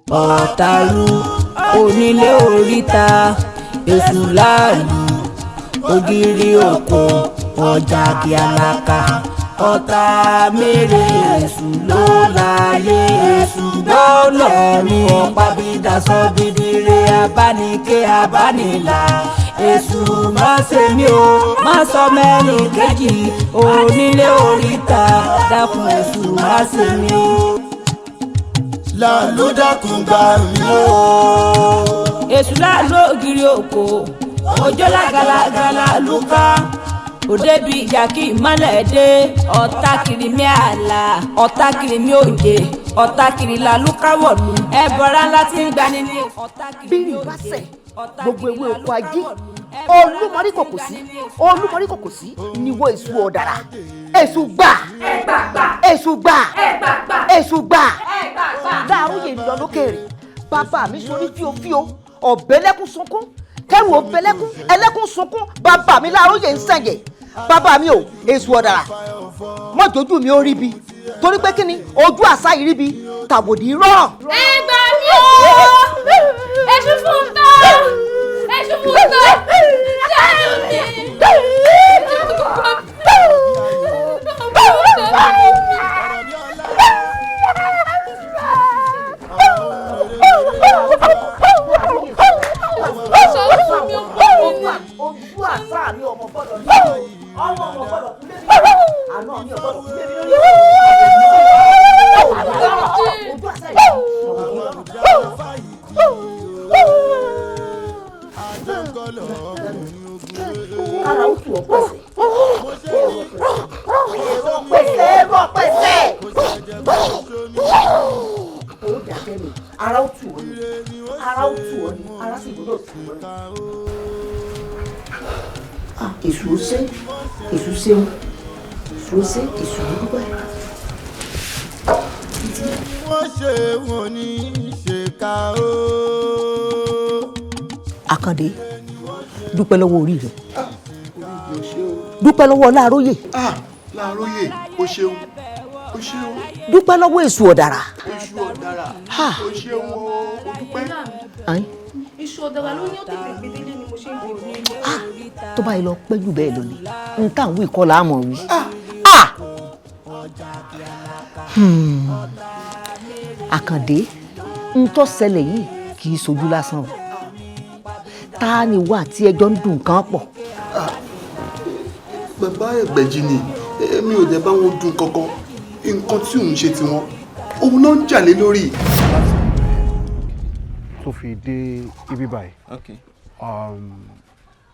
Ọ̀tàrú onílé oríta, èṣù láàlú ògiri òkò, ọjà kìàlàkà, ọ̀tá mèrè, èṣù ló láyé, èṣù gbọ́lọ́run, ọ̀pá bídà sọ bídìrẹ, abániké abánilà. Èṣù má ṣe mí o, má sọ mẹ́rin kejì, onílé oríta, dákun, èṣù má ṣe mí o. Làlú dákun gbà mí o. Èṣù láàlú ògiri òkò, òjò lágalagala lùkà òdebi ìjà kí ìmọ̀lẹ̀ dé. Ọ̀tá kiri mi àlà, ọ̀tá kiri mi òjè, ọ̀tá kiri la lùkàwọ̀lù, ẹ̀bọ̀ra ńlá tí ń gbani ní ọ̀tá kiri mi Bírì bá òjè. Sẹ̀ gbogbo ewé oko ají olúmọrí kò kò sí, olúmọrí kò kò sí níwọ. Èṣù ọ̀dàrà, èṣù gbà, èṣù gbà, èṣù gbà. Láàrúyè lọ lókèrè, bàbá mi sọ ní fíofío, ọ̀bẹ́lẹ́kún sunkún, kẹrù ọ̀bẹ́lẹ́kún, ẹlẹ́kún sunkún. Bàbá mi láàrúyè ń sẹ̀yẹ̀. Bàbá mi ò, èṣù ọ̀dàrà, mọ́jọ́jú mi ó rí bi, torí pé kíni ojú àṣà yìí rí bi tàbòdì rọrùn. Ẹ gbà mí o! Èṣù fún tọ́, èṣù fún tọ́, ṣáà mi. Èṣù fún tọ́. Ojú àṣà mi ọmọ gbọ́dọ̀ ní ọmọ, ọmọ gbọ́dọ̀ kú lébi lórí, àná mi ò gbọ́dọ̀ kú lébi lórí. Ojú àṣà yìí kára ó tù ọ́ pẹ̀sẹ̀, èrò pẹ̀sẹ̀, èrò pẹ̀sẹ̀, ó dàbẹ́ mi, ara ó tù ọ́ ni, ara ó tù ọ́ ni, ara sì gbọ́dọ̀ tù ọ́ ni. Ah, èṣù ó ṣe, èṣù ṣeun, èṣù ó ṣe, èṣù ló dúpẹ́. Wọ́n ṣe wọn ní ṣèkà o. Àkàndé, dúpẹ́ lọ́wọ́ orí rẹ̀, dúpẹ́ lọ́wọ́ Láàróyè. Ah, Láàróyè, o ṣeun, o ṣeun. Dúpẹ́ lọ́wọ́ èṣù ọ̀dàrà. Èṣù ọ̀dàrà. Ha. O ṣeun o, o dúpẹ́. Ayin. Iṣu ọ̀dàrà ló ní ó tètè gbé délé ni mo ṣe ń gbé. Tó báyìí lọ pẹ́ jù bẹ́ẹ̀ lọ ni n tá à ń wí kọ́ là á mọ̀ wí. Ah! Àkàndé, n tó ṣẹlẹ̀ yìí kì í ṣojú lásán o. Ta ni wà tí ẹjọ́ ń dùn kan pọ̀? Bàbá Ẹgbẹ̀jì ni. Èmi ò dẹ̀ bá wọn dùn kankan. Nǹkan tí òun ṣe tiwọn, òun ló ń jà lé lórí. Tó fi dé ibi báyìí,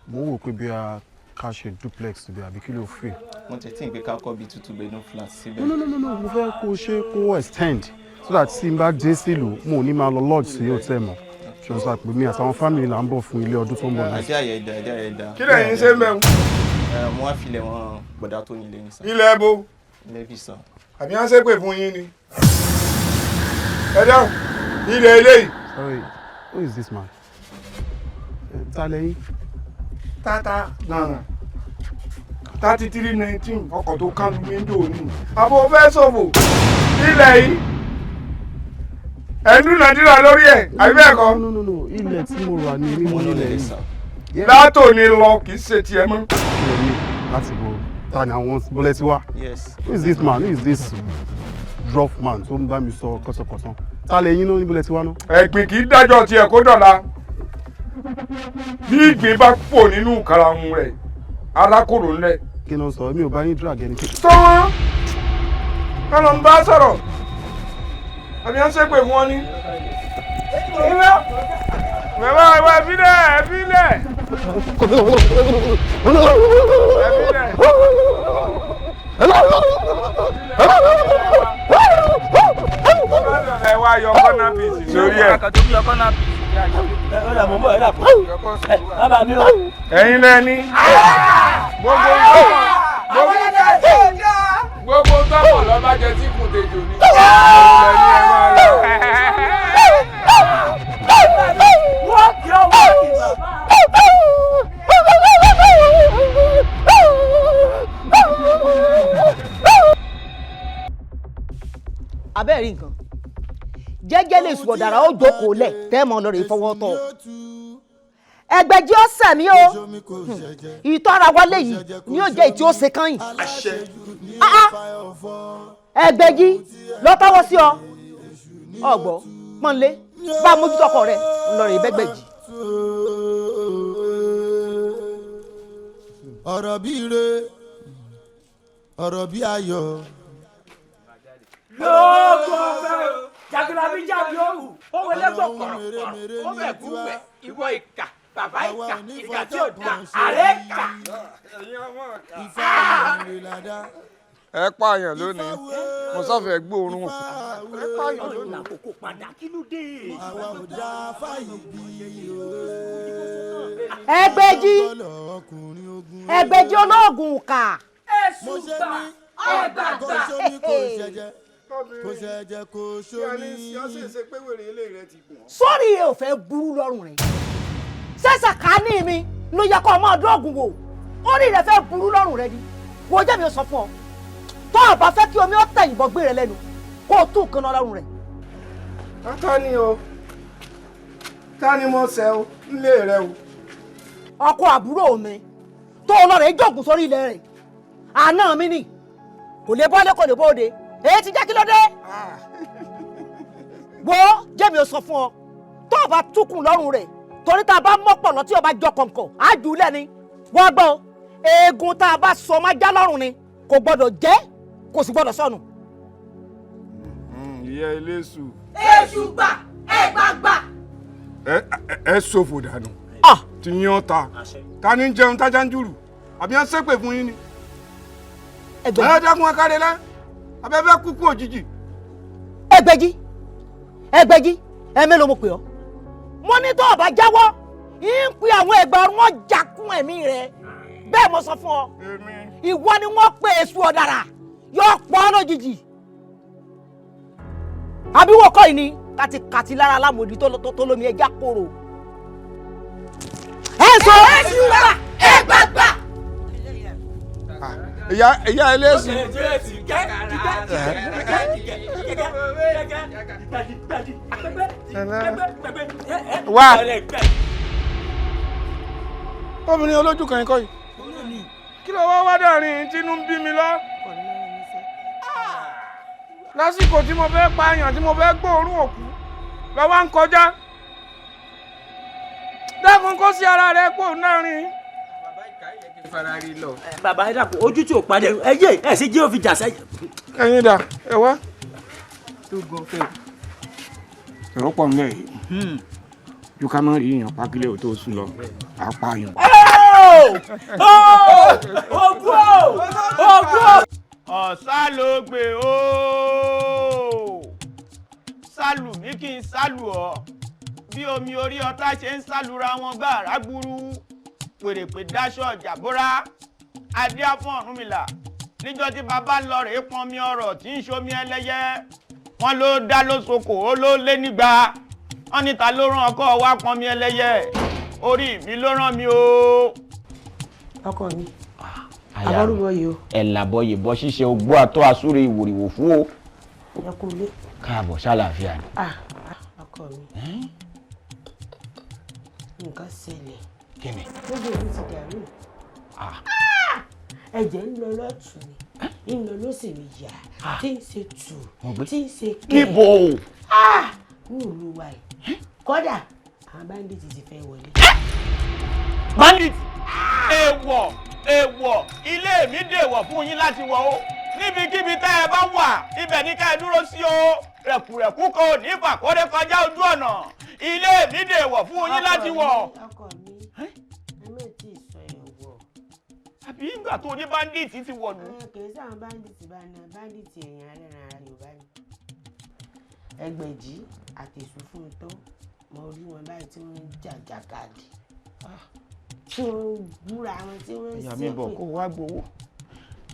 mo ń wò pé bí a ká ṣe duplex síbi, àbí kí ló fi? Mo tẹ̀ tí ń pé ká kọ́ bíi two bedroom flat síbẹ̀. No, no, no, no, mo fẹ́ kó ṣe kó extend so that tí n bá dé sílùú, mo ò ní máa lọ lodge sí hotel mọ́. Ṣe o sọ pé mi àtàwọn family là ń bọ̀ fún ilé ọdún tó ń bọ̀ náà? Àdé àyẹ̀dá, àdé àyẹ̀dá. Kí lẹ̀yin ṣe ń bẹ̀? Ẹ mo wá filẹ̀ wọn gbọ̀dá tó nílé ní sà. Ilẹ̀ bo? Ilẹ̀ bí sà. Àbí wọ́n ṣépè fún yín ni? Ẹ dáhùn, ilẹ̀ eléyìí. Sorry, who is this man? Ta lẹ́yìn? Tata nànà 3319, ọkọ̀ tó kánú wíńdò ní àbò fẹ́ ṣòfò. Ilẹ̀ yìí, ẹ̀ ń dúnàdúrà lórí ẹ̀, àbí bẹ́ẹ̀ kọ́? No, no, no, ilẹ̀ tí mo rà ní mímú nílẹ̀ yìí. Látòní lọ, kì í ṣe tiẹ̀ mọ́. Ilẹ̀ mi láti bo? Ta ni àwọn bọ́lẹ̀ tí wá? Yes. Who is this man? Who is this rough man tó ń bá mi sọ kọ́tọ̀kọ́tọ̀? Ta lẹ́yìn náà? Níbo lẹ ti wá náà? Ẹ̀gbìn kì í dájọ́ tiẹ̀ kó dọ̀la. Bí ìgbín bá fò nínú karahun rẹ̀, alákòrò ńlẹ̀. Kí ló ń sọ? Mi ò bá yín drag ẹni kí. Tó wọn kọ́ ló ń bá sọ̀rọ̀, àbí wọ́n ṣépè fún wọn ní. Bàbá wa, ẹ fílẹ̀, ẹ fílẹ̀, ẹ fílẹ̀. Ẹ wá yọ kọ́nà bìtì sórí ẹ̀. Ẹ̀yin lẹ́ni. Gbogbo tọ́pọ̀ lọ́ba jẹ tí kùn tejò ní. Ẹ̀yin lẹ́ni, ẹ máa lọ. Abẹ́ẹ̀rí nǹkan. Jẹ́jẹ́ lè sùn ọ̀dàrà ó jókòó lẹ̀ tẹ́ mọ́ lọ́rọ̀ ìfọwọ́ tọ̀. Ẹgbẹ̀jì ó sẹ̀mí o, ìtọ́ra wọlé yìí ni yóò jẹ́ ìtí ó ṣe kányìn. Ẹgbẹ̀jì lọ́tọ́wọ́ sí ọ, ọ̀gbọ́ pọ́nlé bá a mójútó ọkọ rẹ ńlọrọ̀ ìbẹ́gbẹ̀jì. Ọ̀rọ̀ bí ire, ọ̀rọ̀ bí ayọ̀. Lóògùn ọ̀fẹ́ o, jagunlabi jáde òwú, ó wọlé gbọ̀ kọ̀rọ̀kọ̀rọ̀, ó bẹ̀ kú wẹ̀, ìwọ ìkà, bàbá ìkà, ìkà tí ò da, ààrẹ ìkà. Ẹ pààyàn lónìí, mo sáfẹ́ gbóòórùn òkú. Ẹ pààyàn lónìí. Àkókò padà kí ló dé? Ẹgbẹ̀jì, Ẹgbẹ̀jì olóògùn kà. Èṣù gbà, ẹgbà gbà. Kò ṣẹ̀jẹ̀ kò ṣomi. Sórí ẹ ò fẹ́ burú lọ́rùn rẹ̀. Sẹ́sà kání mi ló yẹ kó ọmọ ọdún ọ̀gùn wò. Orí rẹ fẹ́ burú lọ́rùn rẹ ni. Wo jẹ́ mi ó sọ fún ọ. Tó o bá fẹ́ kí omi ó tẹ̀ ìbọn gbé rẹ lẹ́nu, kó o tún nǹkan náà lọ́rùn rẹ̀. Ta ni o? Ta ni mo ṣẹ̀ o? Nílé rẹ o. Ọkọ àbúrò mi tó o lọ rẹ̀ jọ̀gùn sórí ilẹ̀ rẹ̀. Àná mi ni kò lè bọ́lé kò lè bóde. Èyí ti jẹ́ kí ló dé? Wo jẹ́ mi ó sọ fún ọ. Tó o bá túkùn lọ́rùn rẹ̀, torí tá a bá mọ́pọ̀ lọ tí o bá jọ kọ̀ǹkọ̀, á jù ú lẹ́ni. Wọ́n gbọ́, eegun tá a bá sọ má já lọ́rùn ni, kò gbọ́dọ̀ jẹ́, kò sì gbọ́dọ̀ sọnù. Ìyá eléṣù. Èṣù gbà, ẹgbà gbà. Ẹ ṣòfò dànù. Tí yín ó ta. Ta ni ń jẹun tájá ń jùrù? Àbí wọ́n ṣépè fún yín ni? Ẹ dákun akáre lá. Abẹ́fẹ́ kúkú òjijì. Ẹgbẹ̀jì, Ẹgbẹ̀jì, ẹ mélòó mo pè ọ́? Mo ní tó o bá jáwọ́, ń pe àwọn ẹ̀gbọ́n wọn jà kún ẹ̀mí rẹ. Bẹ́ẹ̀ mo sọ fún ọ. Ìwọ ni wọ́n pe èṣù ọ̀dàrà, yóò pọ̀ ọ́ lójijì. Àbí wọ́n kọ́ ìní kàtìkàtì lára alámòdì tó lómi ẹja kóró. Ẹ sọ. Èṣù gbà, ẹgbà gbà. Ìyá eléṣù. Wá. Obìnrin olójú kan kọ́ yìí. Kí ló wá wá dàrin tínú ń bí mi lọ? Lásìkò tí mo fẹ́ pààyàn tí mo fẹ́ gbóòórùn òkú lọ wá ń kọjá. Dákun kó sí ara rẹ kó náà rìn. Bàbá ẹ dàpọ̀ ojú tí ò padà ẹ yé ẹ sì jí òfin jà sẹ́yìn. Ẹ̀yin dà ẹ wá. Èrò pọ̀ nílẹ̀ yìí. Ju ká má rí èèyàn pákílẹ̀ ò tó sùn lọ, à pààyàn. Ogún o! Ogún o! Ọ̀sá ló gbé o! Sálù mí kí n sálù ọ́. Bí omi orí ọ̀tá ṣe ń sálura wọn gbàrà gbúrú. Pèrèpè dáṣọ ọjà bóra. Adíá fún Ọ̀rúnmìlà. Níjọ́ tí bàbá lọ rèé pọnmi ọrọ̀ tí ń ṣomi ẹlẹ́yẹ. Wọ́n ló dá lóṣokò ó ló lé nígbà. Wọ́n ní ta ló rán ọkọ wa pọnmi ẹlẹ́yẹ. Orí mi ló rán mi o. Ọkọ mi, àbárúbọ yìí o. Ẹ làbọ̀ yìí bọ́ ṣíṣe ogbó àtọ́ àsúre ìwòrìwò fún o. Ẹ kú ilé. Káàbọ̀ ṣàlàáfíà ni. Ọkọ mi, nǹkan ṣẹlẹ̀. Kí ni? Gbogbo ìlú ti dàrú. Ẹ̀jẹ̀ ń lọ lọ́tún mi, ń lọ lọ́sì mi yá, tí ń ṣe tù, tí ń ṣe kẹ́. Níbo? Ní ìlú wa yìí, kódà àwọn bandits ti fẹ́ wọlé. Bandit! Èèwọ̀! Èèwọ̀! Ilé mi dèwọ̀ fún yín láti wọ̀ o. Níbikíbi tá ẹ bá wà, ibẹ̀ ní ká ẹ dúró sí o. Rẹ̀kùrẹ̀kù kan ò ní fàkórè kọjá ojú ọ̀nà. Ilé mi dèwọ̀ fún yín láti wọ̀. Ọkọ mi, ẹ má tí ì sọ èèwọ̀. Àbí ìgbà tó ní bandit ti wọ̀lú. Kì í sáwọn bandit bá na bandit èèyàn arẹ́ran ara Yorùbá ni. Ẹgbẹ̀jì àtẹ̀sùn fún un tó mo rí wọn báyìí tí wọ́n ń jàjàkadì, tí wọ́n ń búra wọn, tí wọ́n ń ṣépè. Àyà mi bọ̀ kó wá gbowó,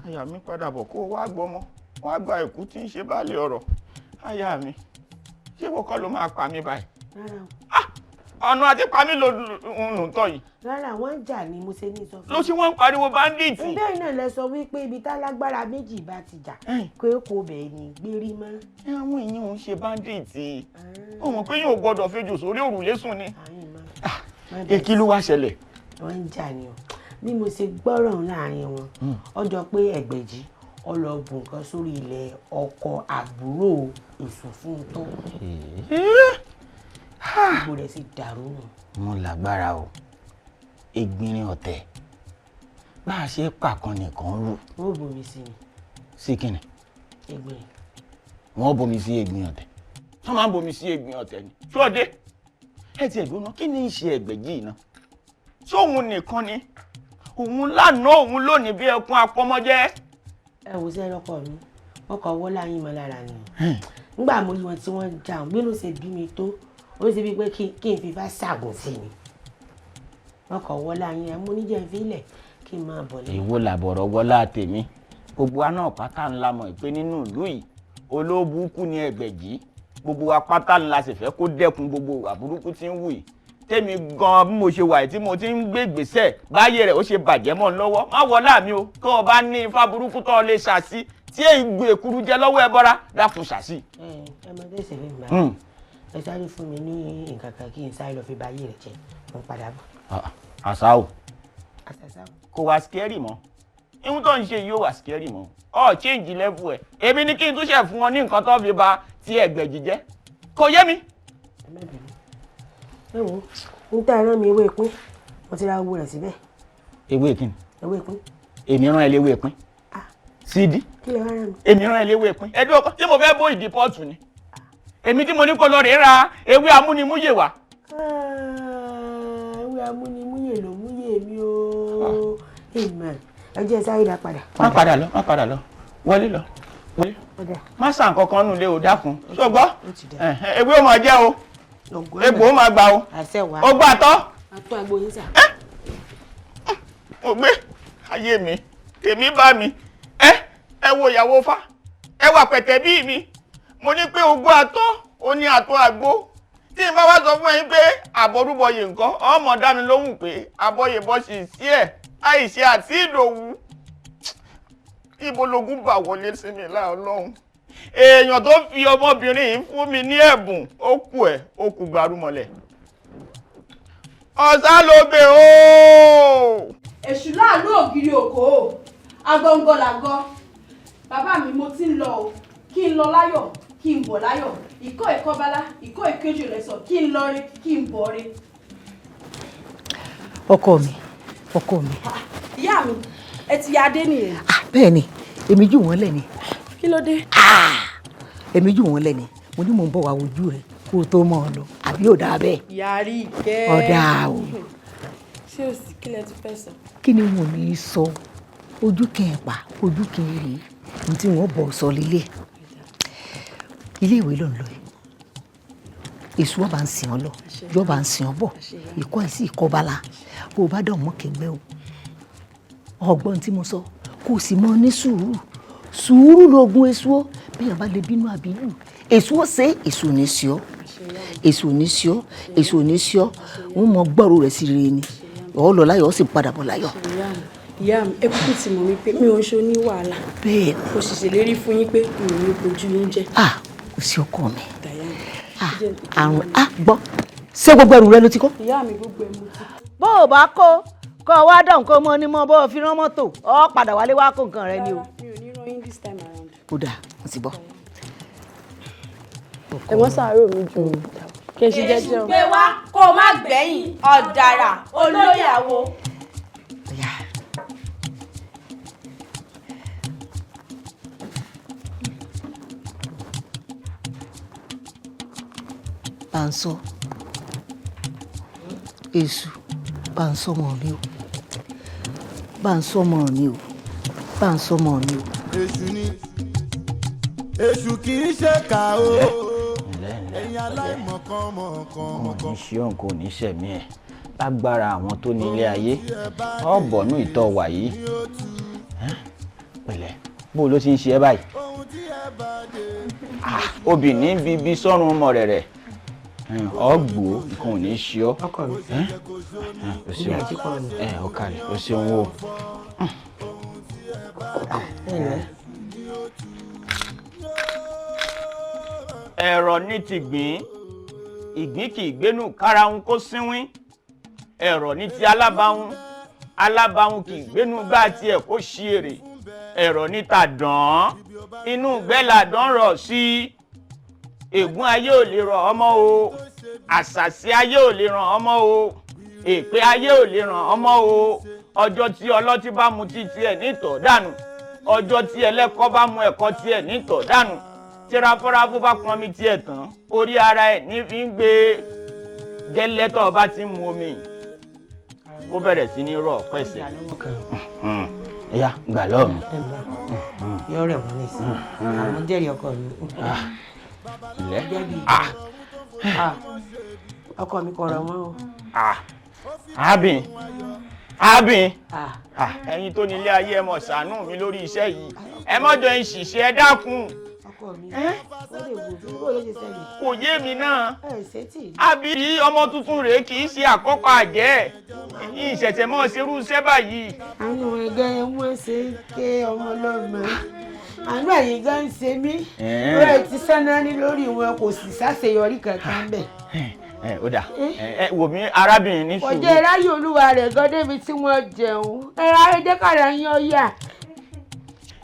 àyà mi padà bọ̀ kó wá gbọmọ, wá gba ìkú tí ń ṣe baálé ọ̀rọ̀. Àyà mi, ṣé wọ́n kọ́ ló máa pa mí báyìí? Rárá o. Ọ̀nà àti pamí ló ń tọ̀ yìí. Rárá, wọ́n ń jà ni mo ṣe ní sọ fún. Ló ṣe wọ́n ń pariwo bandit. Bẹ́ẹ̀ náà lẹ sọ wípé ibi tálágbára méjì bá ti jà pé kò bẹ́ẹ̀ ní gbérí mọ́. Àwọn èèyàn ń ṣe bandit. Ó mọ̀ pé yóò gbọ́dọ̀ fejò sórí òrùlé sùn ni. Kí ló wá ṣẹlẹ̀? Wọ́n ń jà ni o. Bí mo ṣe gbọ́rọ̀ láàrin wọn, ó jọ pé Ẹgbẹ̀jì ọlọ́bùn nǹkan sórí ilẹ̀ ọkọ àbúrò Èṣùfúntó. Gbogbo rẹ̀ sì dàrú nù. Mo lágbára o, egbìnrin ọ̀tẹ̀ bá a ṣe pàkan nìkan rú. Wọ́n bomi sí ni. Sí kíni? Egbìnrin. Wọ́n bomi sí egbìnrin ọ̀tẹ̀. Wọ́n máa ń bomi sí egbìnrin ọ̀tẹ̀ ni. Ṣọ́ọ̀dé ẹ ti ẹ̀gbọ́n náà, kí ni í ṣe Ẹgbẹ̀jì náà? Sóhun nìkan ni òun lánàá òun lónìí bí ẹkún apọmọjẹ. Ẹ wò sẹ́rọ̀ ọkọ mi, wọ́n kọ ọwọ́ láyín mọ́ lára ni. Nígbà mo rí wọn tí wọ́n jà ń gbé ló ṣe bí mi tó, ó ṣe bíi pé kí n fi fá ṣàgùn sí ni. Wọ́n kọ ọwọ́ láyín ẹ mú níjẹ́ ìfilẹ̀ kí n máa bọ̀ lẹ́yìn. Èwo làbọ̀rọ̀ wọlá tèmi, gbogbo wa náà pátá ńlá mọ̀ pé nínú ìlú yìí olóbùkún ni Ẹgbẹ̀jì, gbogbo wa pátá ńlá sì fẹ́ kó dẹ́kun gbogbo àbúrúkú tí ń wù yìí. Tèmi gan bí mo ṣe wà tí mo ti ń gbé ìgbésẹ̀ báyé rẹ̀ ó ṣe bàjẹ́ mọ́ ń lọ́wọ́, má wọlá mi o, tó o bá ní ifá burúkú tó o lè ṣàṣì tí èyí gbé èkuru jẹ lọ́wọ́ ẹ bọ́ra dákun ṣàṣì. Ẹ mọ tẹsí mi bá ẹ sáré fún mi ní nǹkan kan kí n sáré lọ fi báyé rẹ̀ jẹ́, mo padà bọ̀. Àṣà o, kò wá scary mọ́, ihun tó ń ṣe yìí ó wà scary mọ́, ọ change level ẹ̀, èmi ní kí n tún ṣe fún ọ ní nǹkan tó fi ba ti Ẹgbẹ̀jì jẹ́, kò yé mi. Ẹ wo n tá ẹran mi ewé ìpín, mo ti ra owó rẹ̀ síbẹ̀. Ewé ìpín. Ewé ìpín. Èmi rán ẹ léwé ìpín. Sídi. Kí lè wá rán mi. Èmi rán ẹ léwé ìpín. Ẹdún ọkọ tí mo fẹ́ bó ìdí pọ́ọ̀tù ni. Èmi tí mo ní kó lọ rèé ra ewé amúnimúyè wá. Ewé amúnimúyè ló múyè mi o. Ìmọ̀ ẹ jẹ́ sáré dá padà. Má padà lọ, má padà lọ, wọlé lọ, wọlé. Má sàn kankan nù lé o, dákun. Ṣó gbọ́? Ewé ó máa jẹ́ o, egbò ó máa gbà o, ó gbà tọ́. Àtọ́ àgbo yín sà. Mo gbé ayé mi, tèmi bá mi, ẹ wo ìyàwó fa, ẹ wà pẹ̀tẹ̀ bí mi, mo ní pé ogún àtọ́, ó ní àtọ́ àgbo. Tí n bá wá sọ fún ẹ̀yin pé àbọ̀rúbọyè nǹkan, ọmọ dá mi lóhùn pé àbọ̀yèbọ̀ sì sí ẹ̀, àìṣe àti ìdòwú. Ibo lógún bà wọlé sí mi láà Ọlọ́run. Èèyàn tó fi ọmọbìnrin yìí fún mi ní ẹ̀bùn, ó kù ẹ̀, ó kù gbarúmọlẹ̀. Ọ̀sán ló bẹ̀ ooo. Èṣù láàánú ògiri òkò agọ́ngọ́ làgọ́. Bàbá mi, mo ti ń lọ o, kí n lọ láyọ̀, kí n bọ̀ láyọ̀, ìkọ́ ìkọ́bálá, ìkọ́ ìkejì rẹ̀ sọ, kí n lọ re, kí n bọ̀ re. Ọkọ mi, ọkọ mi. Ìyá mi, ẹ ti ya dé nìyẹn. Bẹ́ẹ̀ ni, èmi jù wọ́n lẹ̀ ni. Kí ló dé? Èmi jù wọ́n lẹ̀ ni, mo ní mò ń bọ̀ wá wojú rẹ̀ kó o tó mọ̀ ọ́ lọ, àbí ò dáa bẹ́ẹ̀? Yàrá ìkẹ́. Ọ̀dà o. Ṣé o sì kílẹ̀ tún fẹ́ sọ? Kí ni mo ní í sọ? Ojú kì í pa, ojú kì í rí, ohun tí wọ́n bọ̀ sọ lélẹ̀. Ilé ìwé ló ń lọ yìí. Èṣù ọba ń sìn ọ́ lọ, yọba ń sìn ọ́ bọ̀, ìkọ́ ẹ̀ sí ìkọ́bala. Bó o bá dàn mọ́ kẹgbẹ́ o. Ọgbọ́n tí mo sọ, kò sì mọ ní sùúrù. Sùúrù lóògùn èṣù ó, bẹ́ẹ̀ bá lè bínú àbínú. Èṣù ó ṣe, èṣù ò ní sí ọ́. Èṣù ò ní sí ọ́, èṣù ò ní sí ọ́. Wọ́n mọ gbọ́rò rẹ̀ sí rere ni. Ó lọ láyọ̀, ó sì padà bọ̀ láyọ̀. Ìyá mi, ẹ kúkú ti mọ̀ wípé mi ò ń ṣe oní wàhálà. Bẹ́ẹ̀ ni. Mo sì ṣèlérí fún yín pé mi ò ní bojú yín jẹ́. Ah, kò sí ọkọ mi. Àrùn á gbọ́. Ṣé gbogbo ẹrù rẹ ló ti kó? Ìyá mi, gbogbo ẹ mo ti kó. Bó o bá kó, kó o wá dán nǹkan mọ́ ni mọ́ bó o fi rán mọ́tò, ọ padà wálé wá kó nǹkan rẹ ni o. Rárá, mi ò ní rán yín this time around. Ó dáa, mo ti gbọ́. Ẹ wọ́n sàárò mi jù. Kí ẹ ṣe jẹ́jẹ́ o. Èṣù gbé wá kó o má gbẹ̀yìn ọ̀dàrà olóyàwó. Bá ń sọ Èṣù, bá ń sọmọ mi o, bá ń sọmọ mi o, bá ń sọmọ mi o. Èṣù ni, Èṣù kì í ṣe kà o, ẹ̀yin aláìmọ̀kan mọ̀kan mọ̀kan. Ní ṣé òun kò ní ṣẹ̀mí ẹ̀ lágbára àwọn tó ní ilé ayé ọ̀bọ̀nú ìtọ́ wà yìí. Pẹ̀lẹ́, bó ló ti ń ṣe ẹ́ báyìí? Obìnrin bíbí sọ́run ọmọ rẹ̀ rẹ̀. Ọgbò nǹkan ò ní ṣe ọ́. Ọkọ mi. O ṣeun. Ẹ ọ kàlẹ̀, o ṣeun o. Ẹ̀rọ ní ti gbìn, ìgbín kì í gbénú karahun kó sínwín. Ẹ̀rọ ní ti alábàáhùn, alábàáhùn kì í gbénú gbá tiẹ̀ kó ṣí èrè. Ẹ̀rọ ní tàdán, inú ìgbẹ́ làdán rọ̀ sí. Ègún ayé ò lè rọ̀ ọmọ o, àṣàsí ayé ò lè ràn ọmọ o, èpè ayé ò lè ràn ọmọ o. Ọjọ́ tí ọlọ́tí bá mu títí ẹ̀ nítọ̀ dànù, ọjọ́ tí ẹlẹ́kọ́ bá mu ẹ̀kọ́ tiẹ̀ nítọ̀ dànù, tí ráfúráfú bá pọnmi tiẹ̀ tán, orí ara ẹ̀ ní fi ń gbé. Gẹ́lẹ́ tó bá ti mu omi, kó bẹ̀rẹ̀ sí ní rọ̀ pẹ̀sẹ̀. Ẹ̀yà gbà lọ́ọ̀ mi. Yọ rẹ̀ wọ́n ní sí. Àwọn jẹ́rìí ọkọ mi. Ilẹ̀. Ọkọ mi kò rọ̀ wọ́n o. Ábìn ábìn, ẹ̀yin tó nílé ayé, ẹ mọ̀ ṣàánú mi lórí iṣẹ́ yìí, ẹ mọ̀ jọ ń ṣiṣẹ́, ẹ dákun. Ọkọ mi, ó lè wò bí bó ló ṣe ṣẹlẹ̀. Kò yé mi náà. Ẹ ṣe tì. Àbí ọmọ tuntun rèé, kì í ṣe àkọ́kọ́ àjẹ́ ìṣẹ̀ṣẹ̀ mọ́ ṣerú iṣẹ́ báyìí. Àwọn ẹgbẹ́ wọn ṣe ń ké ọmọ ọlọ́mọ, àánú ẹ̀yin gan ń ṣe mí. Rẹ̀ ti sáná ní lórí wọn, kò sì ṣàṣeyọrí kankan bẹ̀. Ó dà, ẹ wò mí arábìnrin, ní sùúrù. Kò jẹ́ ráyè olúwa rẹ̀ gan débi tí wọ́n jẹun. Ẹ ráyè jẹ́ kára yín ó yà.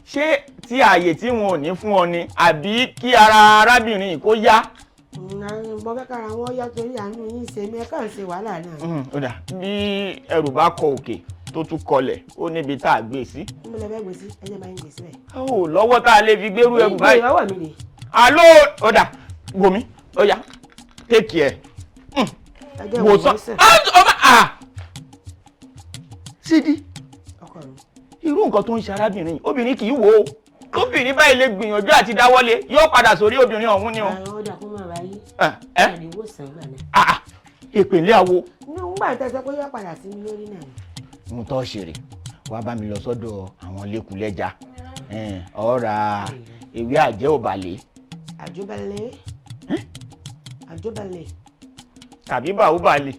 Ṣé tí ààyè tí wọn ò ní fún ọ ni, àbí kí ara arábìnrin yìí kó yá? Mo fẹ́ kára wọn yá torí àánú yín ṣe mí, ẹ kàn ṣe wàhálà náà. Ó dà, bí ẹrù bá kọ òkè tó tún kọlẹ̀, ó níbi tá a gbé sí. Mo lọ fẹ́ gbé sí, ẹ jẹ́ máa ń gbé síbẹ̀. Ó lọ́wọ́ tá a lè fi gbérú ẹrù báyìí. Ìgbé ọwọ́ mi rè. Àló, ó dà, wò mí, ó yá, take care. Wò sàn. Sídi, irú nǹkan tó ń ṣe arábìnrin yìí, obìnrin kì í wò ó. Tóbìnrin báyìí lè gbìyànjú àti dáwọ́lé, yóò padà sórí obìnrin ọ̀hún ni o. Àwọn ọ̀dà kó máa wáyé. Ẹ ní wòsàn gbà náà. Ìpínlẹ̀ àwo. Nígbà tí a sọ pé yóò padà sí mi lórí náà. Mo tọ́ ṣeré, wàá bá mi lọ sọ́dọ̀ àwọn lẹ́kùlẹ́jà, ọ̀rà ewé àjẹ́ òbàlẹ̀. Àjọbalẹ̀. Àjọbalẹ̀. Tàbí bàúbàlẹ̀.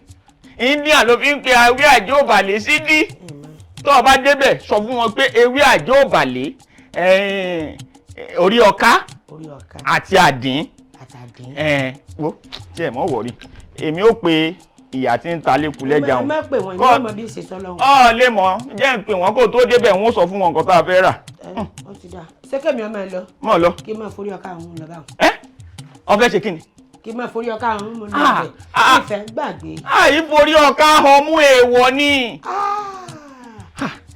India ló fi ń pe ewé àjẹ́ òbàlẹ̀ sídí. Tó o bá débẹ̀, sọ fún wọn pé ewé àjẹ́ òbàlẹ̀, orí ọká àti àdín. Wo tí ẹ mọ̀ wọ̀rí, èmi ó pe ìyá tí ń ta lẹ́kùlẹ́jà wọn. Ẹ má pè wọ́n, ìwọ mọ̀ bí ṣe sọ lọ́wọ́. Ọ lè mọ̀, jẹ́ ń pè wọ́n kó tó débẹ̀, wọ́n sọ fún wọn nǹkan tá a fẹ́ rà. Ó ti dà, ṣé kẹ́mi ọmọ ẹ lọ. Mọ̀ lọ. Kí n máa forí ọkà àwọn lọ báwọn. Ẹ ọ fẹ́ ṣe kí ni? Kí n máa forí ọkà àwọn mú lọ bẹ̀, ìfẹ́ gbàgbé. Àìforí ọkà ọmú èèwọ̀ ni.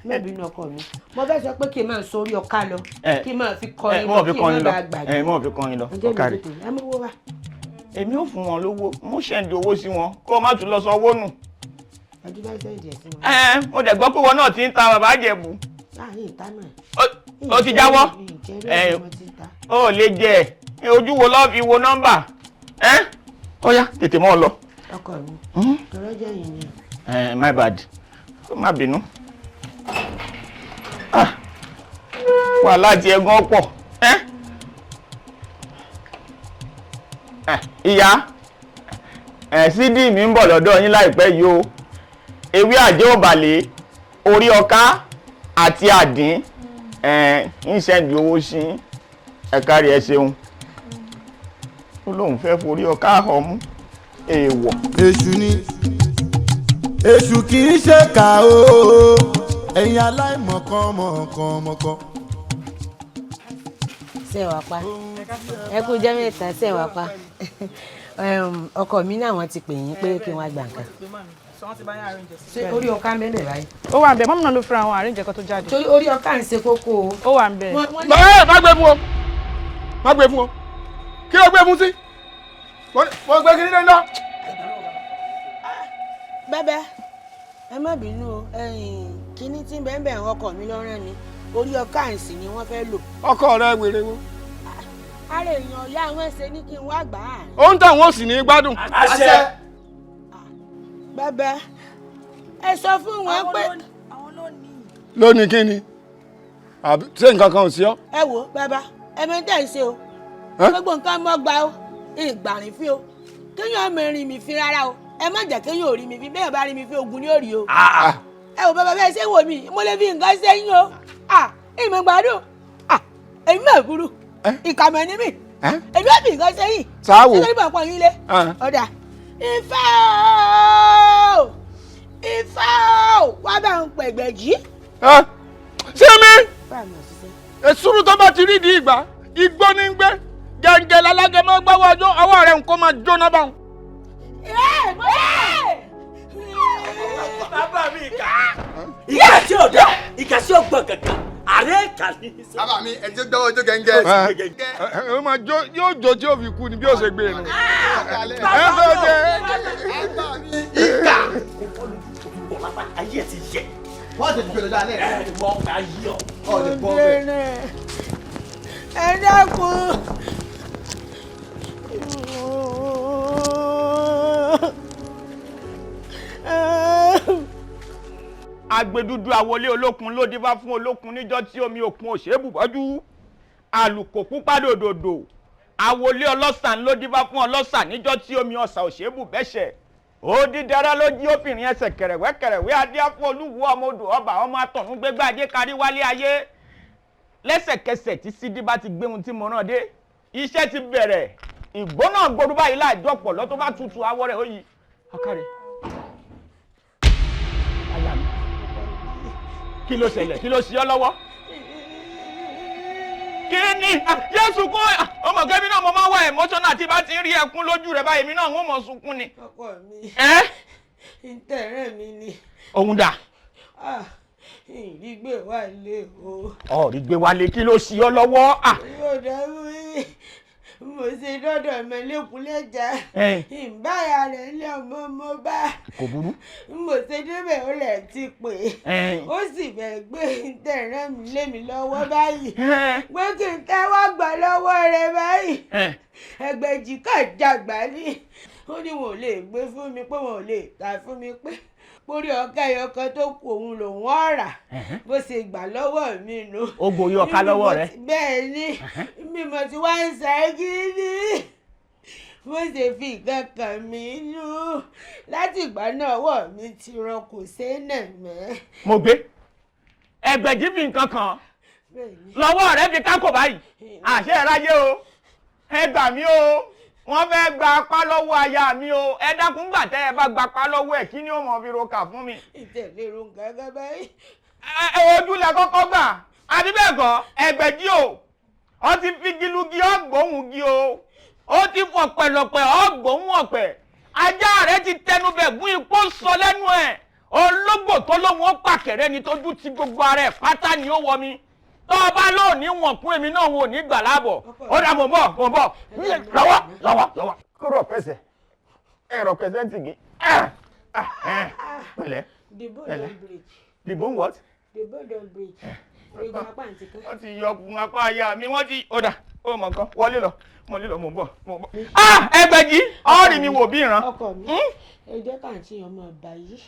Má bínú ọkọ mi, mo fẹ́ sọ pé kí n máa sórí ọkà lọ, kí n máa fi kọrin lọ, kí n má bàa gbàgbé. Ẹ mọ̀ fi kọrin lọ, ọkà rẹ̀. Ẹ mú owó wá. Èmi ò fún wọn lówó, mo ṣẹ̀ǹdì owó sí wọn kó o má tún lọ san owó nù. Ọdún bá ṣẹ̀ǹdì ẹ̀ sí wọn. Ẹ mo dẹ̀ gbọ́ pé wọn náà ti ń ta bàbá Ìjẹ̀bú. Láàrin ìta náà. Ó ti jáwọ́. Ó lè jẹ ẹ, ojú wo lọ́ọ́ fi wo nọ́mbà ẹ? Ó yá, tètè mọ́ ọ lọ. Ọkọ mi, tọrọ jẹ́ yìí ni. Ẹ my bad, má bínú. Wàhálà ti ẹ̀gán pọ̀. Ìyá ẹ, sídìí mi ń bọ̀ lọ́dọ̀ yín láìpẹ́ yìí o. Ewé àjẹ́ òbàlẹ̀, orí ọká àti àdín, ń ṣẹ́ndì owó sí ẹ kárí. Ẹ ṣeun. Ó lóun fẹ́ forí ọká ọmú, èèwọ̀. Èṣù ni, èṣù kì í ṣe kà o, ẹ̀yin aláìmọ̀kan mọ̀kan mọ̀kan. Ṣé wàá pa? Ẹ kú jẹ́ mẹ́ta. Ṣé wàá pa? Ọkọ mi náà, wọ́n ti pè yín pé kí n wá gba nǹkan. Ṣé orí ọkà ń bẹ́ẹ̀ báyìí? Ó wà ń bẹ̀, mọ́mí náà ló fura àwọn àríǹjẹ kan tó jáde. Torí orí ọkà ń ṣe kókó o. Ó wà ń bẹ̀. Bàbá, má gbé fún ọ, má gbé fún ọ. Kí ló gbé fún sí? Mo gbé kí ní lọ. Bàbá, ẹ má bínú o, kíní tí bẹ́ẹ̀ bẹ́ẹ̀, ọkọ mi lọ́rẹ́ mi, orí ọkà ń sì ni wọ́n fẹ́ lò. Ọkọ rẹ wèrè wo? Ara èèyàn ìyá wọn ṣe ní kí n wá gbà á. Ó ń tàn, wọn sì ní gbádùn. Àṣẹ. Bàbá, ẹ sọ fún wọn pé. Lónìí kí ni? Àbí ṣé nǹkan kan ò sí ọ? Ẹ wo bàbá, ẹ mọ tẹ́ ẹ ṣe o, gbogbo nǹkan mọ́ gbà o, ìgbàrin fí o. Kéèyàn ọmọ rìn mí fi rárá o. Ẹ má jẹ́ kéèyàn ò rí mi fi, bẹ́ẹ̀ bá rí mi fi ogun ní òrì o. Ẹ ò bàbá bẹ́ẹ̀ ṣé wò mí, mo lè fi nǹkan sẹ́yìn o. Ìmọ̀ gbádùn, èmi mà burú, ìkàmọ̀ ni mí. Èmi ò fi nǹkan sẹ́yìn. Sáwò. Ṣé kí ni pọ̀ yín lé? Ọ̀dà. Ifá o! Ifá o! Wá bá ń pẹ̀gbẹ̀jì. Ṣé mi? Èsúrú tó bá ti rí di ìgbà, igbó ní ń gbé, gẹ̀ǹgẹ̀ lálágẹ̀mọ́ gbáwọ́ ọjọ́, ọwọ́ rẹ̀ nǹkan máa jóná báwọn. Bàbá mi ìkà. Ìkà tí ò dá, ìkà tí ò gbọ̀n kankan, ààrẹ ìkà ni. Bàbá mi, ẹ jẹ́ gbọ́wọ́ jó gẹ́ngẹ́. Ẹ máa jó, yóò jó tí yóò fi kú ni bí ó ṣe gbé e nù. Ẹ fẹ́ jẹ. Ìkà. Ayé ẹ ti yẹ. Wọ́n ti gbé lọ́jọ́ alẹ́ rẹ̀. Ẹ mọ ayé ọ. Ọ̀ lè bọ́ bẹ́ẹ̀. Ẹ dákun. Agbedudu àwọlé olókun ló dífá fún olókun níjọ́ tí omi òkun ò ṣeé bùbọ́jú. Àlùkò pupa dòdòdò àwọlé ọlọ́sàn ló dífá fún ọlọ́sàn níjọ́ tí omi ọ̀sà ò ṣeé bù bẹ́sẹ̀. Odídẹrẹ́ ló jí obìnrin ẹsẹ̀ kẹrẹ̀wẹ́ kẹrẹ̀wẹ́ adíá fún olúwo ọmọ odò ọba ọmọ atọ̀nù gbégbá ajé kárí wálé ayé. Lẹ́sẹ̀kẹsẹ̀ tí Sídí bá ti gbé ohun tí mo rán dé, iṣẹ́ ti bẹ̀rẹ̀. Ìgbóná gbòdú báyìí láàjọpọ̀ lọ́tọ́ bá tutù awọ rẹ̀ ó yí. Ọkàrẹ̀. Aya mi. Kí ló ṣẹlẹ̀? Kí ló ṣe ọ́ lọ́wọ́? Kí ni? Jésù kún ọmọ kẹ́mi náà mo máa wà emotional tí bá ti ń rí ẹkún lójú rẹ̀ báyìí mi náà ń mọ̀ sunkún ni. Ọkọ mi. Ìtẹ̀rẹ̀ mi ni. Òun dà. Ìrígbé wà lé o. Ọ̀rígbé wálé, kí ló ṣe ọ́ lọ́wọ́? Yóò dárú yìí. Mo ṣe dọ́dọ̀ mẹ́lẹ́kúnlẹ́jà. Ìbára rẹ̀ lé ọmọ mo bá. Kò burú. Mo ṣe débẹ̀ ó lẹ̀ ti pè. Ó sì fẹ́ gbé ìtẹ̀rẹ̀ mi lé mi lọ́wọ́ báyìí. Pé kí n tẹ́wọ́ gbà lọ́wọ́ rẹ̀ báyìí. Ẹgbẹ̀jì kan jàgbá ní. Ó ní wọn ò lè gbé fún mi pé wọn ò lè ta fún mi pé pórí ọ̀gá ẹyọkan tó kù òun lòun ọ̀rà bó ṣe gbà lọ́wọ́ mi nù. Ó gboyè ọ̀ka lọ́wọ́ rẹ. Bẹ́ẹ̀ ni bí mo ti wá ń ṣàgídí bó ṣe fi nǹkan kàn mí nù láti ìgbà náà ọwọ́ mi ti rọ kò sénà mọ́. Mo gbé Ẹgbẹ̀jì fi nǹkan kàn lọ́wọ́ rẹ fi kákò báyìí, àṣẹ ìráyé o, ẹ gbà mí o, wọ́n fẹ́ gba apá lọ́wọ́ aya mi o, ẹ dákun gbà tẹ́ ẹ bá gba apá lọ́wọ́ ẹ̀ kí ni ó mọ̀ fi roka fún mi. Ìtẹ̀lé ro gángan báyìí. Ẹ ojú lẹ kọ́kọ́ gbà, àbí bẹ́ẹ̀ kọ́, Ẹgbẹ̀jì o, ọ ti fi gilugi ọgbóhùn gi o, ó ti fọ pẹ̀lọpẹ̀ ọgbóhùn ọ̀pẹ̀, ajá rẹ ti tẹnubẹ̀ gún ipò sọ lẹ́nu ẹ̀, ológbò tó lóhun ó pàkẹ́rẹ́ ni tójú ti gbogbo ara ẹ̀ pátá ni ó wọ mi. Tọ́ ọ bá lóòní wọ̀n kún èmi náà wò ní gbà láàbọ̀. Ó dà mò ń bọ̀ mò ń bọ̀. Lọ́wọ́ lọ́wọ́ lọ́wọ́. Kúrò pẹ̀sẹ̀. Ẹ̀rọ pẹ̀sẹ̀ ń tìgé. Pẹ̀lẹ́. The bone don break. The bone what? The bone don break. Egun apá àǹtí kan. Wọ́n ti yọ ọkùnrin apá aya mi, wọ́n ti. Ó dà ó mọ̀ nǹkan wọlé lọ wọlé lọ mò ń bọ̀ mò ń bọ̀. Ẹgbẹ̀jì ọ̀rì mi wò bí ìran. Ọkọ mi, ẹ jẹ́ káàntì ọmọ ọba yìí.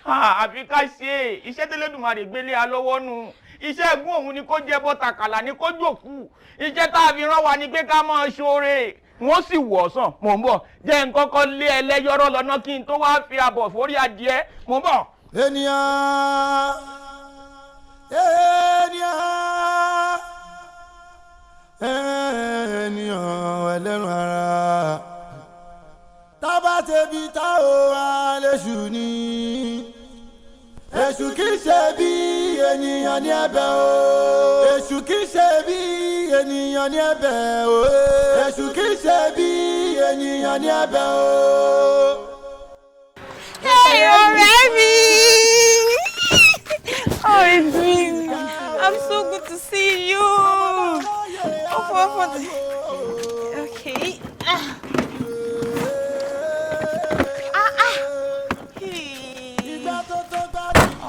Àfi ká ṣe iṣẹ́ tẹ́lẹ̀dùmarè gbélé a lọ́wọ́ nù. Iṣẹ́ ẹ̀gún òun ni kó jẹ́ bọ́tàkàlà ni kó jòkú. Iṣẹ́ tá a fi rán wa ni pé ká máa ṣoore. Wọ́n sì wọ̀ sàn. Mò ń bọ̀. Jẹ́ n kọ́kọ́ lé ẹlẹ́yọ́rọ́ lọ́nà kí n tó wá fi abọ̀ forí adìẹ. Mò ń bọ̀. Ènìyàn, ènìyàn, ènìyàn ẹlẹ́rùn ara. Tábà tẹbi tá ò wá léṣù ni. Èṣù kì í ṣe bí ènìyàn ní ẹ̀bẹ̀ o. Èṣù kì í ṣe bí ènìyàn ní ẹ̀bẹ̀ o. Èṣù kì í ṣe bí ènìyàn ní ẹ̀bẹ̀ o. Hey, ọ̀rẹ́ mi! How are you doing? I'm so good to see you. Oh, okay. Hey.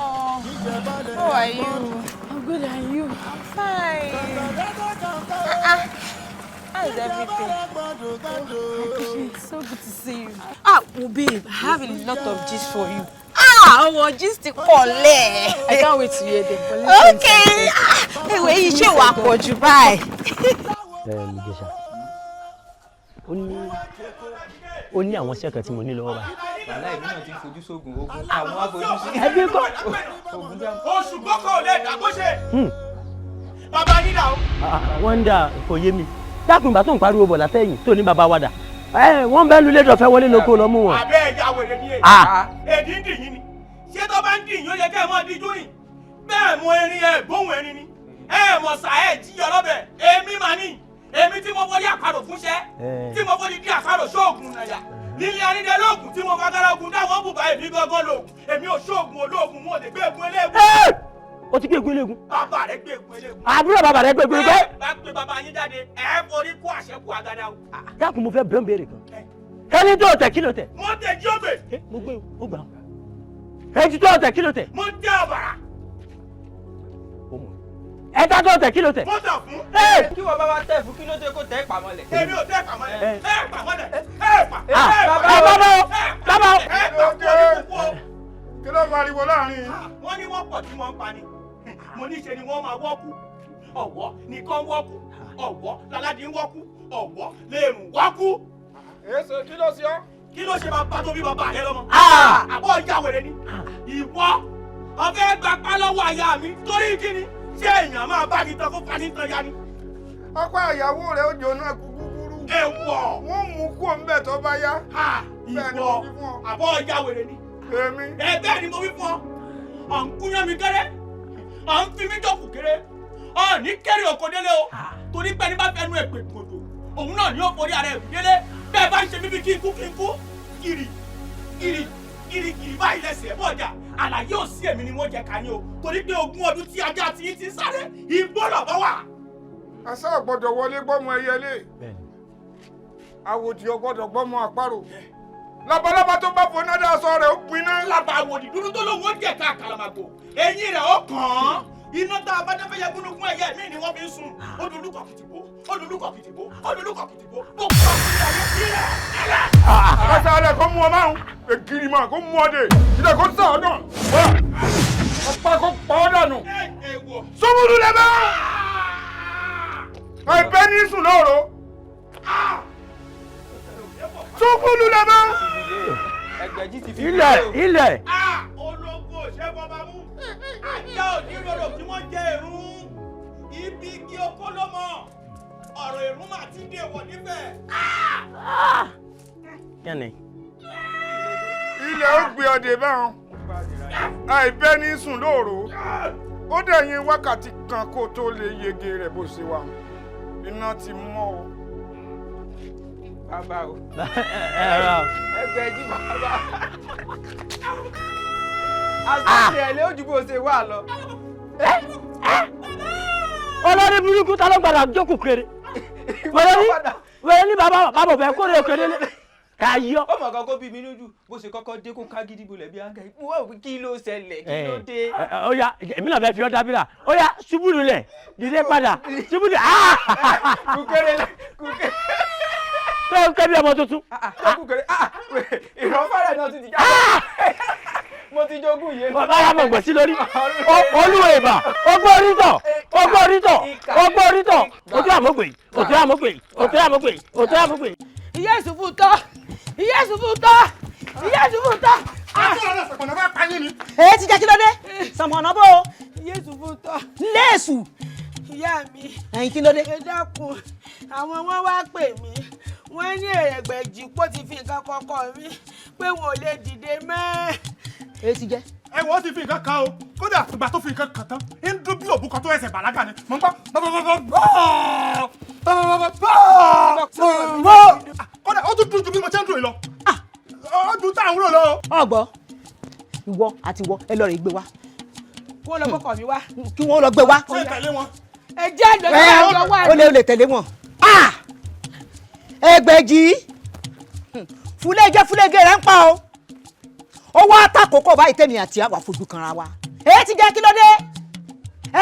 Oh, how are you? I'm good, and you? I'm fine. How's everything? It's so good to see you. Ah, well, babe, I have a lot of gist for you. Ah, ọmọ gist pọ̀ lẹ̀. I can't wait to hear them. Okay. Ewé yìí ṣe wà pọ̀ jù báyìí. Ìjẹ̀ṣà, ó ní Ó ní àwọn iṣẹ́ kan tí mo ní lọ́wọ́ báyìí. Wàhálà ìlú náà ti ń fojú sóògùn ogun àwọn afojú sí. Ẹbí kọ́. Ogun dá. Oṣù gbọ́kọ̀ ò lè dàgbóṣe. Bàbá yín dà o. Wọ́n ń dà kò yé mi. Dákun ìgbà tó ń pariwo bọ̀ látẹ̀yìn tó ní bàbá wa dà. Wọ́n bẹ́ẹ̀ lulẹ̀ dọ̀fẹ́ wọlé lóko lọ mú wọn. Àbẹ́ ẹ̀yà wèrè ni èyí. Èdè ń dì yín ni. Ṣé tó bá ń dì yín ó yẹ kẹ́ ẹ mọ́ díjú yìí? Bẹ́ẹ̀ mọ erin ẹ̀ gbóhùn erin ni. Ẹ mọ̀ sà ẹ̀ jí ọlọ́bẹ̀. Èmi mà ní. Èmi tí mo wọlé àparò fúnṣẹ́. Tí mo wọlé dí àparò sóògùn nàyà. Nílé arídẹ́lógún tí mo fagbára ogun dáwọn bùbá èmi gángan lògùn. Èmi ò sóògùn olóògùn mo lè gbé egun eléegun. O ti gbé egun eléegun. Bàbá rẹ gbé egun eléegun. Àbúrò bàbá rẹ gbé egun eléegun. Bá gbé bàbá yín jáde, ẹ forí kó àṣẹ kú agada o. Dákun mo fẹ́ bẹ́ẹ̀ béèrè kan. Ẹni tó tẹ̀ kí ló tẹ̀? Mo tẹ̀ jí ògbè. Mo gbé o gbà. Ẹni tó tẹ̀ kí ló tẹ̀? Mo tẹ ọ̀bàrà. Ẹ̀ta tó tẹ̀ kí ló tẹ̀? Mo tẹ̀ fún. Kí wọ́n bá wa tẹ̀ fún kí ló dé kó tẹ̀ pamọ́lẹ̀. Èmi ò tẹ̀ pamọ́lẹ̀. Ẹ pamọ́lẹ̀. Ẹ pa. Bàbá o bàbá o. Ẹ pa kú o. Kí ló pariwo láàrin yìí? Wọ́n ní wọ́n pọ̀ tí wọ́n ń pa ni. Mo ní ṣe ni wọ́n máa wọ́kú. Ọ̀wọ́ nìkan wọ́kú. Ọ̀wọ́ láládì ń wọ́kú. Ọ̀wọ́ lèrùn wọ́kú. Èso kí ló ṣe ọ́? Kí ló ṣe bàbá tó bí bàbá rẹ lọ́mọ? Àbọ̀ ìyá wèrè ni. Ìwọ ọ̀fẹ́ gbapá lọ́wọ́ aya mi torí kí ni? Ṣé èèyàn máa bá ní tán kó pa ní tán ya ni? Ọkọ ìyàwó rẹ̀ ó jóná kú gúgúrú. Èèwọ̀. Wọ́n mú kú òǹbẹ̀ tó bá yá. Ìwọ àbọ̀ ìyá wèrè ni. Èmi. Ẹ bẹ́ẹ̀ ni mo wí fún ọ. Ọ̀ ń kúnyán mi kéré. Ọ̀ ń fi mí jọ̀kù kéré. Ọ̀ ní kéré oko délé o. Torí pé ẹni bá fẹnu èpè gbòdò. Òun náà ni ó forí ara ẹ̀ délé. Bẹ́ẹ̀ bá ń ṣe mímí kí n kú kí n kú. Kiri kiri kiri kiri báyìí lẹ́sẹ̀ bọ̀ ọjà. Àlàyé ò sí èmi ni wọ́n jẹ ká ní o. Torí pé ogún ọdún tí ajá ti yín ti ń sáré, igbó lọ̀bọ̀ wà. Àṣà ò gbọ́dọ̀ wọlé gbọ́mọ ẹyẹlé. Àwòdì ò gbọ́dọ̀ gbọ́mọ àparò. Labalábá tó bá fò náà aṣọ rẹ̀ ó gbiná. Lábà àwòdì dúdú tó lóun ó jẹ̀ka àkàlàmàgbò. Eyín rẹ̀ ó kàn án. Iná tá a bá dáfẹ́ yẹ gúnugún ẹyẹ mi ni wọ́n fi ń sun. Ó dolúkọ̀ kìtìbó, ó dolúkọ̀ kìtìbó, ó dolúkọ̀ kìtìbó. Bó kọ́ ilẹ̀ ilẹ̀. Àṣà rẹ̀ kó mú ọ márùn-ún. Ègiri mà kó mú ọ dé. Ilẹ̀ kó sàn ọ́ dàn. Ọ̀pá kó pa ọ́ dànù. Sọ́múlù lẹ́bẹ̀. Àìpẹ́ ní sùn lóòrò. Sọ́múlù lẹ́bẹ̀. Ilẹ̀ ilẹ̀. Ológo ṣé bọba mú. Ajá òní rorò tí wọ́n jẹ èrún. Ibi igi oko ló mọ̀. Ọ̀rọ̀ èrún mà ti dé wọ̀ níbẹ̀. Kẹ́ni. Ilẹ̀ ó gbé ọdẹ báwọn. Àìpẹ́ ní sùn lóòrò. Ó dẹ̀yìn wákàtí kan kó tó lè yege rẹ̀ bó ṣe wà. Iná ti mọ́ o. Bàbá o. Ẹgbẹ̀jì bàbá. Àṣìṣe ẹ̀ lé ojú bó ṣe wà lọ. Olórí burúkú ta ló gbàdá jókòó kéré. Wẹ̀rẹ̀ ní bàbá bàbá òfẹ́ kórè kéré ká yọ. Ó mọ̀ kan kó bí mi lójú bó ṣe kọ́kọ́ dé kó ká gidi bolẹ̀ bí áńgá yìí. Wọ́n kí ló ṣẹlẹ̀ kí ló dé. Ó yá èmi náà fẹ́ fi ọ́ dábìlà. Ó yá ṣubú lulẹ̀ dìde padà ṣubú lulẹ̀. Kúkéré kúkéré. Tó ń kẹ́ bí ọmọ tuntun. Kúkéré ìrọ̀fẹ́rẹ́ náà ti já. Mo ti jogún yé. Bàbá yà mọ̀ gbọ̀n sí lórí. Olúwo ìbà ọgbọ́n orítọ̀ ọgbọ́n orítọ̀ ọgbọ́n orítọ̀ ojú àmọ́gbè ojú àmọ́gbè ojú àmọ́gbè ojú àmọ́gbè. Ìyá ìṣubú tọ́ ìyá ìṣubú tọ́ ìyá ìṣubú tọ́. Àtúrò náà sọ̀pọ̀nà bá pa yín ni. Èyí ti jẹ́ kí ló dé? Sọ̀pọ̀nà bó o. Ìyá ìṣubú tọ́. Léèsù. Ìyá mi. Ẹ̀yin kí ló dé? Ẹ dákun, àwọn wọn wá pè mí. Wọ́n ní Ẹgbẹ̀jì pó ti fi nǹkan kọ́kọ́ mi pé wọn ò lè dìde mọ́. Èyí ti jẹ́. Ẹ wọ́n ti fi nǹkan kan o. Kódà ìgbà tó fi nǹkan kan tán, ń dún bí òbúkọ tó ẹsẹ̀ bàlágà ni. Mo ń gbọ́ bọ́. Kódà ó tún dùn ju bí mo ṣe ń dùn yìí lọ. Ó dùn tá à ń rò lọ. Ọ̀gbọ́, ìwọ àti ìwọ ẹ lọ rè gbé wa. Kí wọ́n lọ gbọ́kọ̀ mi wá. Kí wọ́n lọ gbé wa. Ṣé tẹ̀lé wọn? Ẹ jẹ́ àjọyọ̀ àjọ wà. Ó lè tẹ̀lé wọn. Ẹgbẹ̀jì fúlẹ́gẹ́ fúlẹ́gẹ́ rẹ̀ ń pa o. Owó àtàkókò báyìí tẹ̀mí àti àwà fojú kanra wa. Èyí ti jẹ́ kí ló dé?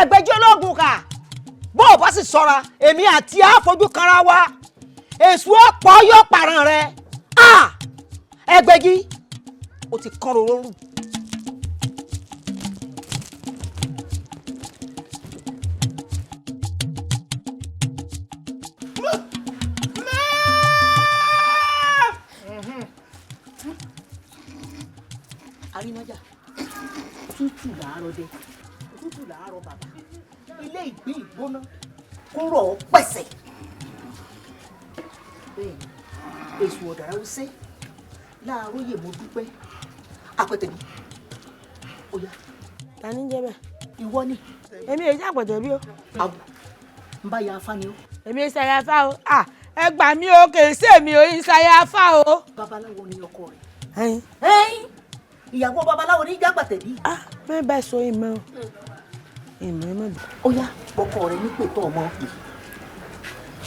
Ẹgbẹ̀jì ológun kà. Bó o bá sì sọ́ra, èmi àti àfojú kanra wa. Èso ọ̀pọ̀ yóò pààrọ̀ rẹ̀. Ẹgbẹ̀jì o ti kán rorò. rọdẹ, òtútù làárọ̀ bàbá, ilé ìgbín ìgbóná kó rọ̀ ọ́ pẹ̀sẹ̀. Bẹ́ẹ̀ni, èṣù ọ̀dàrà ó sé láàárọ̀ yè, mo dúpẹ́ apẹ̀tẹ̀ mi ó yá. Ta ni ń jẹ́ bẹ́ẹ̀? Ìwọ ni. Èmi èyí ṣàpẹ̀tẹ̀ bí o. Àbù ń bá ya afá ni ó. Èmi ń ṣayá afá o. Ẹ gbà mí o, kì í ṣe mi ò ń ṣayá afá o. Babaláwo ni ọkọ rẹ̀. Ẹ̀yin ìyàwó babaláwo ní jágbàtẹ̀ bí. Mẹ́ bá sọ ìmọ̀ o. Ìmọ̀ ìmọ̀ bí. Ó yá, ọkọ rẹ̀ ní pètò ọmọ pè.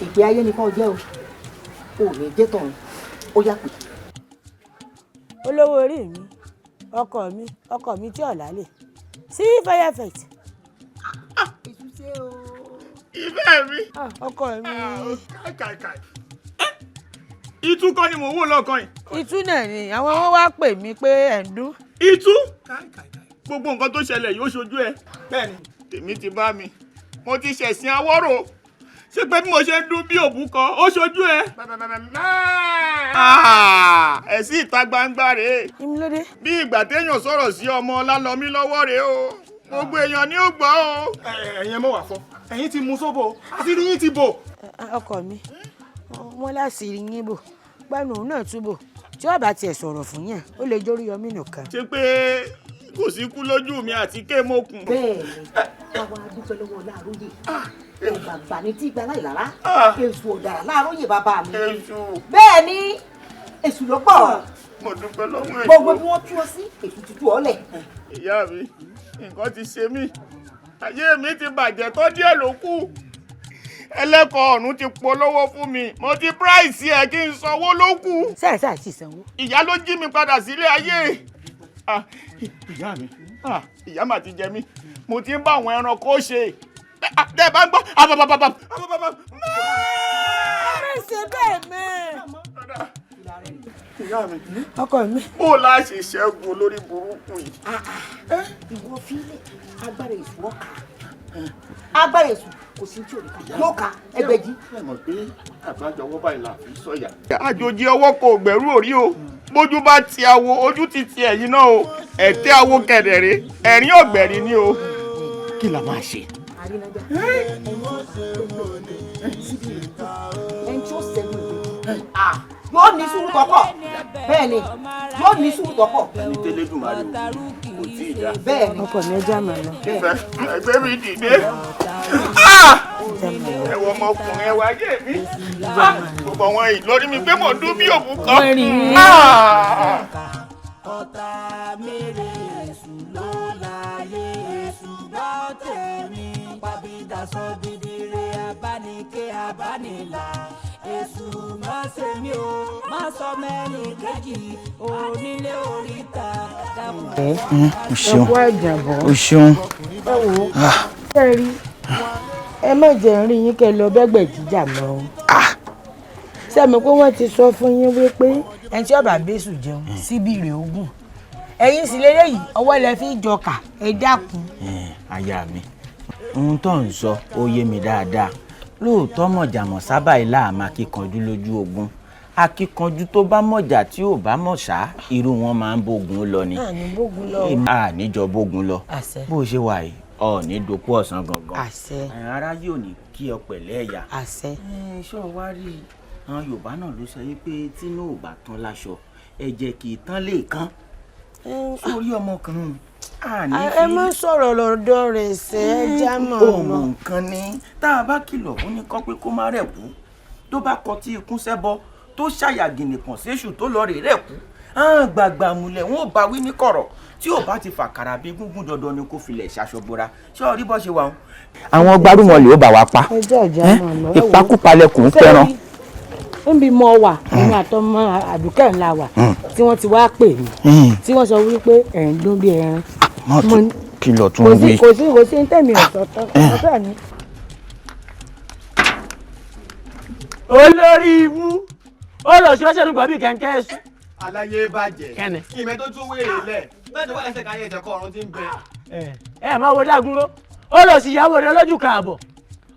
Ìpè ayé ni kò jẹ́ o. O ò ní jẹ́ tọ̀run. Ó yá pè. Olówó orí mi, ọkọ mi, ọkọ mi tí ọ̀la lè. Sí fire fight. Ìfẹ́ mi. Ọkọ mi. Itú kọ́ ni mò ń wò lọ́kàn yìí. Itú náà ni àwọn wọn wá pè mí pé ẹ̀ ń dún. Itú, gbogbo nǹkan tó ṣẹlẹ̀ yóò ṣojú ẹ. Bẹ́ẹ̀ni, tèmi ti bá mi, mo ti ṣẹ̀sìn awọ́rò, ṣé pé bí mo ṣe ń dún bí òbúkọ ó ṣojú ẹ. Ẹ̀sìn ìta gbangba rèé. Ìmúlódé. Bí ìgbà téèyàn sọ̀rọ̀ sí ọmọ Ọlálọ́mí lọ́wọ́ rèé o, gbogbo èèyàn ni ó gbọ́ o. Ẹ̀yin ẹ mọ̀ wá fọ́, ẹ̀yin ti mu sóbò, àṣírí yín ti bò. Ọkọ mi, wọn láṣìírí yín bò, pẹ́ẹ́nù òun náà túbò, tí ó bá tiẹ̀ sọ̀rọ̀ fún yàn ó lè jórí yọmí nìkan. Ṣé pé kò sí kú lójú mi àti kémokùn. Bẹ́ẹ̀ni, káwa dúpẹ́ lọ́wọ́ Láàróyè, ògbàgbà ní tí ìgbà láìlára, èṣù ọ̀dàrà Láàróyè bàbá mi. Bẹ́ẹ̀ni, èṣù ló pọ̀. Mo dúpẹ́ lọ́wọ́ èṣù. Gbogbo bí wọ́n tú ọ sí, èṣù ti tú ọ lẹ̀. Ìyá mi, nǹkan ti ṣe mí, ayé mi ti bàjẹ́ tó díẹ̀ ló kù. Ẹlẹ́kọ̀ọ́ ọ̀run ti polówó fún mi, mo ti price ẹ̀ kí n sanwó ló kù. Sẹ́ẹ̀sà sì sanwó. Ìyá ló jí mi padà sílé ayé. Ìyá mi, ìyá mà ti jẹ mí, mo ti ń bá àwọn ẹranko ṣe. Tẹ́ ẹ bá ń gbọ́, àbàbàbàbà. Ẹ ṣe bẹ́ẹ̀ mẹ́. Ìyá mi. Ọkọ mi. Bó o la ṣe ṣẹ́gun olórí burúkú yìí? Ìwọ fílẹ̀, agbára èṣù ọkà. Agbára èṣù kò sí tí ò ní ká. Yóò ká Ẹgbẹ̀jì. Ṣé mọ̀ pé àgbájọ ọwọ́ báyìí là fi sọ̀yà? Àjòjì ọwọ́ kò gbẹ̀rú òrí o. Bójú bá ti awo, ojú ti ti ẹ̀yìn náà o. Ẹ̀tẹ́ awo kẹ̀dẹ̀rẹ́, ẹ̀rín ọ̀gbẹ̀rì ni o. Kí la máa ṣe? Àrínájà. Ẹni tí ó ṣẹ́gun ìgbèjì. Yóò ní sùúrù tọ́pọ̀. Bẹ́ẹ̀ni, yóò ní sùúrù tọ́pọ̀. Ẹni tẹ́lẹ̀dùmarè kò tí ì dá. Bẹ́ẹ̀ni. Ọkọ mi, ẹja máa lọ. Ìfẹ́, ẹgbẹ́ mi dìde. Ẹ̀wọ̀n ọmọkùnrin ẹwà ayé mi. Gbogbo àwọn ìlọrí mi pé mò ń dún bí òkú kan. Ọ̀tá mèrè èṣù ló láyé, èṣù gbọ́ tèmi. Pàbídà sọ bìdìrẹ abániké abánilà. Èṣù má ṣe mí o, má sọ mẹ́rin kejì, onílé oríta dákun. O ṣeun, Ẹ kú àjàbọ̀. o ṣeun. Ẹ wò ó, ṣe rí, ẹ má jẹ́ ń rí yín kẹ́ lọ bẹ́gbẹ̀ jíjà mọ́ o. Sẹ́mi pé wọ́n ti sọ fún yín wípé ẹni tí ọba bẹ́sù jẹun síbi rè ogún, ẹ̀yin sì lélẹ́yìí ọwọ́ lẹ fi jọkà, ẹ dákun. Aya mi, ohun tó ń sọ ó yé mi dáadáa. Lóòótọ́ mọ̀jàmọ̀ sábà ilá àmà akíkanjú lójú ogun, akíkanjú tó bá mọ̀jà tí ò bá mọ̀ ṣá, irú wọn máa ń bógun lọ ni. Àní bógun lọ. Àníjọ bógun lọ. Àṣẹ. Bó ṣe wà yìí, ọ̀ọ́ni dokú ọ̀sán gangan. Àṣẹ. Ara yóò ní kí ọ pẹ̀lẹ́ ẹ̀yà. Àṣẹ. Ṣé o wá rí i, àwọn Yorùbá náà ló sọ wípé tínú ò bá tán láṣọ, ẹ̀jẹ̀ kì í tán lè kán. Sórí ọmọkùnrin Ẹ má sọ̀rọ̀ lọ́dọ̀ rẹ̀ ṣe é já mọ́ ó mọ nǹkan ni tá a bá kìlọ̀ fún ní kọ́ pé kó má rẹ̀ kú, tó bá kọtí ikún sẹ́bọ tó ṣàyàgìnì kàn séṣù tó lọ rè rẹ̀ kú, gbàgbà múlẹ̀ wọn ò bá wí ní kọ̀rọ̀, tí ò bá ti fàkàrà bí gúngún dandan ni kò filẹ̀ ṣaṣọbora. Ṣé o rí bọ́ ṣe wà ń. Àwọn gbárùmọ̀lì ó bà wá pa, ìpakúpalẹ̀kùn ń fẹ́ràn. Níbi mo wà, èmi àtọmọ Àdùkẹ́ ńlá wà tí wọ́n ti wá pè mí, tí wọ́n sọ wípé ẹ̀ ń dún bí ẹran. Kí ló tún wí? Kò sí tẹ̀mí ọ̀tọ̀ọ̀tọ̀ ọ̀tọ̀ ni. Olórí imú ó lọ sí ọṣẹ nígbà bíi kẹ̀kẹ́ ẹ̀sùn. Aláyé bàjẹ́. Kẹ́ni. Ìmẹ̀ tó tún wéèrè lẹ̀ bẹ́ẹ̀ tó wà lẹ́sẹ̀ káyé ìjẹ́kọ̀ ọ̀run ti ń bẹ. Ẹ máa wo dágúró, ó lọ sí ìyàwó rẹ lójú kan àbọ̀,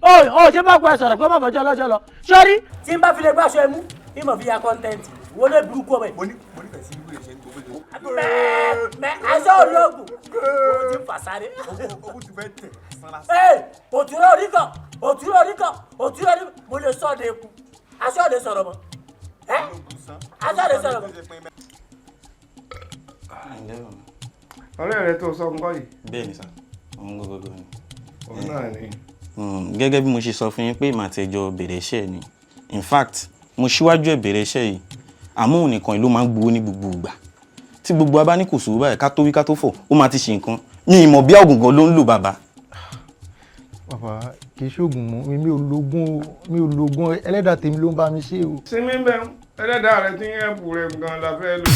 ó ṣe bá kọ ẹ sọ̀rọ̀ pé má bọ̀jọ́ lọ́jọ́ lọ sọ́rí. Tí n bá fi lè gbàṣọ ẹ mú, ìmọ̀ fi ya kọ́ńtẹ́ǹtì wọlé burúkú ọmọ yìí. Mo nífẹ̀ẹ́ sí wíwèé ṣe ń tó bójú. Mẹ́ẹ̀mẹ́ aṣọ ológun. O ti fà sáré. Owó ti fẹ́ tẹ̀. Ee, òtúrọ̀ orí kan, òtúrọ̀ orí kan, òtúrọ̀ orí kan, mo lè sọ ọ́ eku. Aṣọ lè sọ̀rọ̀ mọ́. Ẹ́ aṣọ lè sọ̀rọ̀ mọ́. Ọ̀rẹ́ rẹ tó sọ nǹkan yìí. Bẹ́ẹ̀ ni sà, òun gbogbo ni. Òun náà ni. Gẹ́gẹ́ bí mo ṣe sọ fún yín pé màá ti jọ bẹ̀rẹ̀ iṣẹ́ ni, in fact mo ṣíwájú ẹ̀ bẹ̀rẹ̀ iṣẹ́ yìí, àmọ́ òun nìkan ló máa ń gbowó ní gbogbo ìgbà. Tí gbogbo wa bá ní kò sówó báyìí, ká tó wí ká tó fọ̀, ó máa ti ṣe nǹkan. Mi ì mọ̀ bí ògùn gan ló ń lò, bàbá. Bàbá, kì í ṣoògùn mọ́, mi ò lògùn o, mi ò lògùn, ẹlẹ́dàá tèmi ló ń bá mi ṣe o. Sinmi bẹ́ẹ̀, ẹlẹ́dàá rẹ ti ń ẹ̀bù rẹ gan la fẹ́ lò.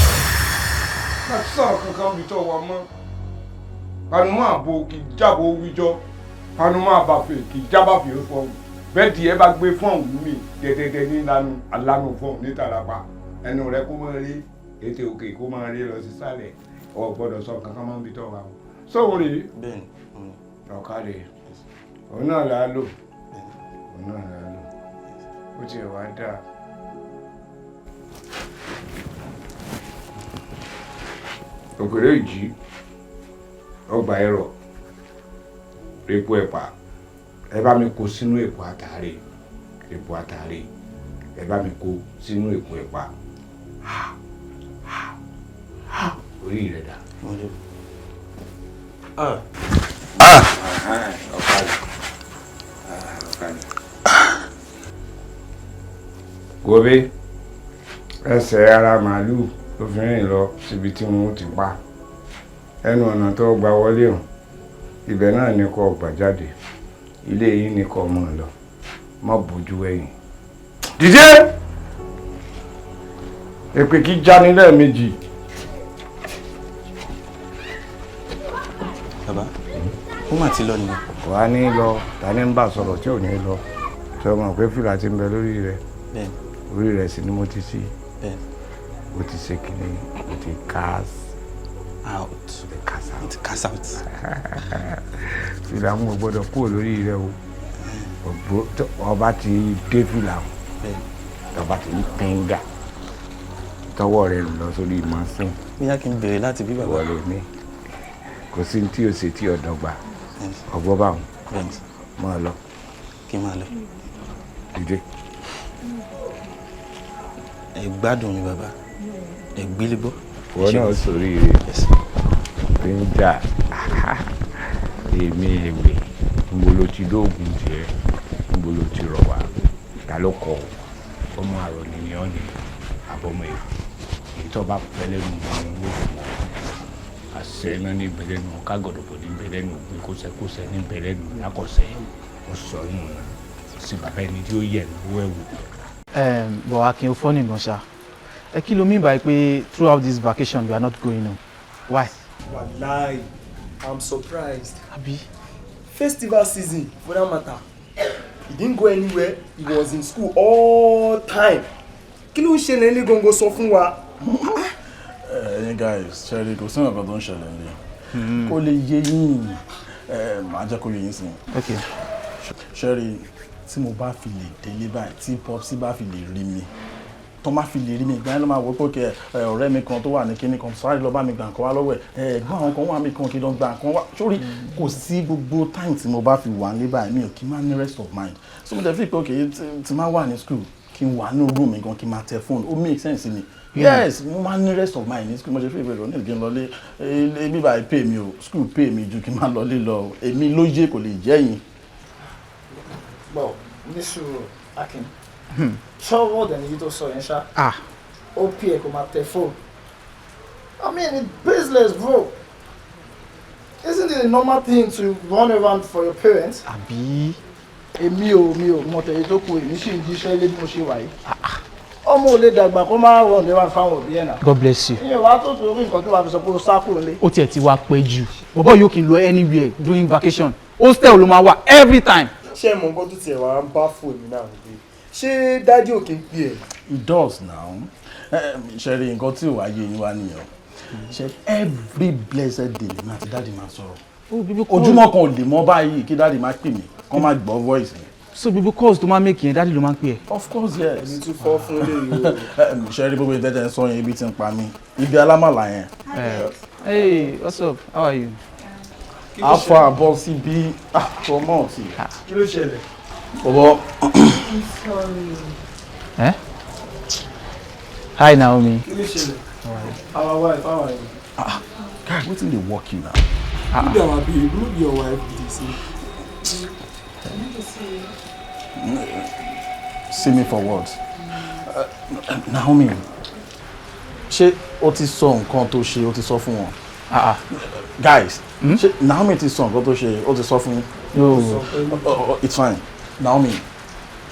Láti sọ̀rọ̀ kankan bí tó wà mọ́. Panumọ́ àbò kì í jábọ̀ wíjọ́, panumọ́ àbàfẹ́ kì í jábàfẹ́ fọ́ọ̀mù. Bẹ́ẹ̀ díẹ̀ bá gbé fọ́ọ̀mù mi dẹ́dẹ́dẹ́ ní lanu alánú fọ́ọ̀mù ní tàràpá. Ẹnu rẹ kó máa rí ètè òkè, kó máa rí lọ sísàlẹ̀. O gbọ́dọ̀ sọ kankan mọ́ bí tó wà o. Sóhun rèé. Bẹ́ẹ̀ni. Ọ̀kadì. Òun náà là á lò. Òun náà là á lò. Ó ti wá dáa. Òkèrè ìjì ọgbà ẹ̀rọ epo ẹ̀pà, ẹ bá mi kó sínú epo àtàrí, epo àtàrí, ẹ bá mi kó sínú epo ẹ̀pà. Orí rẹ̀ dà. Gobe ẹsẹ̀ ara màálù ló fi rìn lọ síbi tí wọn ó ti pa. Ẹnu ọ̀nà tó gba wọlé hàn, ibẹ̀ náà ni kò gbà jáde. Ilé yìí ni kò mọ̀ lọ, má bójú ẹ̀yìn. Dìde! Èpè kí jáni lẹ́ẹ̀mejì. Bàbá, ó mà ti lọ nìyẹn. Kò á ní lọ, ta ni ń bá sọ̀rọ̀ tí ò ní lọ? Ṣé o mọ̀ pé fìlà ti ń bẹ lórí rẹ? Bẹ́ẹ̀ni. Orí rẹ sì ni mo ti sí. Bẹ́ẹ̀ni. O ti ṣe kìíní, o ti cast out. O ti cast out. O ti cast out. Fìlà ń gbọ́dọ̀ kúrò lórí rẹ o. Ọba ti dé fìlà o. Ọba ti ń pín gà. Tọwọ́ rẹ lọ sórí mọ́sìn. Bóyá kí n bèrè láti bí, bàbá. Ìwọ ló ní. Kò sí tí o ṣe tí o dọ́gba. Ọgbọ́n báwọn. Máa lọ. Kí n máa lọ. Dìde. Ẹ gbádùn mi, bàbá. Ẹ gbélé gbọ́. Ìwọ náà sórí rẹ. Tí ń jà èmi èwe, níbo ló ti dóògùn tiẹ̀? Níbo ló ti rọ̀ wá? Ta ló kọ̀ ọ́? Ọmọ àrò nìyẹn ni àbọ̀mọ̀ èkó. Èyí tó bá fẹ́ lẹ́nu wọn ló fún ọ. Àṣẹ iná ní ìbẹ̀rẹ̀ nù, kágọ̀dọ̀bọ̀ ní ìbẹ̀rẹ̀ nù, òpin kóṣẹ́kóṣẹ́ ní ìbẹ̀rẹ̀ nù, lákọ̀ọ́sẹ́ ó sọ inú náà. Sí bàbá ẹni tí ó yẹ lọ́wọ́ ẹ̀wò. But Akin, funny gan ṣá. Ẹ kí ló mean by pé throughout this vacation you are not going home? Why? Wallahi, I'm surprised. Abi? Festival season, for that matter. He didn't go anywhere. He was in school all time. Kí ló ń ṣẹlẹ̀ ní gangan, sọ fún wa? Ẹ̀yin guys, ṣẹ́rí kò sí nǹkan tó ń ṣẹlẹ̀ nílé. Kó lè yé yín, màá jẹ́ kó yé yín sí. Ṣẹ́rí tí mo bá fi lè délé báyìí, tí popsi bá fi lè rí mi, tó má fi lè rí mi, ìgbà yẹn ló máa wọ pé kẹ ọ̀rẹ́ mi kan tó wà ní kíní kan, sáré lọ bá mi gbà nǹkan wá lọ́wọ́ ẹ̀, ẹ̀gbọ́n àwọn kan wà mí kan kí lọ gbà nǹkan wá sórí. Kò sí gbogbo time tí mo bá fi wà nílé báyìí, mi ò kí máa ní rest of mind. So mo dẹ̀ fi pé okay, tí máa wà ní school, kí n wà ní room mi gan, kí n máa tẹ phone, ó make sense mi. Yes, mo máa ní rest of mind ní school. Mo ṣe fi ìwé rẹ̀ ní kí n lọlé ebi báyìí pay mi o, school pay mi ju kí n máa lọlé lọ. Èmi ló yé, kò lè jẹ́ yín. Bọ̀ ní sùúrù, Akin, sọ́wọ́ dẹ̀ ní yìí tó sọ yẹn ṣá. Ó pè é kó máa tẹ phone. I mean, it's baseless, bro. Isn't it a normal thing to run around for your parents? Àbí? Èmi ò, mi ò mọ tẹ̀yẹ tó kù, èmi sì ń jíṣẹ́ ilé bí mo ṣe wà yìí. Ọmọ ò lè dàgbà kó má run around fáwọn òbí ẹ̀ náà. God bless you. Ìyẹn wàá tó torí nǹkan tó wàá fi sọ pé ó sá kúrò nílé. Ó tiẹ̀ ti wá pẹ́ jù. Bọ̀bọ̀ yóò kí n lọ anywhere during vacation. Hostel ló máa wà every time. Ṣé mo nǹkan tó tiẹ̀ wá ń bá fò mí náà ni pé ṣé daddy ò kí ń pè ẹ́? It does now. Ṣe rí nǹkan tí ò wá yé yín wá nìyẹn. Ṣe every blessed day lèmi àti daddy máa sọ̀rọ̀. Ojúmọ́ kan ò lè mọ́ báyìí kí daddy máa pè mí, kán máa gbọ́ voice mi. So gbogbo calls tó máa make yẹn, daddy ló máa ń pè ẹ́. Of course, yes. Ẹni tún fọ́ fún ilé yìí o. Ṣe rí gbogbo ìtẹ́tẹ̀ ń sọ yẹn, ibi tí ń pa mí, ibi alámàlà yẹn. Hey, what's up? How are you? Alpha bọ́ sí bí ọmọ sí. Kí ló ṣẹlẹ̀? Bọ̀bọ̀. I'm sorry. Eh? Hi, Naomi. Kí ló ṣẹlẹ̀? Our wife, how are you? Ah, guy, wetin dey work you now? No be our babe, no be your wife be this. See me for what? Naomi, ṣé o ti sọ nǹkan tó ṣe, o ti sọ fún wọn? Guys, ṣé Naomi ti sọ nǹkan tó ṣe, o ti sọ fún yín? No. Oh, it's fine. Naomi,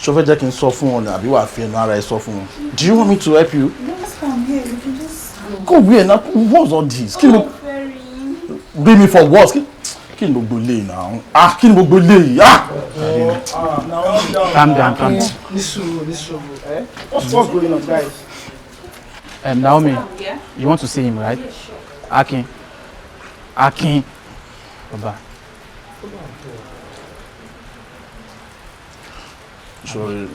ṣo fẹ́ jẹ́ kí n sọ fún wọn ni àbí wàá fi ẹnu ara ẹ sọ fún wọn? Do you want me to help you? No, I'm here. You can just go. Go where now? What's all this? Kí ni rí mi for what? Kí ni gbogbo ilé náà? Ah, kí ni gbogbo ilé yìí? Ah! Calm down, calm down. Ní sùúrù, ní sùúrù, eh? What's going on, guys? Naomi, Yeah? you want to see him, right? Yeah, sure. Akin. Akin. Baba. Sorry,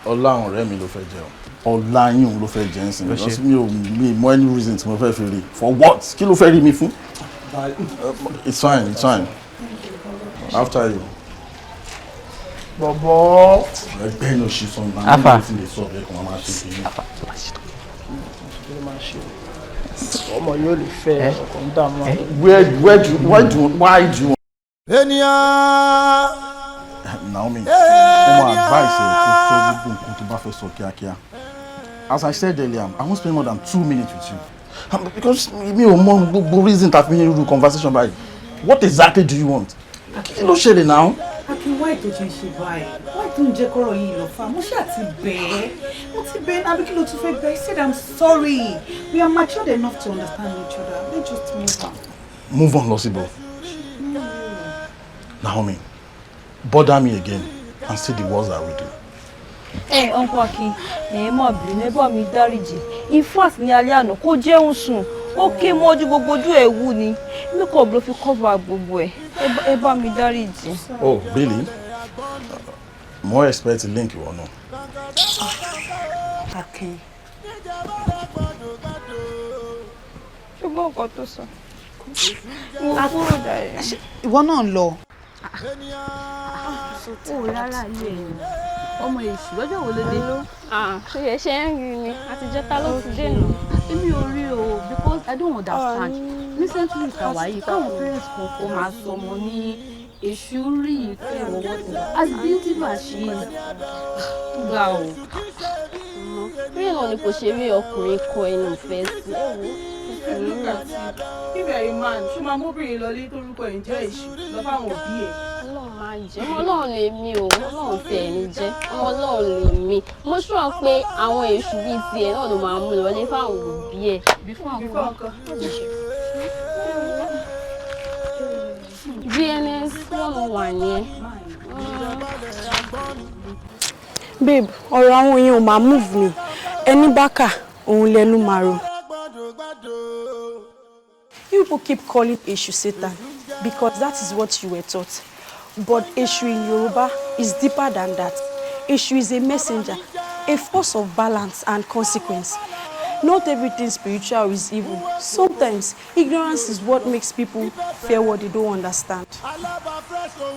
ọlá àwọn ọ̀rẹ́ mi ló fẹ́ jẹun. Ọlá yín òun ló fẹ́ jẹun sí mi. Because mi ò mi mọ any reason tí mo fẹ́ fi rí. For what? Kí ló fẹ́ rí mi fún? It's fine, it's fine. After you. Bọ̀bọ̀. Ẹgbẹ́ inú ṣe sọ náà. Afa. Ní lè sọ ọ̀rẹ́ kan máa ṣe kìíní. Kí ló máa ṣe? Ọmọ yóò lè fẹ́ ọkọ̀ ń dààmú àwọn. Where do why do why do you Ènìyàn. Naomi, mo máa advice ẹ kó sọ gbogbo nǹkan tó bá fẹ́ sọ kíákíá. As I said earlier, I won't spend more than 2 minutes with you. Because mi ò mọ gbogbo reason ta fi ń ru conversation báyìí. What exactly do you want? Kí ló ṣẹlẹ̀ now? Akin, why tó ṣe ń ṣe báyìí? Why tó ń jẹ́ kọ́rọ̀ yìí lọ fà? Mo ṣáà ti bẹ̀ ẹ́. Mo ti bẹ̀ ẹ́ náà, àbí kí ló tún fẹ́ bẹ̀? I said I'm sorry. We are matured enough to understand each other. Let's just move on. Move on lọ síbò. Naomi, bother me again and see the worst I will do. Ẹ Uncle Akin, ẹ má bínú, ẹ bá mi dáríjì. In fact, ní alẹ́ àná kó jẹun sùn, ó ké mọ́jú, gbogbo ojú ẹ̀ wú ni. Makeup ló fi cover gbogbo ẹ̀. Ẹ bá mi dáríjì. Oh, really? Mo expect link ìwọ náà. Akin. Ṣùgbọ́n nǹkan tó sọ. Mo kúrò dáre. Ìwọ náà ń lọ. Ó rárá ilé ẹ̀. Ọmọ èṣù, lọ́jọ́ wo ló dé? Ṣe yẹ ṣe ń rí ni àtijọ́ ta ló ti dé nù. Èmi ò rí o, because I don't understand. Ní century tàwa yìí, káwọn parents kan kó máa sọ ọmọ ní èṣù rí ìfẹ́ ìwọ́wọ́ tí, as beautiful as she is, ga o. Rí náà ni kò ṣe rí ọkùnrin kọ ẹnu ìfẹ́ sí. Ẹ wò ó. If you are a man, ṣó máa móbìnrin lọlé torúkọ ẹ̀ ń jẹ́ èṣù lọ fáwọn òbí ẹ̀? Ọlọ́run máa jẹ́ ọmọ Ọlọ́run lè mí o, Ọlọ́run tẹ̀ ní jẹ́ ọmọ Ọlọ́run lè mí. Mo sọ pé àwọn èṣù bíi tiẹ̀ náà ló máa mú lọlé fáwọn òbí ẹ̀. Before nǹkan. GNS 101 yẹn. Babe, ọ̀rọ̀ àwọn yẹn ò máa move mi. Ẹni bá kà, òun lẹnu máa ro. You people keep calling Eshu Satan because that is what you were taught. But Eshu in Yoruba is deeper than that. Eshu is a messenger, a force of balance and consequence. Not everything spiritual is evil. Sometimes ignorance is what makes people fear what they don't understand.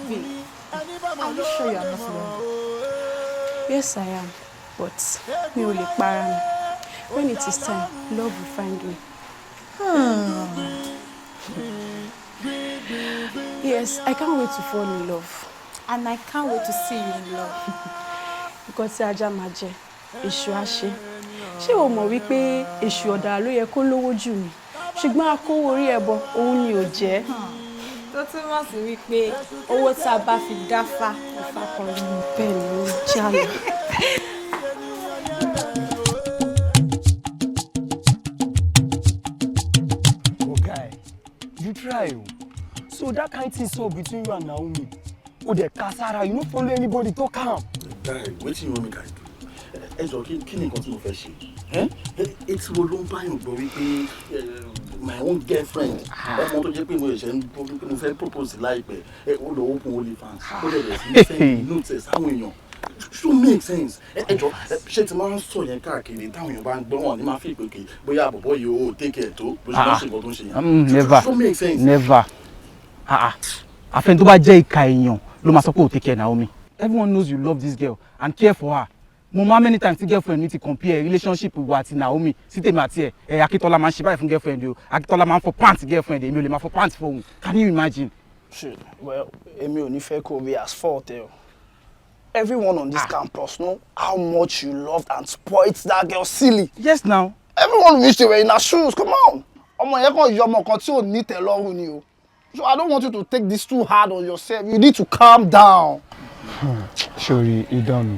Babe, are you sure you are not lonely? Yes, I am, but mi ò lè para mi. When it is time, love will find me. Yes, I can't wait to fall in love. And I can't wait to see you in love. Nǹkan tí ajá máa jẹ, èṣù á ṣe. Ṣé o mọ̀ wípé èṣù ọ̀dàrà ló yẹ kó lówó jù mí? Ṣùgbọ́n akówó orí ẹbọ, òun ni ò jẹ́. Tó túmọ̀ sí wípé owó tá a bá fi dáfá, Ifá kan ló ní. Bẹ́ẹ̀ ni, ó já lọ. Oh guy, you try o. So that kind thing so between you and Naomi. O dey kasara, you no follow anybody talk am. Guy, wetin you want make I do? Ẹ jọ, kí ni nǹkan tí mo fẹ́ ṣe? Etí wo ló ń báyọ̀ gbọ́ wípé My own girlfriend, ọmọ tó jẹ́ pé mo ṣẹ̀ṣẹ̀ ń bọ́ pé mo fẹ́ propose láìpẹ́, ẹ ó lọ open OnlyFans, ó dẹ̀ bẹ̀rẹ̀ sí ní send nudes ẹ̀ sáwọn èèyàn. Ṣó make sense? Ẹ jọ, ṣé ti máa ń sọ yẹn káàkiri táwọn èèyàn bá ń gbọ́, wọn ní máa fi ìpè kè bóyá àbọ̀bọ̀ yìí ó take care tó bó ṣe máa ń ṣe nǹkan tó ń ṣe yẹn? Never. Ṣó make sense? Never. Ah ah, àfẹn tó bá jẹ́ ìka èèyàn ló máa sọ pé ò take care Naomi. Everyone knows you love this girl and care for her. Mo máa many times tí girlfriend mi ti compare relationship wa àti Naomi sí tèmi àti ẹ. Ẹ Akíntọ́lá máa ń ṣe báyìí fún girlfriend o, Akíntọ́lá máa ń fọ pant girlfriend, èmi ò lè máa fọ pant fóun. Can you imagine? Shit, well, èmi ò ní fẹ́ kó be as fault ẹ o. Everyone on this campus know how much you loved and spoilt that girl silly. Yes now. Everyone wish they were in her shoes. Come on. Ọmọ yẹn kàn yọ ọmọ kan tí ò ní tẹ́lọ́rùn ni o. So I don't want you to take this too hard on yourself. You need to calm down. Sorry, Idami.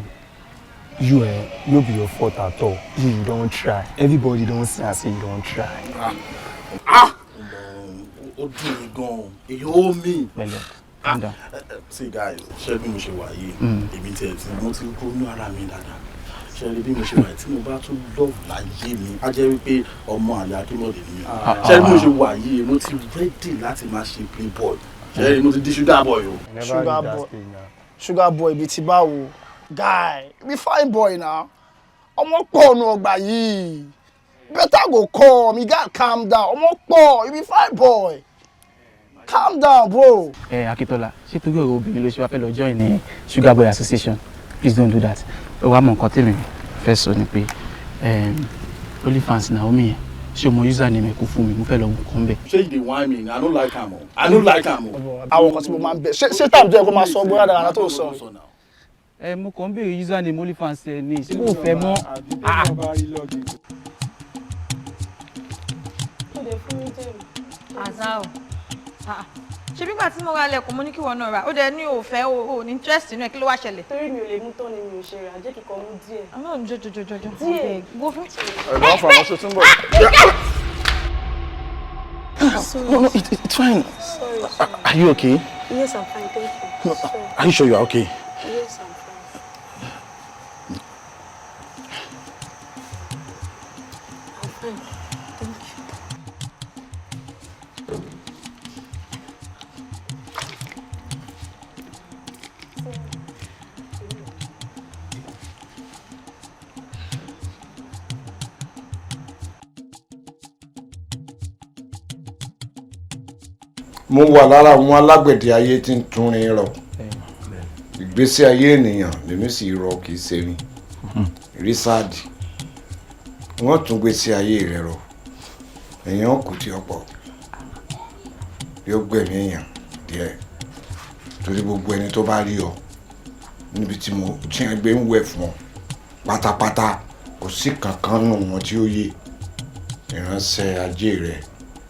You no be your fault at all. You don try. Everybody don see am say you don try. Ah! Ó dùn mí gan-an. Èyí ó mì. Pẹ̀lẹ́, calm down. See guys, ṣé bí mo ṣe wà yìí, èmi tiẹ̀ tí mo ti ronú ara mi dáadáa. Ṣé rí bí mo ṣe wà yìí, tí mo bá tún love láyé mi, á jẹ́ wípé ọmọ àlè Akínbọ̀dé ni mí. Ṣé bí mo ṣe wà yìí, mo ti ready láti máa ṣe playboy. Ṣé rí mo ti di sugar boy o. Sugar boy. Sugar boy bíi ti báwo? Guy, be fine boy now. Ọmọ pọ̀ nù ọgbà yìí. Better go come, you gats calm down. Ọmọ pọ̀, you be fine boy. Calm down, bro. Ẹ Akíntọ́lá, ṣé torí ọ̀rọ̀ obìnrin ló ṣe wá fẹ́ lọ join ní Sugar Boy Association? Please don't do that. Ó wá mọ nǹkan tèmi fẹ́ sọ ni pé OnlyFans Naomi yẹn, ṣé o mọ username ẹ̀? Kó fún mi, mo fẹ́ lọ wò kán bẹ̀. Ṣé you dey whine me? I no like am o. I no like am o. Àwọn nǹkan tí mo máa ń bẹ̀. Ṣé táàbù jẹ́ kó máa sọ bóyá dára tó sọ? Ẹ mo kàn ń béèrè username OnlyFans ẹ ní, ṣé kò fẹ́ mọ́? Ah! Azao, ṣe bí gbà tí mo ra lẹ̀kùn, mo ní kí wọ́n náà rà, ó dẹ̀ ní òfẹ́ o ní interest nínú ẹ̀, kí ló wá ṣẹlẹ̀? Torí mi ò lè mú tán ni mi ò ṣe rà, jẹ́ kíkọ́ mú díẹ̀. Àwọn jọjọjọjọ. Díẹ̀. Go fún. Ẹ̀rọ àfọ̀ àwọn ṣe túnbọ̀. Sorry. No, no, it's fine. Sorry, sorry. Are you okay? Yes, I'm fine, thank you. No, Sorry. are you sure you are okay? Yes, I'm fine. I'm fine, thank you. Mo wà lára àwọn alágbẹ̀dẹ ayé tí ń túnrin rọ. Ìgbésí ayé ènìyàn lèmi sì rọ, kì í ṣe rin rísáàdì. Wọ́n tún gbésí ayé rẹ̀ rọ, èèyàn kù tí ọ̀pọ̀ yóò gbẹ̀mí èèyàn díẹ̀, torí gbogbo ẹni tó bá rí ọ níbi tí mo tí ẹ gbé ń wẹ̀ fún ọ pátápátá, kò sí kankan nù wọn tí ó yé. Ìránṣẹ́ ajé rẹ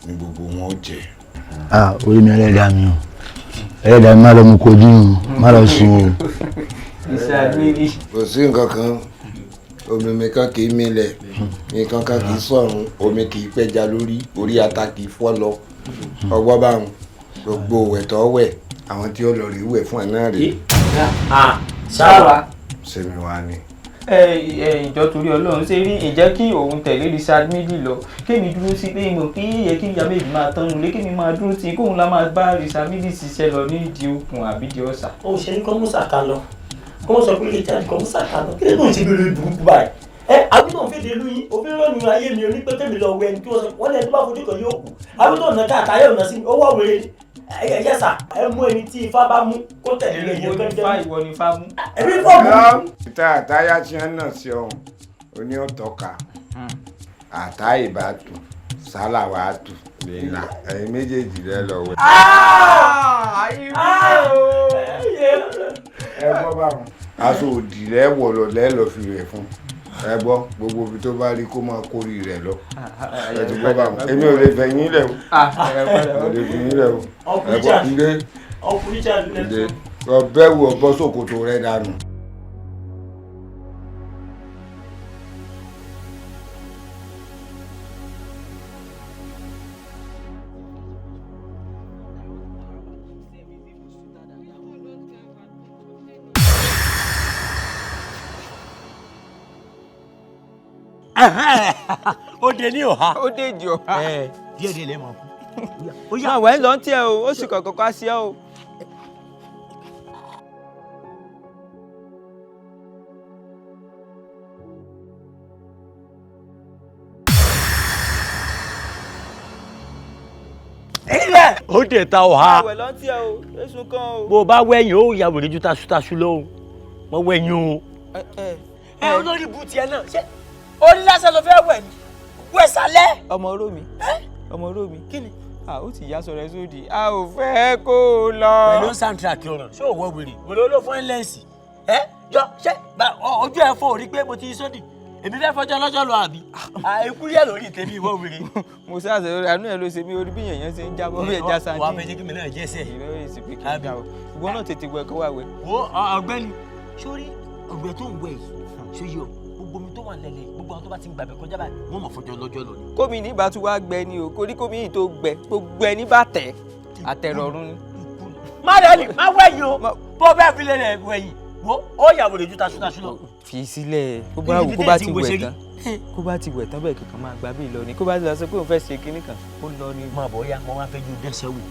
ní gbogbo wọn ó jẹ. Ah, orí mi, ẹlẹ́dàá mi o, ẹlẹ́dàá mi, má lọ mú kojú o, má lọ sùn o. Kò sí nǹkan kan, omi mi kan kì í milẹ̀, nǹkan kan kì í sọ̀run, omi kì í pẹ́ja lórí orí, ata kì í fọ́ lọ. Ọgbọ́n báwọn gbogbo òwẹ̀ tó wẹ̀, àwọn tí ó lọ rí wẹ̀ fún ẹ náà rèé. Sáwa. Sẹ́mi wa ni. Ẹ ẹ, ìjọ, torí Ọlọ́run, ṣe rí ìjẹ́ kí òun tẹ̀lé Richard Mílì lọ, kémi dúró sí pé mo kí yẹ kí ìyá méjì máa tán nulẹ̀, kémi máa dúró tí kóun la máa bá Richard Mílì ṣiṣẹ́ lọ ní ìdí òkun àbí ìdí ọ̀sà. Ó ṣe ní kọ́ Musa ká lọ, kó sọ pé Richard kọ́ Musa ká lọ. Kí ló ń ṣe bí olórí burúkú báyìí? Ẹ àbí náà fèdè lu yín òfin rọ́ọ̀nù ayé mi oní pé kémi lọ wẹ ẹni tí wọ́n sọ wọ́n lẹ́ni tó bá fojú kan yóò kú, àbí tó nà káàtà ayé ọ̀nà sí mi ó wà wèrè ni. Ẹ yẹ sà, ẹ mú ẹni tí ifá bá mú kó tẹ̀lé lọ ìyẹn. Ìwọ ni ifá mú. Ẹbí fọ́ mú. Ìta àtáyá tí wọn nà sí ọhún oní ọtọka àtá ìbátú sálà wàá tù lẹ́yìn ẹ̀yin méjèèjì rẹ lọ wẹ̀. Ẹ gbọ́ báwọn aṣọ òdì rẹ wọ̀ lọ lẹ́lọ́ fi rẹ̀ fún ẹ. Gbọ́, gbogbo ibi tó bá rí kó máa kórì rẹ̀ lọ. Ẹ ti gbọ́ báwọn, èmi ò lè fẹ́ yín lẹ̀ o, ò lè fi yín lẹ̀ o. Ẹ gbọ́, ǹdẹ́ ǹdẹ́ ọbẹ̀ wù ọ, bọ́ sòkòtò rẹ dànù. Ó de ní ọ̀há. Ó dé jì ọ̀há. Díẹ̀ díẹ̀ lẹ́ẹ̀ máa kú. Máa wẹ̀ ń lọ tiẹ̀ o, ó sì kọ̀ọ̀kan ká sí ọ́ o. Ó dẹ̀ ta ọ̀ha. Máa wẹ̀ lọ tiẹ̀ o, èsùn kan o. Bó o bá wẹ̀yìn ó ya wèrè ju taṣutaṣu lọ o. Wọ́n wẹ̀yìn o. Ẹ olórí bu tiẹ̀ náà ṣé orí lásán ló fẹ́ wẹ̀ ni? Wẹ̀ sálẹ̀. Ọmọ oró mi. Ọmọ oró mi. Kí ni? A ó ti yá sọ̀rọ̀ ẹ sódì. A ò fẹ́ kó o lọ. Pẹ̀lú soundtrack ọ̀ràn ṣé òwò wèrè wèrè ló fún ẹ lẹ́ǹsì. Ẹ jọ ṣé ojú ẹ fọ́ òrí pé mo ti sódì. Èmi fẹ́ fọjọ́ lọ́jọ́ lọ àbí? Àìkú yẹ lórí tèmi ìwọ wèrè. Mo ṣáàṣẹ lórí àánú ẹ ló ṣe mí orí bí yẹ̀yẹ́ ṣe ń jábọ́ bí ẹja sandin. Wà á fẹ́ jẹ́ kí mi náà jẹ́ sẹ́. Ìrọ̀ èsì pé kí n jábọ̀. Ìwọ náà tètè wẹ̀ kó wà wẹ̀. Wo ọ̀gbẹ́ni sórí ọ̀gbẹ́ tó ń wẹ̀ yìí ṣé yọ gbogbo omi tó wà lẹ́lẹ̀ gbogbo àwọn tó bá ti ń gbàgbẹ́ kọjá báyìí wọ́n mọ̀ fọjọ́ lọ́jọ́ lọ ni. Kómi ní ìbá tún wá gbẹ ni o, korí kómi yìí tó gbẹ gbogbo ẹni bá tẹ̀ àtẹ̀rọ̀rùn ni. Má rẹ́lì má wẹ̀yìn o, bó bẹ́ẹ̀ fi lè rẹ̀ wẹ̀yìn wo ó yà wèrè ju taṣutaṣu lọ. Fi sílẹ̀ kó bá wù kó bá ti wẹ̀ tán kó bá ti wẹ̀ tán bẹ́ẹ̀ kankan máa gbà bí lọ ni kó bá ti lọ sọ pé òun fẹ́ ṣe kinní kan ó lọ ni. Máa bọ̀ ya mo wá fẹ́ ju dẹ́sẹ̀ wò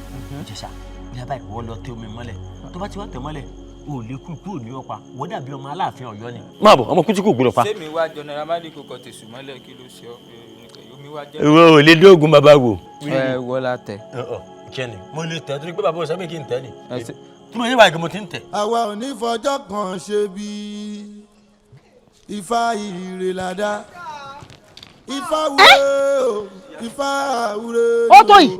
Ìjẹ̀ṣà bí a báyìí wọ́n lọ tẹ omi mọ́lẹ̀ tó bá ti wá tẹ̀ mọ́lẹ̀ o ò lè kú kú òní ọ̀pá wọ́n dàbí ọmọ Aláàfin Ọ̀yọ́ ni. Máa bọ̀ ọmọ kútí kò gbọdọ̀ pa. Sẹ́mi wá jọ Naira Marley kò kọ tẹ̀sù mọ́lẹ̀ kí ló ṣe ọ́ omi wá jẹ́. Ìwọ ò lè dóògùn bàbá wò. Ẹ wọ́n la tẹ̀. Kẹ́ni mo lè tẹ̀ torí pé bàbá ò sọ pé kí n tẹ̀ ni tí mo yé wàá mo ti ń tẹ̀. Àwa ò ní fọjọ́ kan ṣe bí ifá ìrè ládá ifá wúre o ifá wúre ó tó yìí.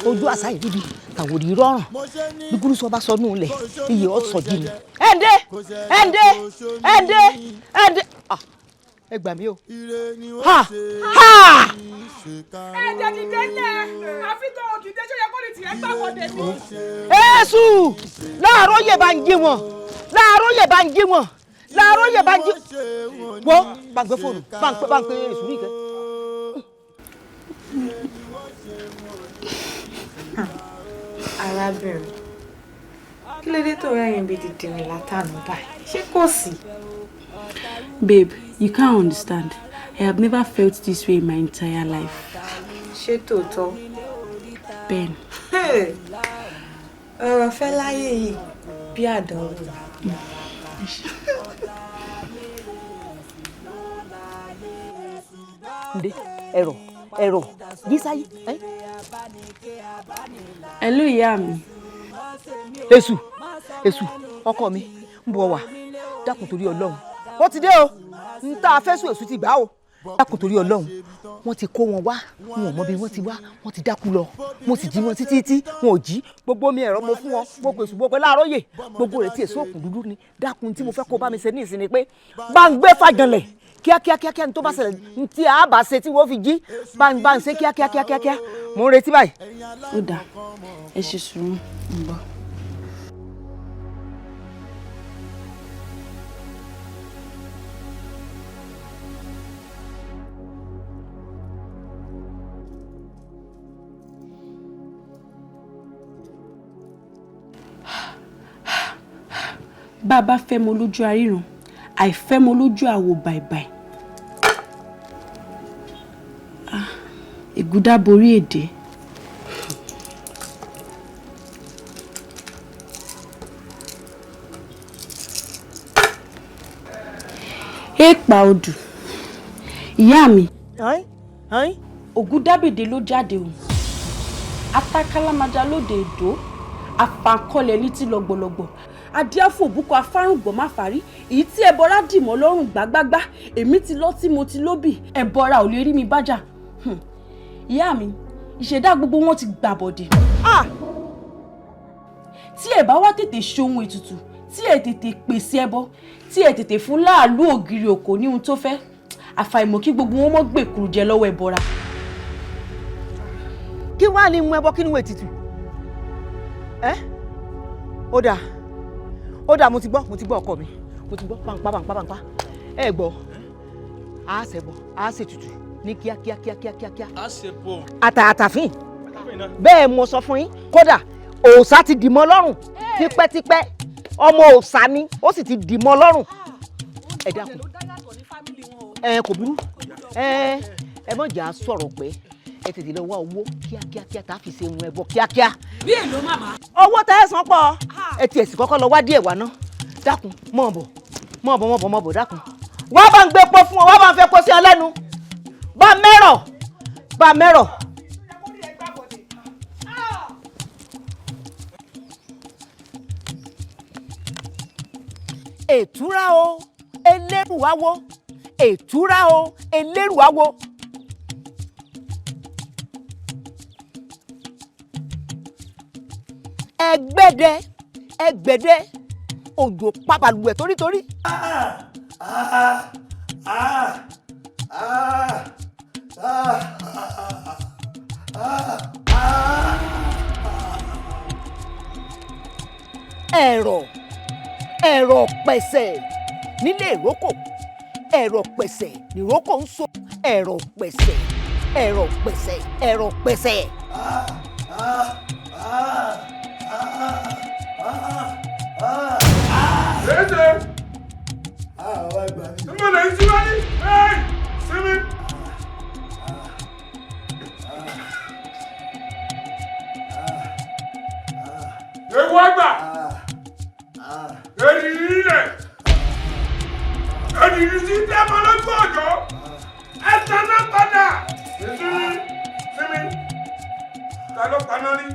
Ojú àṣà yìí níbi tàwọn òdì rọrùn bí gúrúsọ bá sọnù lẹ iye ọsọ jí ni. Ẹ̀ǹdẹ́ ẹ̀ǹdẹ́ ẹ̀ǹdẹ́ ẹ̀ǹdẹ́ ẹ gbà mí o. Ha ha. Ẹ̀jẹ̀ dìde lẹ̀ àfi tó òdìdé ṣó yẹ kó ní tiẹ̀ gbà wọ̀dé mi. Èṣù láàárọ̀ yẹ̀ bá ń jí wọn láàárọ̀ yẹ̀ bá ń jí wọn láàárọ̀ yẹ̀ bá ń jí wọ́n bá ń gbé fóònù bá ń pè èṣù nìkẹ́. Arábìnrin, kí ló dé tó rẹ́rìn bíi dìdìrìn látànù báyìí? Ṣé kò sí? Babe, you can't understand. I have never felt this way in my entire life. Ṣé tòótọ́? Ben. Ọ̀rọ̀ fẹ́ láyé yìí bí àdánwò. Ǹdẹ́ ẹ̀rọ ẹ̀rọ yíṣáyé. Hello ìyá mi. Èṣù Èṣù ọkọ mi ń bọ̀ wá dákun torí Ọlọ́run. Ó ti dé o, n ta afẹ́sùn Èṣù ti gbà o. Dákun torí Ọlọ́run, wọ́n ti kó wọn wá, wọn ò mọ bí wọ́n ti wá, wọ́n ti dákú lọ. Mo sì jí wọn títí tí wọn ò jí. Gbogbo mi ẹ̀rọ mo fún wọn, mo pèsè gbogbo láàárọ̀ yè. Gbogbo rẹ̀ tí èso òkun dúdú ni. Dákun tí mo fẹ́ kó bá mi ṣe ní ìsinmi pé bá ń gbé fàjànlẹ̀ kíákíá kíákíá ní tó bá ṣẹlẹ̀ ní tí a bá ṣe tí wọ́n fi jí bá ń ṣe kíákíá kíákíá kíá. Mo ń retí báyìí. Ó dáa, ẹ ṣe sùúrù, ń bọ̀. Bá a bá fẹ́ mọ lójú aríran, àìfẹ́ mọ lójú àwò bàìbàì. Ìgúdá borí èdè. Èèpà odù, ìyá mi. Ògúndábèdé ló jáde o. Atákálámájá lóde Èdó, àfàǹkọlẹ̀ ní ti lọ́gbọ̀lọ́gbọ̀. Adíáfò òbúkọ afárùngbọ̀n má fárí èyí tí ẹbọra dì mọ́ lọ́rùn gbágbágbá èmi ti lọ tí mo ti lóbì ẹbọra ò lè rí mi bájà. Ìyá mi, ìṣẹ̀dá gbogbo wọn ti gbàbọ̀dè. Tí ẹ bá wá tètè ṣohun ètùtù, tí ẹ tètè pèsè ẹbọ, tí ẹ tètè fún láàlú ògiri òkò ní ohun tó fẹ́, àfàìmọ̀ kí gbogbo wọn mọ́ gbèkúrú jẹ lọ́wọ́ ẹbọra. Kí wàá ní mú ẹbọ kí ni wọ́n ètùtù? Ẹ́ ó dáa ó dáa mo ti gbọ́ ọkọ mi mo ti gbọ́ pàǹpá pàǹpá pàǹpá ẹ gbọ́ a ṣe bọ̀ a ṣe tutù ní kíákíá kíákíá kíákíá. A ṣe bọ̀. Àtàtàfín bẹ́ẹ̀ mo sọ fún yín kódà òòṣà ti dì mọ́ lọ́rùn tipẹ́tipẹ́ Ọmọ òòṣà ni, ó sì ti dì mọ́ lọ́rùn. Ẹ dákun, ẹ kò burú, ẹ mọ̀ jà sọ̀rọ̀ pé ẹ tètè lọ wá owó kíákíákíá tá a fi ṣe ohun ẹbọ kíákíá. Bí èlò, màmá? Owó tẹ́ ẹ san pọ̀. Ẹ tiẹ̀ sì kọ́kọ́ lọ wá díẹ̀ wá ná. Dákun, mọ̀ bọ̀, mọ̀ bọ̀, mọ̀ bọ̀, mọ̀ bọ̀. Dákun, wá bá ń gbé pọ́ fún ọ, wá bá ń fẹ́ pọ́ sí ọ lẹ́nu. Bá mẹ́rọ̀, bá mẹ́rọ̀. Ètúrà o, elérù awo! Ètúrà o, elérù awo! Ẹgbẹ́dẹ, ẹgbẹ́dẹ, òjò pàpàlùwẹ̀ torítorí. Ah, ah, ah, ah, ah, ah. Ẹ̀rọ̀ ẹ̀rọ̀ pẹ̀sẹ̀ nílé ìrókò, ẹ̀rọ̀ pẹ̀sẹ̀ nìrókò ń so, ẹ̀rọ̀ pẹ̀sẹ̀, ẹ̀rọ̀ pẹ̀sẹ̀, ẹ̀rọ̀ pẹ̀sẹ̀. Ah, ah, ah, ah, ah. Èdè. Nbọ lè ń síwájú. Ẹ́ẹ̀ sinmi. Ewu àgbà. Èdìrí ilẹ̀. Èdìrí sí dẹ́mọ lójú ọ̀jọ́. Ẹ tanná padà. Sinmi sinmi. Ta ló paná rí?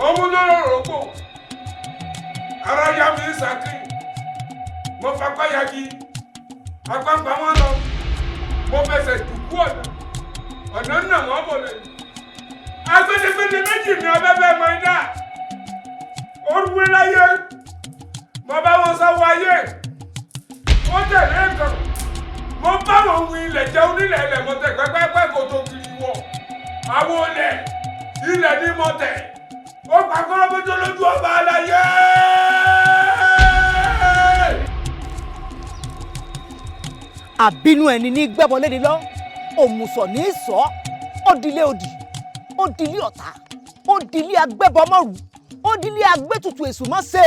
Ọmú lọ́rọ̀ rògbò ara ya mi sàkín, mo fapá yagi, apáǹpá wọn lọ, mo fẹsẹ̀ dùkú ọ̀nà, ọ̀nà nà wọ́n bò lẹ́yìn. Agbẹdẹgbẹdẹ méjì mi ọbẹ̀ mọ idá orúwé láyé, mo bá wọn sáwọ ayé, ó tẹ̀lé nǹkan, mo bá wọn wí ilẹ̀ jẹ́ onílẹ̀ ilẹ̀, mo tẹ̀ pẹ́pẹ́pẹ́ kò tó kiri wọ̀ àwọn olè ilẹ̀ ní mo tẹ̀, ó pa kọ́rọ́bójó lójú ọba aláyé. Àbínú ẹni ní gbẹ́bọléni lọ, òmùsọ̀ ní sọ, ó dilé òdì, ó dilé ọ̀tá, ó dilé agbẹ́bọmọ́rù, ó dilé agbẹ́tutù èṣù mọ́ ṣe.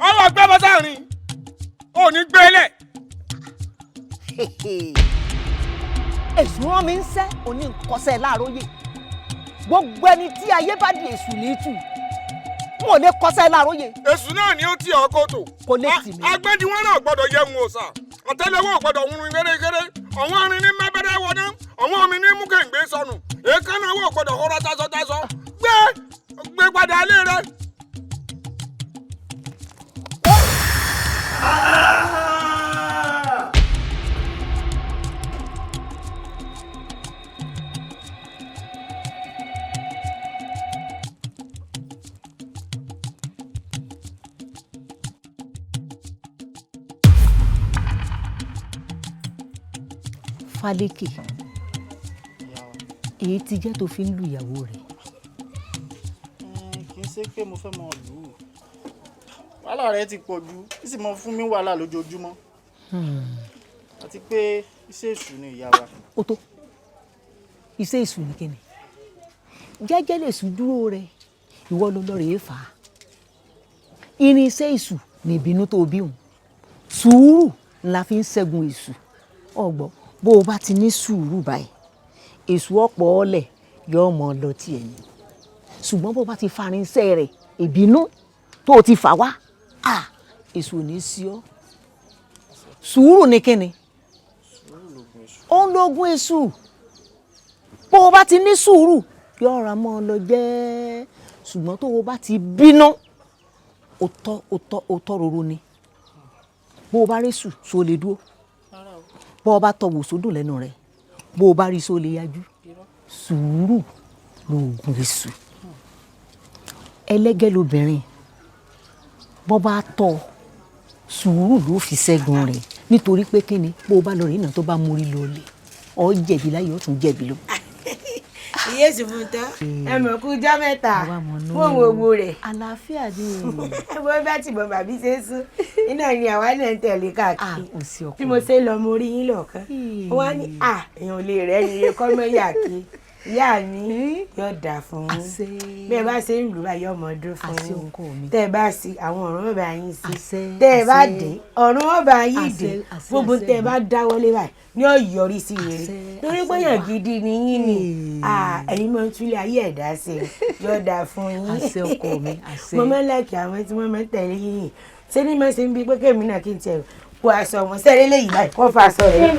Ọwọ́ gbẹ́bọ sáàrin ò ní gbélé. Èṣù rán mi ń sẹ́ òní nkọ́sẹ́ láàróyè. Gbogbo ẹni tí ayé bá di èṣù ní tù, n ò lè kọ́sẹ́ láàróyè. Èṣù náà ni ó ti ọkọ tó. Kò lè tì mí. Agbẹ́diwọ́n náà gbọ́dọ̀ yẹ wọn òòsà, àtẹ́lẹwọ́ ò gbọ́dọ̀ hun kéré-kéré, ọ̀wọ́n arin ní mẹ́bẹ́rẹ́ wọná, ọ̀wọ́n omi ní mú kéǹgbé sọnù, èékánná wọ̀ gbọ́dọ̀ họra tasọtasọ. Gbé gbé padà lé rẹ. Fálékè, èyí ti jẹ́ tó fi ń lu ìyàwó rẹ̀? Kì í ṣe pé mo fẹ́ mọ lù ú, wàhálà rẹ̀ ti pọ̀ jù, ó sì mọ fún mi wàhálà lójoojúmọ́, àti pé iṣẹ́ èṣù ni ìyá wa. Ó tó, iṣẹ́ èṣù ni kíni? Jẹ́jẹ́ lè sùn dúró rẹ̀, ìwọ ló lọ rèé fà á. Irinṣẹ́ èṣù ní ìbínú tó bí òun. Sùúrù la fi ń ṣẹ́gun èṣù. Ọ̀gbọ́n, bó o bá ti ní sùúrù báyìí, èṣù ọ̀pọ̀ ọ̀lẹ̀ yóò mọ̀ ọ́ lọ tiẹ̀ ni. Ṣùgbọ́n bó o bá ti farinṣẹ́ rẹ̀ ìbínú tó o ti fà wá, èṣù ò ní sí ọ. Sùúrù ni kíni? Ó ń lógún èṣù. Bó o bá ti ní sùúrù yóò ra mọ́ ọ lọ jẹ́. Ṣùgbọ́n tó o bá ti bínú, ó tọ́, ó tọ́, ó tọ́ roro ni. Bó o bá rí sùn, so lè dúró? Bó o bá tọwò sódò lẹ́nu rẹ̀, bó o bá rí, so lè yájú? Sùúrù lóògùn èṣù. Ẹlẹ́gẹ́ lobìnrin, bó bá tọ́, sùúrù ló fi ṣẹ́gun rẹ̀. Nítorí pé kíni? Bó o bá lọ rí iná tó bá mórí lọlẹ̀, ọ jẹ̀bi láyé, ó tún jẹ̀bi lọ. Iye sì fún tán. Ẹ mọ̀ kú jọ́ mẹ́ta fún gbogbo rẹ̀. Àlàáfíà ni o. Bó bá ti bọ̀ bàbí ṣe é sún, iná ni àwa náà ń tẹ̀lé káàkiri. Bí mo ṣe lọ mo rí yín lọ́ọ̀kan. Wọ́n á ní à èèyàn ò lè rẹ́ ni iye kọ́ mọ́ yà kí. Ìyá mi yóò dà fún yín. Bí ẹ bá ṣe ń lù báyìí ọmọ ọdún fún yín. Tẹ́ ẹ bá sí àwọn ọ̀run ọba yín sí. Tẹ́ ẹ bá dé ọ̀run ọba yín dé. Gbogbo tẹ́ ẹ bá dáwọ́lé báyìí ni ó yọrí sí rere. Torí pé èèyàn gidi ni yín ni ẹ̀yin máa ń túlẹ̀ ayé ẹ̀dá sí i yóò dà fún yín. Mo máa ń láìkí àwọn tí wọ́n máa ń tẹ̀lé yín. Ṣé ní máa ṣe ń bí pé kémi náà kí n tiẹ̀ kó aṣọ wọn sẹ́rẹ́ léyìí báyìí kó fa aṣọ rẹ̀.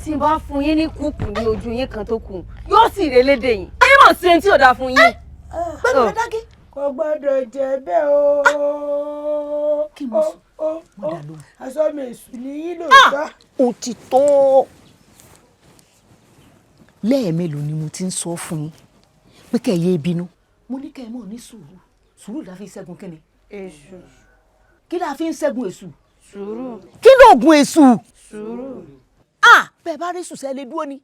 Tí n bá fún yín ní kúùpù ní ojú yín kan tó kù yóò sì relédè yín ẹ mọ̀ sí ẹni tí ò dáa fún yín. Gbẹ́nu rẹ̀ dákẹ́. Kò gbọ́dọ̀ jẹ́ bẹ́ẹ̀ o. Kí mo sùn mo dà lóhùn. Aṣọ mi èṣù ni yín lóòótọ́. Ó ti tó. Lẹ́ẹ̀mélòó ni mo ti ń sọ fún yín pé kẹ́ ẹ yé bínú. Mo ní kẹ́ ẹ mọ̀ ní sùúrù. Sùúrù la fi ń ṣẹ́gun kíni? Èṣù. Kí la fi ń ṣẹ́gun èṣù? Sùúrù. Kí lóògùn èṣù? Sùúrù. Ah! Bẹ́ẹ̀ bá rí sùn sẹ́ẹ̀ lè dúró ni,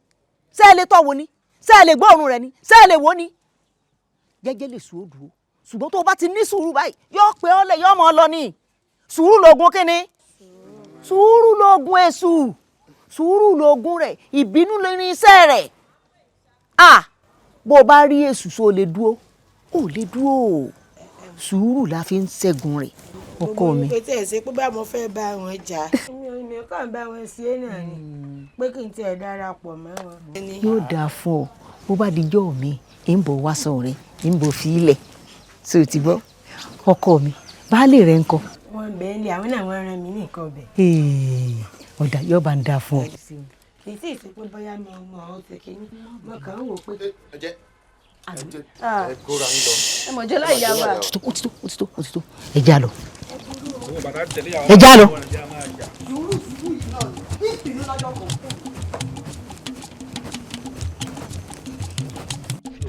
sẹ́ẹ̀ lè tọ̀wò ni, sẹ́ẹ̀ lè gbọ́ òórùn rẹ̀ ni, sẹ́ẹ̀ lè wò ni. Jẹ́jẹ́ lè sùn ó dúró. Ṣùgbọ́n tó o bá ti ní sùúrù báyìí, yóò pé ọ́ lẹ̀ yóò mọ̀ ọ́ lọ ni. Sùúrù lóògùn kíni? Sùúrù lóògùn èṣù. Sùúrù lóògùn rẹ̀, ìbínú lórí iṣẹ́ rẹ̀. Ah! Bó o bá rí èṣù só o lè dúró, ó lè dúró. Sùúrù la fi ń ṣẹ́gun rẹ̀. Ọkọ mi. Mo tí ẹ ṣe pé bá mo fẹ́ bá wọn jà. Mi ò kàn bá wọn ṣe é náà ni pé kí n tiẹ̀ darapọ̀ mọ́ wọn. Yóò dáa fún ọ. Bó bá dijọ́ mi, ń bọ̀ wá sọ rẹ̀, ń bọ̀ fi ilẹ̀. Ṣé o ti gbọ́? Ọkọ mi, baálé rẹ̀ ń kọ́. Wọ́n bẹ̀ ń lé àwọn náà wọ́n rán mi ní nǹkan ọbẹ̀. Ọ̀dà yóò bá ń dáa fún ọ. Kì í sì ṣe pé bóyá mi ò mọ̀ ọ́ ti kíní. Mo kàn ń wò pé. Ẹ jẹ́ ẹ kóra ń lọ. Ẹ mọ̀ jẹ́ láì yá wa. Ó ti tó, ó ti tó, ó ti tó, ó ti tó. Ẹ já lọ. Ẹ já lọ.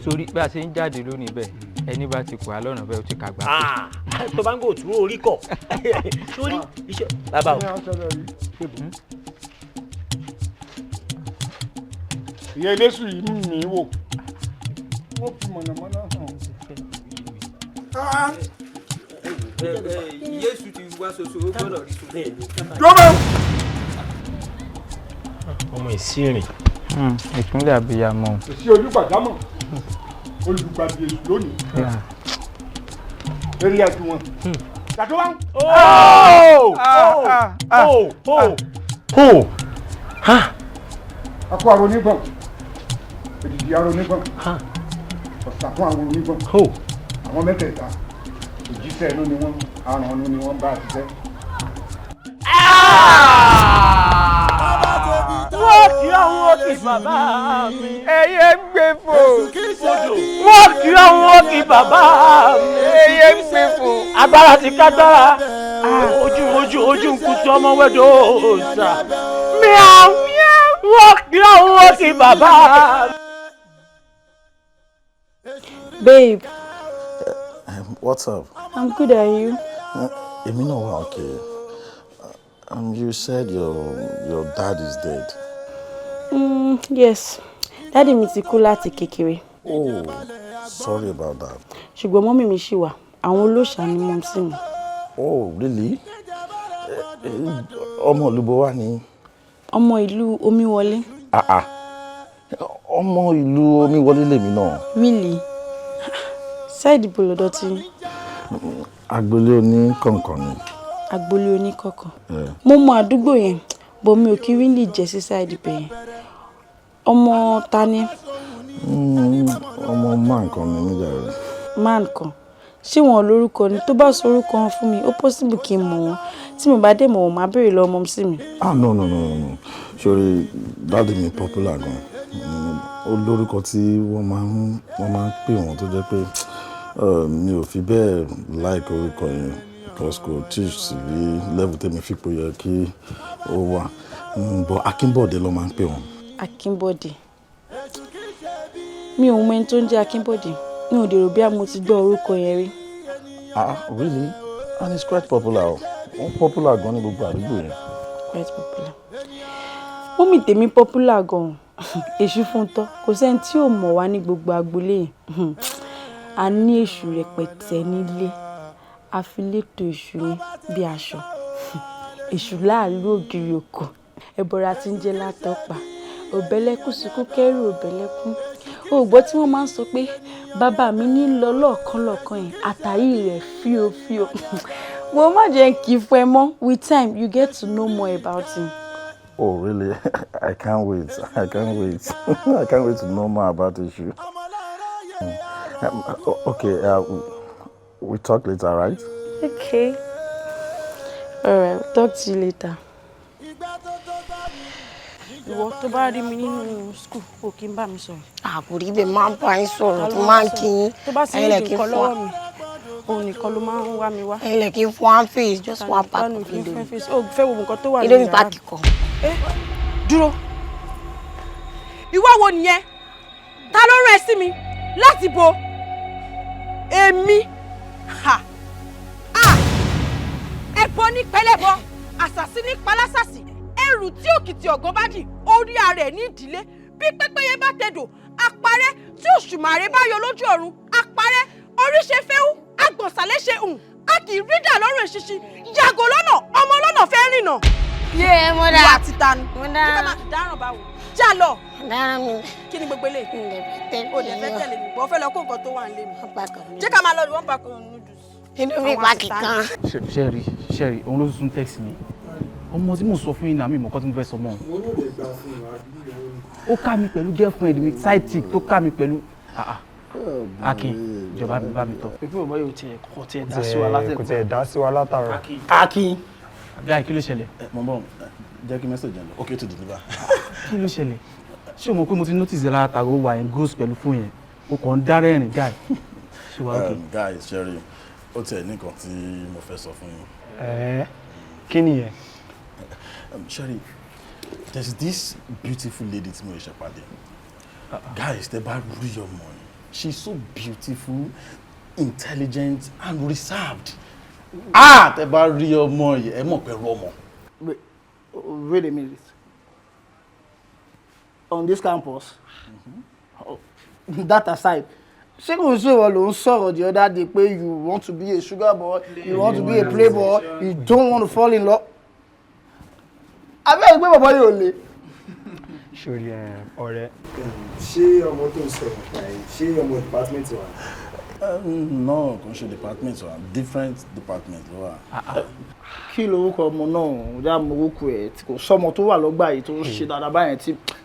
Sórí bí a ṣe ń jáde lónìí bẹ́ẹ̀ ẹni bá ti kọ́ alọ́nà bẹ́ẹ̀ ó ti kàgbá. Tó bá ń gò tú orí kọ sórí iṣẹ́ bàbá o. Ìyá eléṣù yìí mú mi wò wọ́n fi mọ̀nàmọ́ná hàn. Yéṣu ti wá ṣoṣo ó gbọ́dọ̀ rí ṣoṣo. Dọ́bẹ̀. Ọmọ ìsírìn. Ìpínlẹ̀ abiyamọ. Èsì olùgbàjámọ̀ olùgbàdì èṣù lónìí. Eré àti wọn. Tàtó wá. Ó. Akọ àrò onígbọ̀n, èdìdì àrò onígbọ̀n, ọ̀sàkún àrò onígbọ̀n. Àwọn mẹ́tẹ̀ẹ̀ta òjíṣẹ́ inú ni wọ́n, àrùn ọ̀nù ni wọ́n bá ṣiṣẹ́. Wọ́n kí àwọn òkè bàbá mi. Ẹyẹ ń gbé fò. Wọ́n kí àwọn òkè bàbá mi. Ẹyẹ ń gbé fò. Agbára ti kágbára. Ojú ojú ojú ń kutu ọmọ wẹ́dọ̀ òòṣà. Miau wọ́n kí àwọn òkè bàbá mi. Babe. What's up? I'm good, and you? Èmi náà wà okay. You said your dad is dead. Yes. Daddy mi ti kú láti kékeré. Oh, sorry about that. Ṣùgbọ́n mọ́mì mi ṣì wà. Àwọn olóòṣà ni mọ́mísì mi. Oh, really? Ọmọ ìlú bo wá ni? Ọmọ ìlú Omíwọlé. Ah ah. Ọmọ ìlú Omíwọlé lèmi náà. Really? Ṣáìdì bo lọ́dọ̀ tí? Agboolé oníkọ̀ọ̀kan ni. Agboolé oníkọ̀ọ̀kan. Mo mọ àdúgbò yẹn, but mi ò kí really jẹ́ sí ṣáìdì bẹ̀ yẹn. Ọmọ ta ni? Ọmọ máa nǹkan ni mí jàre. Máa nǹkan. Ṣé wọn lórúkọ ni? Tó bá sọ orúkọ wọn fún mi, ó possible kí n mọ̀ wọ́n. Tí mo bá dé mọ̀ wọ́n, màá béèrè lọ́wọ́ mọ́mísì mi. Ah no no no no. Sorry, daddy mi popular gan. Ó lórúkọ tí wọ́n máa ń pè wọ́n tó jẹ́ pé mi ò fi bẹ́ẹ̀ like orúkọ yẹn because kò tí ì sí level tèmi fi pé yẹ kí ó wà. But Akínbọ̀dé ló máa ń pè wọ́n. Akínbọ̀dé. Mi ò mọ ẹni tó ń jẹ́ Akínbọ̀dé. Mi ò dèrò bí mo ti gbọ́ orúkọ yẹn rí. Ah really? And it's quite popular. Ó popular gan ní gbogbo àdúgbò yẹn. Quite popular. Mummy tèmi popular gan-an. Èṣù fún tọ́, kò sẹ́ni tí ò mọ̀ wá ní gbogbo agboolé yẹn. A ní èṣù rẹpẹtẹ nílé. A fi létò èṣù ní bí aṣọ. Èṣù láàlú ògiri òkò. Ẹbọra tí ń jẹ́ látọ̀pá. Òbẹ́lẹ́kún sunkún kẹ́rù òbẹ́lẹ́kún. O ò gbọ́ tí wọ́n máa ń sọ pé bàbá mi ní lọ lọ́ọ̀kan lọ́ọ̀kan yẹn, àtàrí rẹ̀ fíofío. Wo má jẹ́ kí n fún ẹ mọ́. With time, you get to know more about him. Oh, really? I can't wait. I can't wait. I can't wait to know more about Eshu. Okay, we talk later, right? Okay. All right, talk to you later. Ìwọ tó bá rí mi nínú school, o kì í bá mi sọ̀rọ̀. Àkùrí ibẹ̀ máa ń bá yín sọ̀rọ̀ tó máa ń kí yín. Tó bá sì ní Ẹ̀yin lẹ ìdí kí nǹkan fún lọ́wọ́ wa. mi, òun nìkan ló máa ń wá mi wá. Ẹ̀yin lẹ kí fún one face, just one pack Tánù of kì í fún Indomie. face. Ó fẹ́ wo nǹkan tó wà nínú Indomie yàrá pack mi. kan. Eh, dúró. Ìwọ wo nìyẹn? Ta ló rán ẹ sí mi? Láti bo? Èmi? Ha! Ah! Ẹbọ ní pẹlẹbọ, àṣàsí ní palásàsì, ẹrù tí òkìtì ọ̀gán bá dì, orí ara ẹ̀ ní ìdílé. Bí pẹ́pẹ́yẹ bá tẹ̀dọ̀, àparẹ́ tí òṣùmàrè bá yọ lójú ọ̀run, àparẹ́ orí ṣe fẹ́hún, agbọ̀nsálẹ̀ ṣe hùn, a kì í rídà lọ́rùn eṣinṣin, yàgò lọ́nà, ọmọ lọ́nà fẹ́ rìnà. Yé ẹ mọ́ dá. Ìwà àti tanu. Mo dá. Ṣé ká máa dáràn báwo? Já lọ. Dáràn mi. Kí ni gbogbo eléyìí? O dẹ̀ fẹ́ tẹ̀lé mi, bọ́ fẹ́ lọ kó nǹkan tó wà nílé mi. Jẹ́ ká máa lọ one pack of noodles. Indomie Àwọn pack àti tanu. kan. Ṣẹ́rí, ṣẹ́rí, òun ló tún text mi. Ọmọ tí mò ń sọ fún yín náà mi mọ̀ kọ́ tí mo fẹ́ sọ mọ́. Ó ká mi pẹ̀lú girlfriend mi, side chick tó ká mi pẹ̀lú. Ah, ah. Akin, ìjọba mi bá mi tọ́. Pé bàbá yóò tiẹ̀ kò tiẹ̀ dá sí wa látẹ̀kọ́. Kò tiẹ̀ dá sí wa látàrọ. Akin. Àbí kí ló ṣẹlẹ̀? Mo bọ̀, jẹ́ kí message yẹn lọ. Okay to deliver. Kí ló ṣẹlẹ̀? Ṣé o mọ̀ pé mo ti notice ẹ̀ látàrọ wà engrossed pẹ̀lú fóònù yẹn? O kàn ń dárẹ́ rìn guy. Ṣé wàá okay? Guys, ṣẹ́rí, ó tiẹ̀ ní nǹkan tí mo fẹ́ sọ fún yín. Ẹ̀ẹ́, kí nìyẹn? Ṣẹ́rí, there's this beautiful lady tí mo ṣe pàdé. Guys, tẹ́ bá rí ọmọ yìí, she's so beautiful, intelligent and reserved. Ah, tẹ́ bá rí ọmọ yìí, ẹ mọ̀ pé rọmọ. Wait, wait a minute. On this campus, oh, that aside, ṣé kò ń ṣe ìwọ ló ń sọ̀rọ̀ the other day pé you want to be a sugar boy, you want to be a playboy, you don't want to fall in love? Abẹ́ ìgbé bàbá yóò le. Sori ẹ ọ̀rẹ́. Ṣé ọmọ tó ń sọ̀rọ̀ nípa ẹ̀, ṣé ọmọ department wa? No, kò ń ṣe department wa, different department ló wà. Kí lorúkọ ọmọ náà? Ọjà mọ orúkọ ẹ̀ tí kò sọmọ tó wà lọ́gbà yìí tó ń ṣe dáadáa báyẹn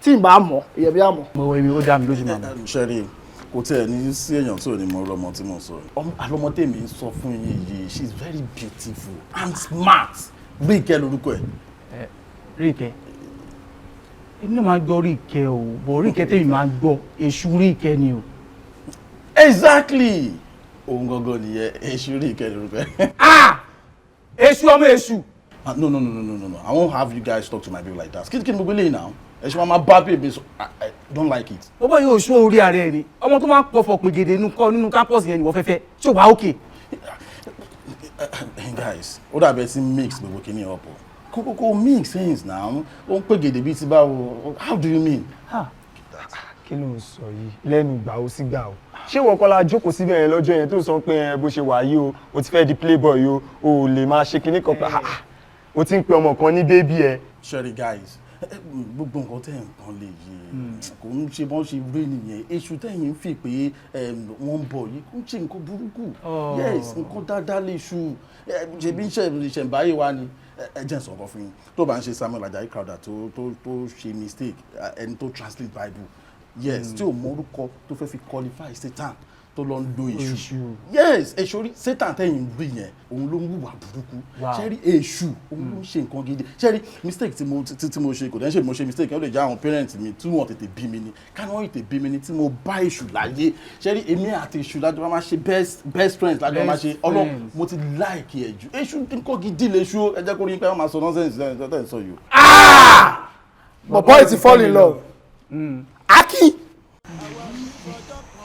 tí n bá mọ̀, ìyẹn bí a mọ̀. Mo wọ èmi, ó dá mi lójú màmá. Ṣẹ́rí, kò tiẹ̀ ní sí èèyàn tí ò ní mọ irú ọmọ tí mo sọ. Àlọ́mọ tèmi ń sọ fún yín yìí, she is very beautiful and smart. Ríkẹ́ lorúkọ ẹ̀. Ríkẹ́, èmi náà máa ń gbọ́ Ríkẹ́ o, bọ̀ Ríkẹ́ tèmi máa ń gbọ́, èṣù Ríkẹ́ ni o. Exactly, òun gangan nìyẹn, èṣù Ríkẹ́ lorúkọ ẹ̀. Èṣù ọmọ èṣù. Ah, no, no, no, no, no, no, no, I won't have you guys talk to my people like that. Kí ni gbogbo eléyìí náà? Ẹ ṣe máa ma bá bèbè sọ, I don't like it. Bọ́bọ́ yóò sún orí ara ẹ ni, ọmọ tó máa ń pọ̀fọ̀ pègèdè nínú kọ́ nínú campus yẹn ni wọ́n fẹ́ fẹ́, ṣé wàá òkè? Guys, ó dàbí ẹ ti mix gbogbo kìíní up o. Kò make sense now. Ó ń pè gèdè bíi ti báwo? How do you mean? Kí ló ń sọ yìí lẹ́nu gbà ó sí gbà ó? Ṣé ìwọ kọ́ la jókòó síbẹ̀ yẹn lọ́jọ́ yẹn tó sọ pé ẹ bó ṣe wà yìí o, o ti fẹ́ di playboy o, o ò lè máa ṣe kinní kan pé ah, ah, o ti ń pe ọmọ kan ní baby ẹ? Sorry guys, gbogbo nǹkan tẹ̀ ń kan lè yé kò ń ṣe bọ́n ṣe rí nìyẹn. Èṣù tẹ̀yìn ń fi pé wọ́n ń bọ̀ yìí kò ń ṣe nǹkan burúkú. Yes, nǹkan dáadáa lè ṣu ṣebí ń ṣe ìṣẹ̀ǹbáyé wa ni. Ẹ jẹ́ n sọ nǹkan fún yín. Tó bá ń ṣe Samuel Ajayi Crowther tó ṣe mistake, ẹni tó translate Bible, yes, tí ò mọ orúkọ tó fẹ́ fi qualify Satan, tó lọ ń lo èṣù. Yes, èṣù rí Satan tẹ̀yìn rí yẹn, òun ló ń hùwà burúkú. Ṣé rí èṣù, òun ló ń ṣe nǹkan gidi. Ṣé rí mistake tí mo ṣe, kò dẹ́ ṣe mo ṣe mistake, ó lè jẹ́ àwọn parents mi tí wọ́n tètè bí mi ni. Ká ní wọ́n tètè bí mi ni tí mo bá èṣù láyé, ṣé rí èmi àti èṣù lájọ máa ṣe best best friends, lájọ máa ṣe. Ọlọ́run, mo ti like ẹ̀ jù. Èṣù, nǹkan gidi lè ṣú. Ẹ jẹ́ kó rí pé wọ́n máa sọ nonsense tẹ́ ẹ̀ sọ yìí o. Bọ̀bọ́ yìí ti fall in love. Akin.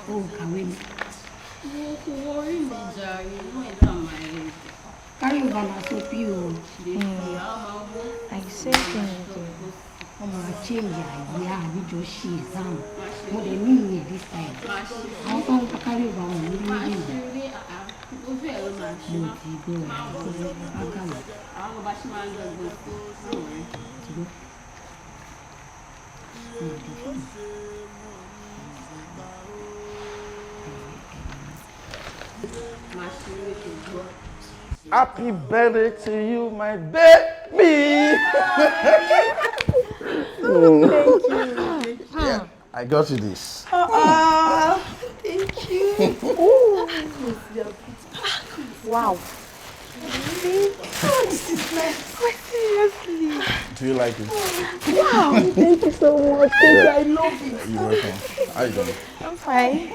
Ó kàwé ni. Wo kò orí mi jàre, inú ẹ̀ dà máa ẹ̀. Carry over na so pí o. I say thing again. Wọ́n máa change àyè àníjọ ṣe exam. Mo dẹ̀ ní ìyẹn this time. Àwọn tó ń kárí ìwà wọn ní Máa méjì. ṣe rí ojú ẹ̀ ló máa ṣe. Mo ti gbọ́ ẹ̀ bákàlà. Àwọn bàbá ṣe máa ń dọ̀gbọ́n sí òun. Ti gbọ́. Mo dé fún mi. Máa ṣe rí kò gbọ́. Happy birthday to you, my baby. Thank you. Yeah, I got you this. Thank you. Ooh. Wow. Really? Oh, this is nice. Seriously. Do you like it? Wow. Thank you so much. Thank you. I love it. You're welcome. How you doing? I'm fine.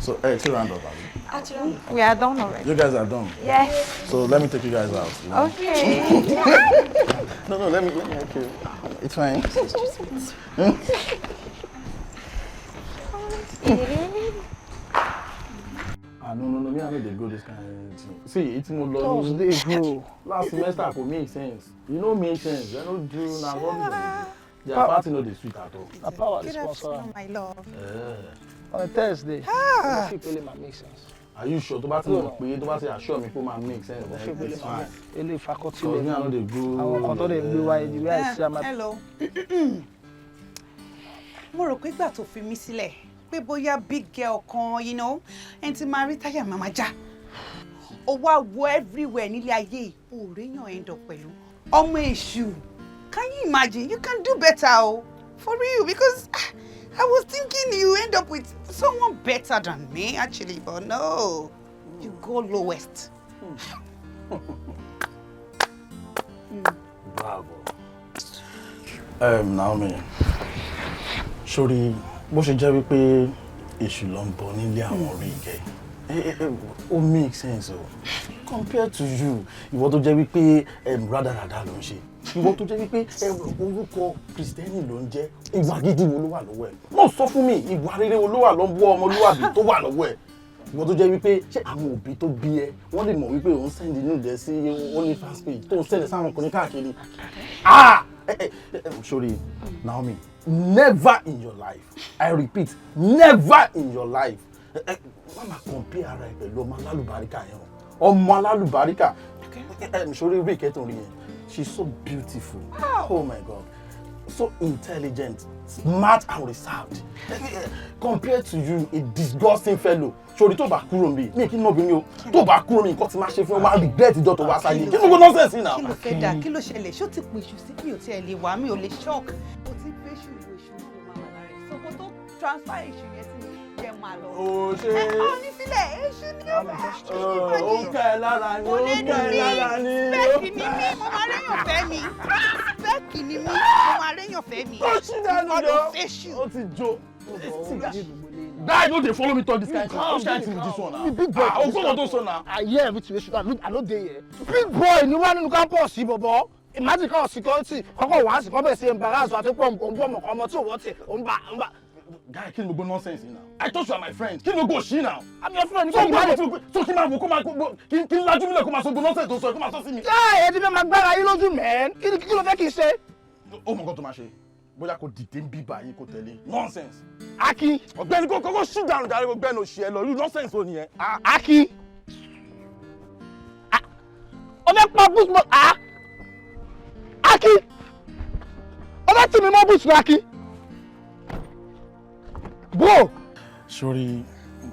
So, hey, two round up, Abi. Actually, we are done already. You guys are done. Yes. So let me take you guys out. You know? Okay. No, let me help you. It's fine. Ah, no, me, I no dey go this kind of thing. See, it's more long. Thursday, bro. Last semester for make sense. You no make sense. They no do na rubbish. Their party no dey sweet at all. Na power dey Good sponsor afternoon, am. my love. Yeah. On a Thursday. Ah. Mo fi ìpele ma make sense. Are you sure? Tó bá ti mọ̀ pé tó bá ti assure mi pé ó máa make sense. Mo fi Then ìpele it's ma fine. make ele faculty Cause me, I no dey go. Àwọn kan tó lè gbé wá the way I see am. Hello. Mo rò pé ìgbà tó fi mí sílẹ̀ pé bóyá big girl kan, you know, ẹni tí máa rí táyà máa já. Ó wá wo everywhere nílé ayé yìí, ó réyàn end up pẹ̀lú. Ọmọ èṣù. Can you imagine? You can do better o. For real, because I was thinking you end up with someone better than me actually, but no. You go lowest. Bravo. Naomi, sori bó ṣe jẹ́ wípé èṣù ló ń bọ nílé àwọn orí ìkẹ́. Ó make sense o. Compared to you, ìwọ tó jẹ́ wípé rádaràda ló ń ṣe. Ìwọ tó jẹ́ wípé orúkọ Kristẹni ló ń jẹ́. Ìwà gidi wo ló wà lọ́wọ́ ẹ̀? Náà sọ fún mi, ìwà rere wo ló wà lọ́wọ́ ọmọlúwàbí tó wà lọ́wọ́ ẹ̀? Ìwọ tó jẹ́ wípé ṣé àwọn òbí tó bí ẹ wọ́n lè mọ̀ wípé òun send nude sí OnlyFans page tó ń send sáwọn ọkùnrin káàkiri. Ah! Sorry, Naomi, never in your life, I repeat, never in your life, má máa compare ara ẹ pẹ̀lú ọmọ alálùbáríkà yẹn o. Ọmọ alálùbáríkà, sorry, rí ìkẹ́tùn rí yẹn, she's so beautiful, oh my God, so intelligent, smart and reserved. Compared to you, a disgusting fellow. Sorry, tó bá kúrò níbí, mi kí n mọ̀ bí mi o, tó bá kúrò ní nǹkan tí máa ṣe fún ẹ, máa regret ìjọ tó wá sáyé. Kí ni gbogbo nonsense yìí náà? Kí ló fẹ́ dà? Kí ló ṣẹlẹ̀? Ṣó ti pèsè sí mi ò tiẹ̀ lè wá, mi ò lè shock. Mo ti pèsè ìwé èṣù náà ló máa wà lára ẹ̀. So kó tó transfer èṣù yẹn sí mi, jẹ́ máa lọ. Ó ṣe. Ẹ ọ́ ní sílẹ̀, èṣù ni ó bá. Ó ń kẹ́ ẹ lára ni, ó ń kẹ́ ẹ lára ni. Spẹ́ẹ̀kì ni mí, mo máa réyàn fẹ́ mi. Spẹ́ẹ̀kì ni mí, mo máa réyàn fẹ́ mi. Ó ṣì dànù jọ. Ó ti jó. Guy no dey follow me talk this kind thing. Which kind thing be this one now? Big boy. Ah, o gbọ́dọ̀ tó sọ now. I hear everything wey she I no dey here. Big boy ni wá nínú campus yìí bọ̀bọ̀. Imagine káwọn security kọ́kọ́ wá sí kọ́ bẹ̀rẹ̀ sí embarrass wa tó pọ̀ ń bọ̀ ọmọ kan ọmọ tí ò wọ́ tì ó ń bá ń bá. Guy, kí ni gbogbo nonsense yìí now? I thought you are my friend. Kí ni gbogbo òṣì now? I'm your friend. So gbogbo so kí n máa wò kó máa kí n lajú mílẹ̀ kó máa sọ gbogbo nonsense tó sọ kó máa sọ sí mi. Guy, ẹ ti fẹ́ máa gbára yín lójú mẹ́ẹ́n. Kí ló fẹ́ kí n ṣe? Ó mọ nǹkan tó máa ṣe. Bóyá kò dìde ń bíbà yín kò tẹ̀lé. Nonsense. Akin. Ọ̀gbẹ́ni kò kọ́kọ́ ṣì dànù jàre kò gbẹ́nu òṣì ẹ lọ. Irú nonsense wo nìyẹn? Akin. Ó fẹ́ pa boots mọ́. Akin. Ó fẹ́ tì mí mọ́ boots ní Akin. Bro. Sori,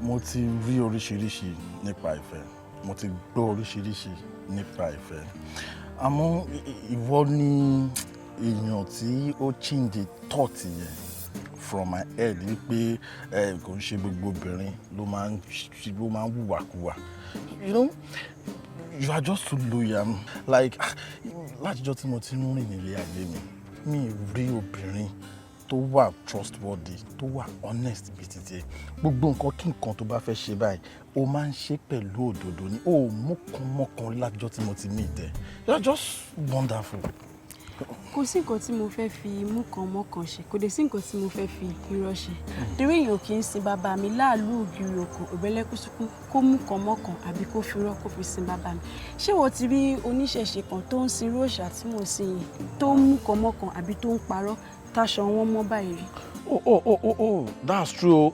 mo ti rí oríṣiríṣi nípa ìfẹ́, mo ti gbọ́ oríṣiríṣi nípa ìfẹ́. Àmọ́ ìwọ ni èèyàn tí ó change thought yẹn from my head wípé kò ń ṣe gbogbo obìnrin ló máa ń wùwàkuwà. You know, you are just too loyal. Like, látijọ́ tí mo ti ń rìn nílé ayé mi, mi rí obìnrin tó wà trustworthy, tó wà honest bíi títí ẹ. Gbogbo nǹkan kí nǹkan tó bá fẹ́ ṣe báyìí, o máa ń ṣe pẹ̀lú òdodo ni. O mú kan mọ́kan látijọ́ tí mo ti meet ẹ. You are just wonderful. Kò sí nǹkan tí mo fẹ́ fi imú kan mọ́kàn ṣe, kò dé sí nǹkan tí mo fẹ́ fi irọ́ ṣe. Torí èèyàn kì í sin bàbá mi láàlú ògiri òkò òbẹ́lẹ́kúsùkú kó mú kan mọ́kàn àbí kó fi irọ́ kó fi sin bàbá mi. Ṣé wọ́n ti rí oníṣẹ̀ṣe kan tó ń sin irú òòṣà tí mò ń sìn yìí, tó ń mú kan mọ́kàn àbí tó ń parọ́ táṣọ wọn mọ́ báyìí rí? Oh, that's true o.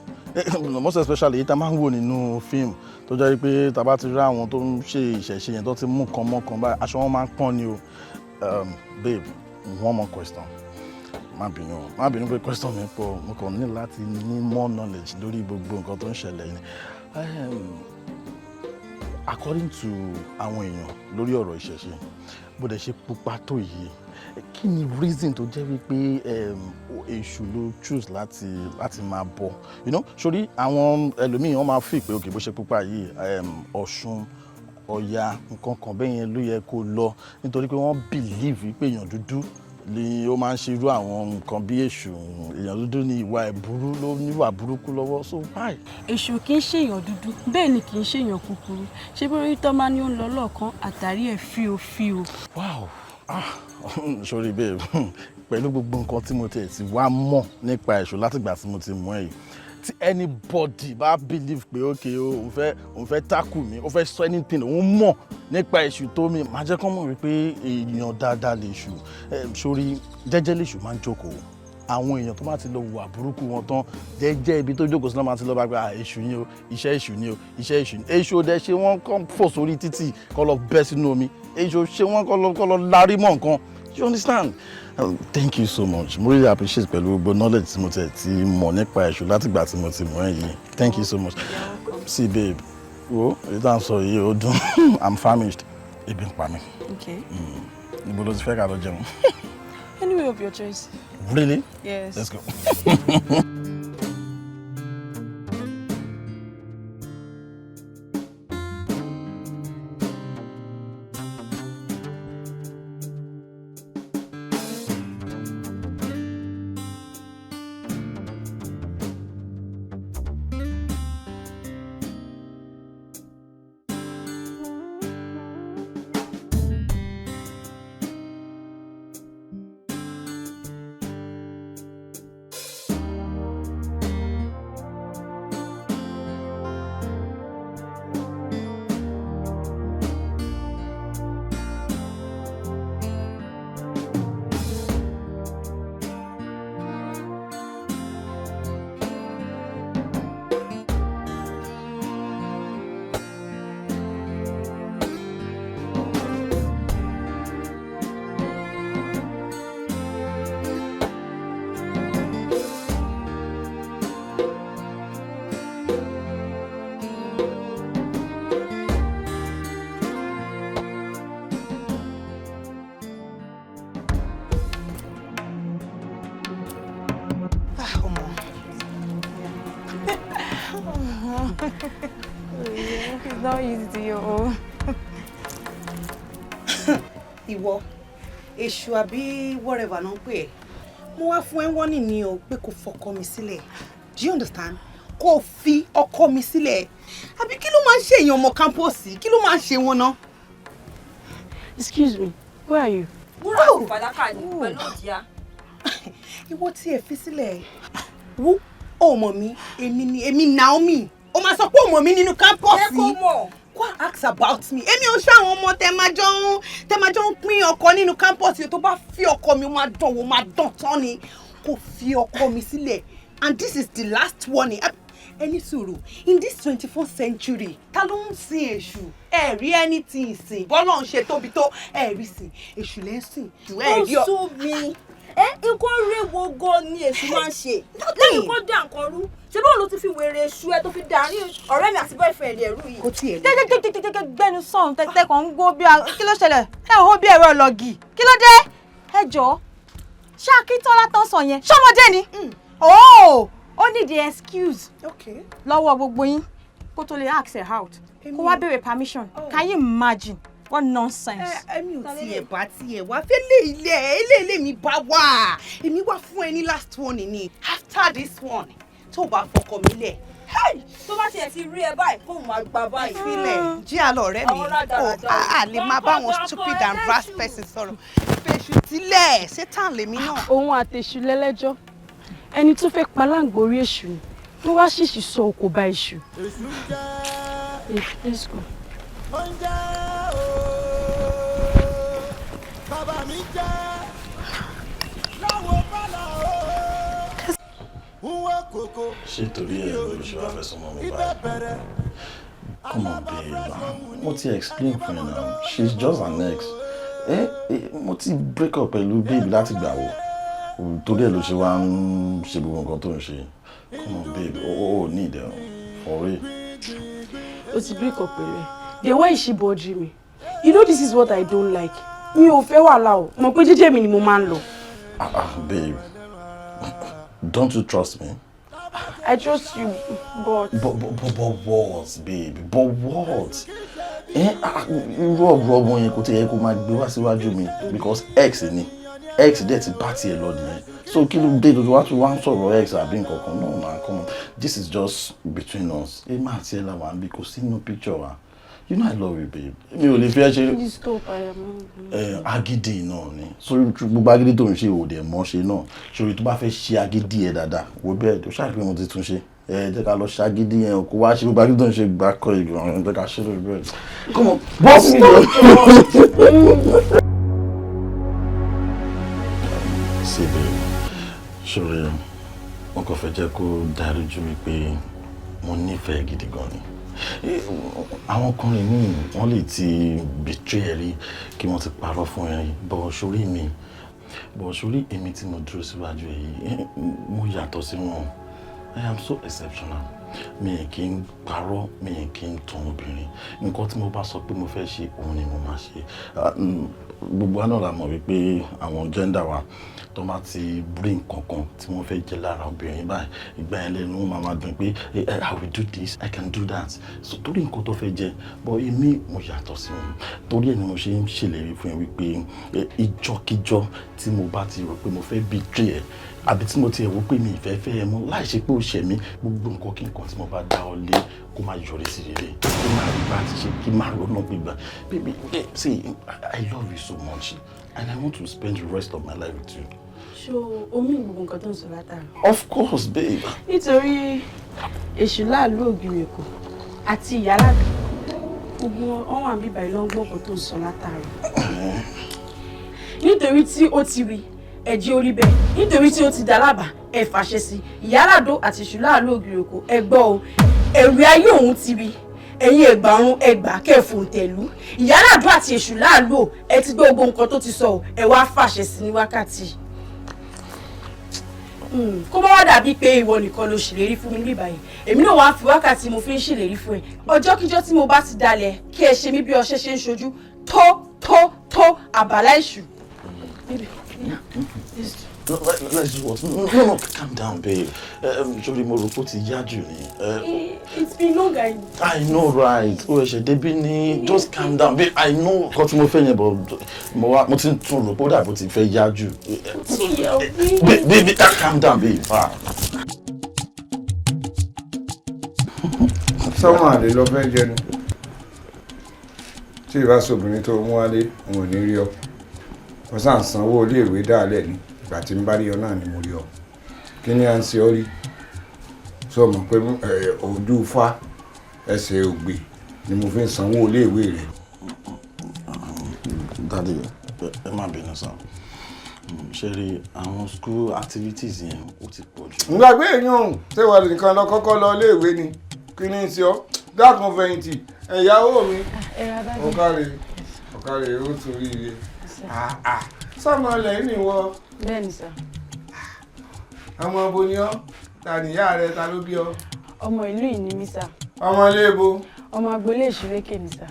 Most especially èyí tá a máa ń wò nínú fíìmù tó jẹ́ pé tá a bá ti rí àwọn tó ń ṣe ìṣẹ̀ṣe yẹn tó ti mú kan mọ́kàn báyìí, aṣọ wọn máa ń pọ́n ni o. Babe, one more question. Má bínú o, má bínú pé question mi pọ̀, mo kàn ní láti ní more knowledge lórí gbogbo nǹkan tó ń ṣẹlẹ̀ yìí. According to àwọn èèyàn lórí ọ̀rọ̀ ìṣẹ̀ṣe, bó dẹ̀ ṣe pupa tó yìí, kí ni reason tó jẹ́ wípé èṣù ló choose láti máa bọ? Sórí àwọn ẹlòmíì, wọ́n máa fi pé òkè bó ṣe pupa yìí, Ọ̀ṣun, Ọya, nǹkan kan bẹ́ẹ̀ yẹn ló yẹ kó lọ, nítorí pé wọ́n believe wípé èèyàn dúdú ni ó máa ń ṣe irú àwọn nǹkan bí èṣù, èèyàn dúdú ní ìwà ìburú, ló níwà burúkú lọ́wọ́. So why? Èṣù kì í ṣèyàn dúdú, bẹ́ẹ̀ ni kì í ṣèyàn kúkúrú. Ṣé bí orí tó máa ní ó ń lọ lọ́ọ̀kan àtàrí ẹ̀ fíofío. Wow, ah, sorry babe, pẹ̀lú gbogbo nǹkan tí mo tiẹ̀ ti wá mọ̀ nípa èṣù látìgbà tí mo ti mọ̀ ẹ́ yìí, tí anybody bá believe pé okay o, òun fẹ́ tackle mi, ó fẹ́ sọ anything òun mọ̀ nípa èṣù tó mi, máa jẹ́ kán mọ̀ wípé èèyàn dáadáa lèṣù. Sórí jẹ́jẹ́ lèṣù máa ń jókòó. Àwọn èèyàn tó bá ti lọ wà burúkú wọn tán, jẹ́jẹ́ ibi tó jókòó sí náà máa ti lọ bá gba èṣù yín o, iṣẹ́ èṣù ni o, iṣẹ́ èṣù ni. Èṣù ò dẹ̀ ṣe wọ́n kàn fò sórí títì kọ́ lọ bẹ́ sínú omi. Èṣù ṣe wọ́n kọ́ lọ larí mọ́ nǹkan. You understand? Thank you so much. Mo really appreciate pẹ̀lú gbogbo knowledge tí mo tẹ̀ ti mọ̀ nípa èṣù látìgbà tí mo ti mọ̀ ẹ́ yìí. Thank you so much. See babe, wo èyí tá à ń sọ yìí, ó dùn. I'm famished, ebi ń pa mí. Okay. Níbo ló ti fẹ́ ká lọ jẹun? Anywhere of your choice. Really? Yes. Let's go. Ah, ọmọ. It's not easy o. Ìwọ, èṣù àbí whatever náà ń pè ẹ́. Mo wá fún ẹ wọ́n ní o pé kò fọkọ mi sílẹ̀. Do you understand? Kò fi ọkọ mi sílẹ̀. Àbí kí ló máa ń ṣe èèyàn ọmọ campus? Kí ló máa ń ṣe wọn náà? Excuse me, where are you? Wúrà àti fàdákà ni pẹ̀lú òjìá. Ìwọ tí ẹ fi sílẹ̀. Wú, ó mọ̀ mí, èmi ni èmi Naomi. Ó máa sọ pé ó mọ̀ mí nínú campus. Ẹ kò mọ̀. Go and ask about me. Èmi ò ṣe àwọn ọmọ tẹ máa jọ ń pín ọkọ nínú campus yìí. Tó bá fi ọkọ mi, ó máa dán wò, máa dán tán ni. Kò fi ọkọ mi sílẹ̀. And this is the last warning. Ẹni sùúrù, in this 24th century, ta ló ń sin èṣù? Ẹ rí anything sìn, bọ́lá ń ṣe tóbi tó, ẹ rí sìn, èṣù lẹ́ ń sìn. Ẹ rí Ó sú mi. Ẹ nǹkan réwo gan ni èṣù máa ń ṣe. Lẹ́yìn kó dá nǹkan rú. Ṣé báwo ló ti fi wèrè èṣù ẹ tó fi dàárín ọ̀rẹ́ mi àti boyfriend ẹ̀rú yìí? Kò tiẹ̀ lè. Gẹ́gẹ́gẹ́gẹ́gẹ́, gbẹ́nu sọ̀hún tẹ́tẹ́ kan ń gbó bí kí ló ṣẹlẹ̀? Ẹ ò hó bí ẹ̀rọ lọ́gì. Kí ló dé? Ẹ jọ̀ọ́, ṣé Akíntọ́lá tán sọ yẹn? Ṣọ́mọdé ni? Oh, ó need the excuse lọ́wọ́ gbogbo yín kó tó lè ask her out. Kó wá béèrè permission. Can you imagine? What nonsense. Èmi ò tiẹ̀ bá tiẹ̀ wá fẹ́ lé ilé ẹ̀ ilé ilé mi bá wà. Èmi wá fún ẹ ní last one ni. After this one, tó o bá fọkọ mi lẹ̀. Tó bá tiẹ̀ ti rí ẹ báyìí, kóun máa gbà báyìí. Filẹ̀ jí àlọ́ ọ̀rẹ́ mi. Àwọn rádaràda. Ó a lè máa bá àwọn stupid and rash person sọ̀rọ̀. Èṣù sílẹ̀, Satan lèmi náà. Òun àtẹ̀ṣù lẹ́lẹ́jọ́. Ẹni tó fẹ́ paláǹgorí èṣù ni tó wá ṣìṣì sọ òkò bá èṣù. Let's go. Ṣé torí ẹ ló ṣe wá fẹ́ súnmọ́ mi báyìí? Come on, babe. Mo ti explain fún ẹ now. She's just an ex. Mo ti break up pẹ̀lú babe láti gbà wo. Torí ẹ ló ṣe wá ń ṣe gbogbo nǹkan tó ń ṣe. Come on, babe. O ò ní ìdẹ̀ for real. O ti break up pẹ̀lú ẹ. Then why is she bothering me? You know this is what I don't like. Mi ò fẹ́ wàhálà o. Mọ̀ pé jẹ́jẹ́ mi ni mo máa ń lọ. Ah, babe. Don't you trust me? I trust you, but. But what, babe? But what? Irú ọ̀rọ̀ ọmọ yẹn kò tí yẹ kó máa gbé wá síwájú mi because ex ni. Ex dẹ̀ ti bá tiẹ̀ lọ nìyẹn. So kí ló dé lójú wá tún wá ń sọ̀rọ̀ ex àbí nǹkan kan náà máa come on. This is just between us. Èmi àti ẹ̀ la wà níbí, kò sí nínú picture wa. You know I love you, babe. Mi ò lè fi ẹ́ ṣe. Please stop, I am. Agídí náà ni. Sórí gbogbo agídí tó ń ṣe ò dẹ̀ mọ́ ṣe náà. Sórí tó bá fẹ́ ṣe agídí ẹ̀ dáadáa, wo bẹ́ẹ̀ tó ṣáà pé mo ti tún ṣe. Ẹ jẹ́ ká lọ ṣe agídí yẹn, kó wá ṣe gbogbo agídí tó ń ṣe gbà kọ́ ìgbà, jẹ́ ká ṣe lórí bẹ́ẹ̀. Come on, boss mi lọ. See, babe, sórí wọn kò fẹ́ jẹ́ kó dárí jù mí pé mo nífẹ̀ẹ́ gidi gan ni. Àwọn ọkùnrin míì wọ́n lè ti betray ẹ rí, kí wọ́n ti parọ́ fún ẹ rí, bọ̀ sórí mi, bọ̀ sórí èmi tí mo dúró síwájú ẹ yìí, mo yàtọ̀ sí wọn. I am so exceptional. Mi kì í parọ́, mi kì í tan obìnrin. Nǹkan tí mo bá sọ pé mo fẹ́ ṣe, òun ni mo máa ṣe. Gbogbo wa náà la mọ̀ wípé àwọn gender wa tó máa ti rí nǹkan kan tí wọ́n fẹ́ jẹ lára obìnrin báyìí, ìgbà yẹn lẹ́nu wọn máa dùn pé I will do this, I can do that. So torí nǹkan tó fẹ́ jẹ, but èmi mo yàtọ̀ sí wọn. Torí ẹ̀ ni mo ṣe ń ṣèlérí fún ẹ wípé ìjọ́kíjọ́ tí mo bá ti rò pé mo fẹ́ betray ẹ, àbí tí mo ti ẹ̀ wò pé mi ìfẹ́ fẹ́ ẹ mọ́, láì ṣe pé ó ṣẹ̀ mí, gbogbo nǹkan kí nǹkan tí mo bá dá ọ lé kó máa yọrí sí rere, kó máa rí bá ti ṣe, kí máa rọ́nà gbígbà. Baby, see, I love you so much and I want to spend the rest of my life with you. Ṣo omi gbogbo nǹkan tó ń sọ látàrí? Of course, babe. Nítorí èṣù láàlú ògiri Èkó àti ìyá aládùn, gbogbo wọn wà bíbá ìlú ọgbọ́n kan tó ń sọ látàrí. Nítorí tí ó ti rí ẹ̀jẹ̀ orí bẹ́ẹ̀, nítorí tí ó ti dá lábàá, ẹ fàṣẹ sí ìyá aládùn àti èṣù láàlú ògiri Èkó, ẹ gbọ́ o, ẹ̀rí ayé òun ti rí ẹ̀yin ẹgbàrún ẹgbàá kẹfùn tẹ̀lú ìyá aládùn àti èṣù láàlú, ẹ ti gbọ́ gbogbo nǹkan tó ti sọ, ẹ wá fàṣẹ sí ní wákàtí. Kó bá wá dàbí pé ìwọ nìkan ló ṣèlérí fún mi ní báyìí, èmi náà wàá fi wákàtí mo fi ń ṣèlérí fún ẹ. Ọjọ́kíjọ́ tí mo bá ti dalẹ̀, kí ẹ ṣe mí bí ọṣẹ ṣe ń ṣojú tó tó tó àbálá èṣù. No, let's what? No, calm down, babe. Sorry, mo rò pé ó ti yá jù ni. It's been long. I know, right? Ó ṣe débí ni, just calm down, babe. I know nǹkan tí mo fẹ́ yẹn, but mo wá mo ti ń tún rò pé ó dàbí ó ti fẹ́ yá jù. Babe, babe, calm down, babe. Ah. Sọ́mọ àlè lọ fẹ́ jẹ ni. Tí ìbá sóbìnrin tó mú wálé, n ò ní rí ọ. Wọ́n sàn sanwó iléèwé dáálẹ̀ ni. Ìgbà tí ń bá rí ọ náà ni mo rí ọ. Kí ni à ń ṣe ọ rí? Sọ mọ̀ pé ojú Ifá ẹsẹ̀ ògbè ni mo fi ń sanwó iléèwé rẹ̀. Daddy, ẹ má bínú sá. Ṣé rí àwọn school activities yẹn, ó ti pọ̀ jù. Ngbàgbé èèyàn ṣé wàá nìkan lọ kọ́kọ́ lọ iléèwé ni? Kí ni ń ṣe ọ́? Dákun fẹ̀yìntì, ẹ̀yàwó mi. Ọ̀kàrẹ̀ ọ̀kàrẹ̀, ó torí ire. Sọ́mọ ilẹ̀ yìí ni wọ. Bẹ́ẹ̀ni sá. Ọmọ bo ni ọ́? Ta ni ìyá rẹ, ta ló bí ọ? Ọmọ ìlú yìí ni mí sá. Ọmọ ilé ibo? Ọmọ agboolé Ìṣúrékè ni sá.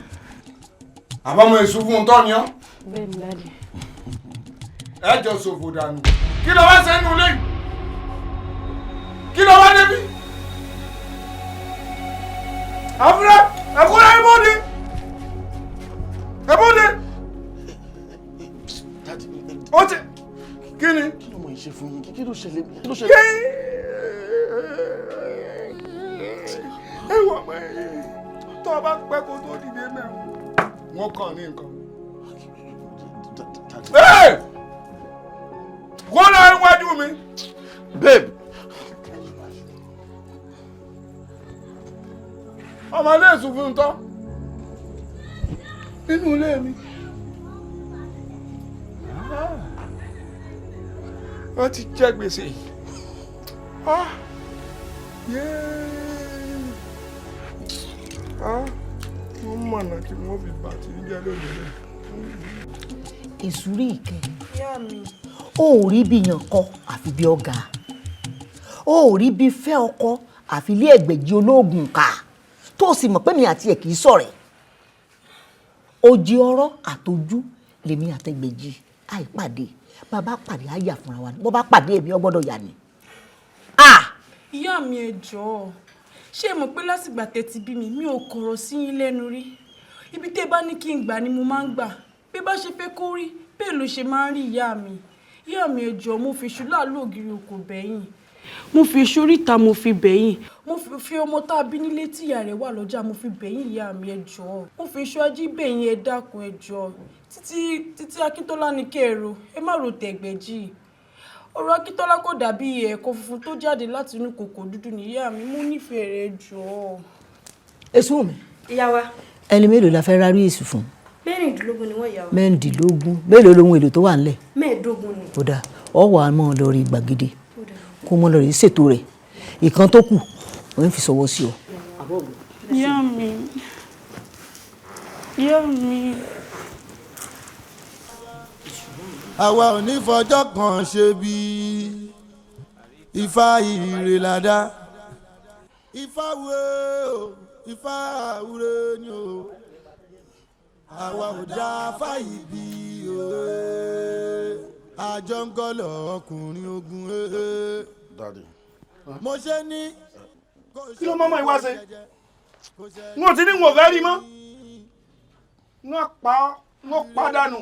Àbámọ̀ èṣù fún un tọ́ ni ọ́? Bẹ́ẹ̀ni, daddy. Ẹ jọ ṣòfò dànù. Kí ló wá sẹ́nu ilé yìí? Kí ló wá débi? Àfúrẹ́ ẹ̀kúrẹ́, ẹ̀bọ́dé ẹ̀bọ́dé. Ó ti kí ni? Kí ló mọ̀ ṣe fún yín? Kí ló ṣẹlẹ̀? Kí ló ṣẹlẹ̀? Ẹ wọ ọmọ ẹ, tó o bá pẹ́ kó tó dìde mẹ́rin, wọ́n kàn ní nǹkan. mi. Babe. Ọmọ ilé èṣù fún un tán nínú ilé mi. Wọ́n ti jẹ gbèsè. Wọ́n mọ̀nà tí wọ́n fi bà tí ń jẹ́ lónìí rẹ̀. Èṣù rí ìkẹ́, ó ò rí bí yàn kọ àfi bí ọ̀gá, ó ò rí bí fẹ́ ọkọ àfi ilé ẹgbẹ̀jì olóògùn ká, tó sì mọ̀ pé mi àti ẹ̀ kì í ṣọ̀rẹ́. Ojì ọ̀rọ̀ àtọjú lèmi àtẹgbẹ̀jì àìpàdé, bàbá pàdé àyà fúnra wa ni, bọ́ bá pàdé èmi ọ gbọ́dọ̀ yà ni. Ìyá mi ẹ jọ̀ọ́, ṣé ẹ mọ̀ pé látìgbà tẹ́ ti bí mi mi ò kọ̀rọ̀ sí yín lẹ́nu rí. Ibi tẹ́ bá ní kí n gbà ni mo máa ń gbà. Bí bá ṣe fẹ́ kó rí bẹ́ẹ̀ ló ṣe máa ń rí ìyá mi. Ìyá mi ẹ jọ̀ọ́, mo fi iṣu láàlú ògiri òkò bẹ̀yìn, mo fi iṣu oríta mo fi bẹ̀yìn, mo fi ọmọ tá a bí nílé tí ìyá rẹ̀ wà lọ́jà mo fi bẹ̀yìn. Ìyá mi ẹ jọ̀ọ́, mo fi iṣu ají bẹ̀yìn, ẹ dákun ẹ jọ̀ọ́. Títí títí Akíntọ́lá ní kẹ́ ẹ ro, ẹ má ro tẹ̀gbẹ́jì. Ọ̀rọ̀ Akíntọ́lá kò dàbí ẹ̀kọ́ funfun tó jáde láti inú kòkò dúdú ní. Ìyá mi, mo nífẹ̀ẹ́ rẹ̀, jọ̀ọ́. Èṣù mi. Ìyá wa. Ẹni mélòó la fẹ́ rárí èṣù fún? 16 ni wọ́n, ìyá wa. 16. Mélòó lohun èlò tó wà ńlẹ̀? 15 ni. Ó dáa, ọ wà á mọ́ ọ lọ rí gbàgede kó mọ́ lọ rí ṣètò rẹ̀, ìkan tó kù wọ́n fi ṣọwọ́ sí ọ. Ìyá mi, ìyá mi. Àwa ò ní fọjọ́ kan ṣe bí ifá ìrè ládá, ifá wúre o, ifá wúre ni o, àwa ò dá fáyì bí o, àjọ ń gọlọ ọkùnrin ogun. Daddy. Mo ṣe ní. Kí ló mọ́mọ́ ìwá ṣe? Wọn ti ní wọn ò fẹ́ rí mọ́, wọ́n pa wọ́n pàdánù.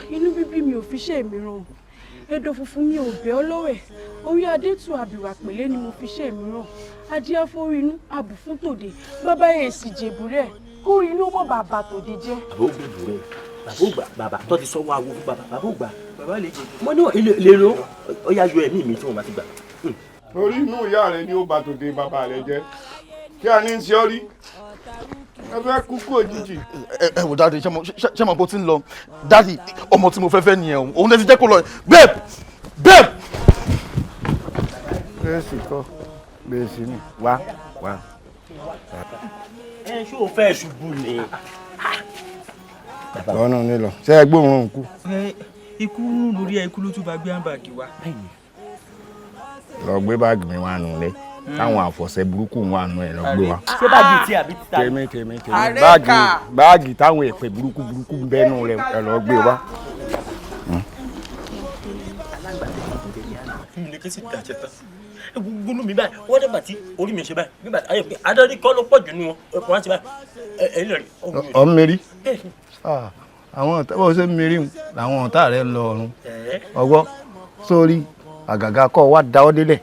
Inú bíbí mi ò fi ṣe mi ràn, ẹ̀dọ̀ funfun mi ò bẹ́ ọ lọ́wẹ̀, orí adétù àbíwá pẹ̀lẹ́ ni mo fi ṣe mi ràn, adíáfórí inú àbù fún tòde, bàbá yẹn sì jèbúrẹ́ kórí inú mọ́ bàbá tòde jẹ́. Bàbá ò gbèbú rẹ, bàbá ò gbà, bàbá tó ti sọ wá wo fún bàbá, bàbá ò gbà, bàbá lè jẹ. Mo ní lè ro ó yá yọ ẹ̀mí mi tí mo bá ti gbà. Orí inú ìyá rẹ ni ó bà tòde bàbá rẹ jẹ́, kí a ní í ṣe ọ rí, ẹ fẹ́ kú kú òjijì. Ẹ wò daddy, ṣé mo bó ti ń lọ? Daddy, ọmọ tí mo fẹ́ fẹ́ nìyẹn o, òun lè ti jẹ́ kó lọ. Babe, babe. Bẹ́ẹ̀sì kọ́ bẹ́ẹ̀sì ni wá wá. Ẹ ṣé o fẹ́ ṣubú ni? Lọ́nà ni lọ ṣé ẹ gbóòórùn kú. Ikú ń lórí ẹ, ikú ló tún bá gbé àǹbàgì wa. Lọ gbé báàgì mi wà nù lé, táwọn àfọ̀ṣẹ burúkú wà nù ẹ, lọ gbé wa. Ṣé báàgì tí àbí títa? Tèmi tèmi tèmi, báàgì báàgì táwọn èpè burúkú burúkú bẹ́nu rẹ, ẹ lọ gbé wa. Mi ní kí n sì dàjẹ́ tán gbónú mi báyìí, wọ́n dàgbà tí orí mi ṣe báyìí nígbà tí ayé pé adarí kọ́ ló pọ̀ jù nù wọn, ọkùnrin àti báyìí ẹ ẹ lè rí. Ọ ń mérí àwọn ọ̀tá bó ṣe ń mérí làwọn ọ̀tá rẹ̀ ń lọ ọ̀run ọgbọ́ sórí àgàgà kọ́ wa da ọ́ délẹ̀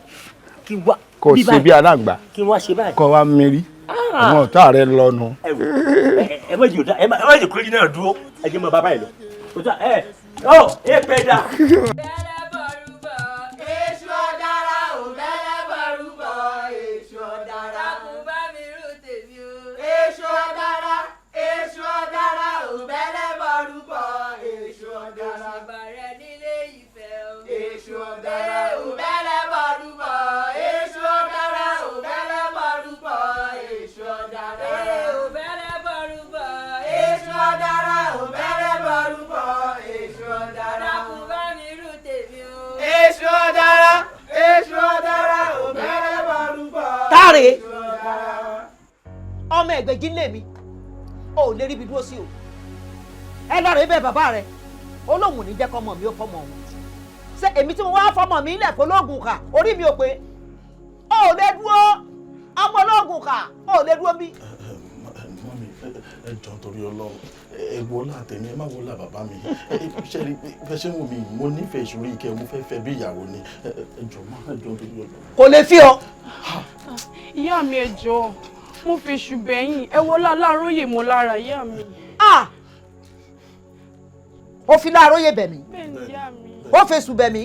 kò ṣe bí aláǹgbá kí wá ṣe báyìí kọ́ wa mérí àwọn ọ̀tá rẹ̀ lọ nù. Ẹ má jẹ́ ẹ má jẹ́ kúrẹ́jì náà dúró, ẹ jẹ́ mọ́ bàbá yìí lọ. Ẹ ọ ẹ pẹ́ dà. Èṣù ọ̀dàrà ò bẹ́lẹ̀ bọ̀rùbọ̀, èṣù ọ̀dàrà. Dákun bá mi rú tèmi o. Èṣù ọ̀dàrà, èṣù ọ̀dàrà ò bẹ́lẹ̀ bọ̀rùbọ̀, èṣù ọ̀dàrà. Òṣìbà rẹ nílé ìfẹ́ o. Èṣù ọ̀dàrà ò bẹ́lẹ̀ bọ̀rùbọ̀, èṣù ọ̀dàrà ò bẹ́lẹ̀ bọ̀rùbọ̀, èṣù ọ̀dàrà. Ò bẹ́lẹ̀ bọ̀rùbọ̀, èṣù ọ̀dàrà ò bẹ́lẹ̀ bọ̀rùbọ̀, èṣù ọ̀dàrà. Dákun bá mi rú tèmi o. Èṣù ọ̀dàrà, èṣù ọ̀dàrà ò bẹ́lẹ̀ bọ̀rùbọ̀. Táre ọmọ ẹgbẹ̀jì ń lé mi, ò lè ríbi dúró sí o. Ẹ lọ rèé bẹ́ẹ̀, bàbá rẹ ó lóun ò ní jẹ́ kọ́mọ mi ó fọmọ òun. Ṣé èmi tí mo wá fọmọ mi lẹ̀ fọlọ́ọ̀gùn kà, orí mi ò pé ó lè dúró ọmọ olóògùn kà, ó lè dúró bí. Mummy, ẹ jọ̀ọ́ nítorí Ọlọ́run, ẹ wo látẹ̀mí, ẹ má wo là bàbá mi. Ṣe rí bẹ́ẹ̀ ṣé wù mí, mo nífẹ̀ẹ́ ìṣòro ìkẹ́, mo fẹ́ fẹ́ bí ìyàwó ni. Ẹ jọ̀ọ́ má, ẹ jọ̀ọ́ nítorí Ọlọ́run. Kò lè fi ọ. Ìyá mi ẹ jọ̀ọ́, mo fi èṣù bẹ̀yìn, ẹ wọlé aláàróyè mo lára, ìyá mi. Ó fi láàróyè bẹ̀ mí. Bẹ́ẹ̀ ni ìyá mi. Ó fèsù bẹ̀ mí.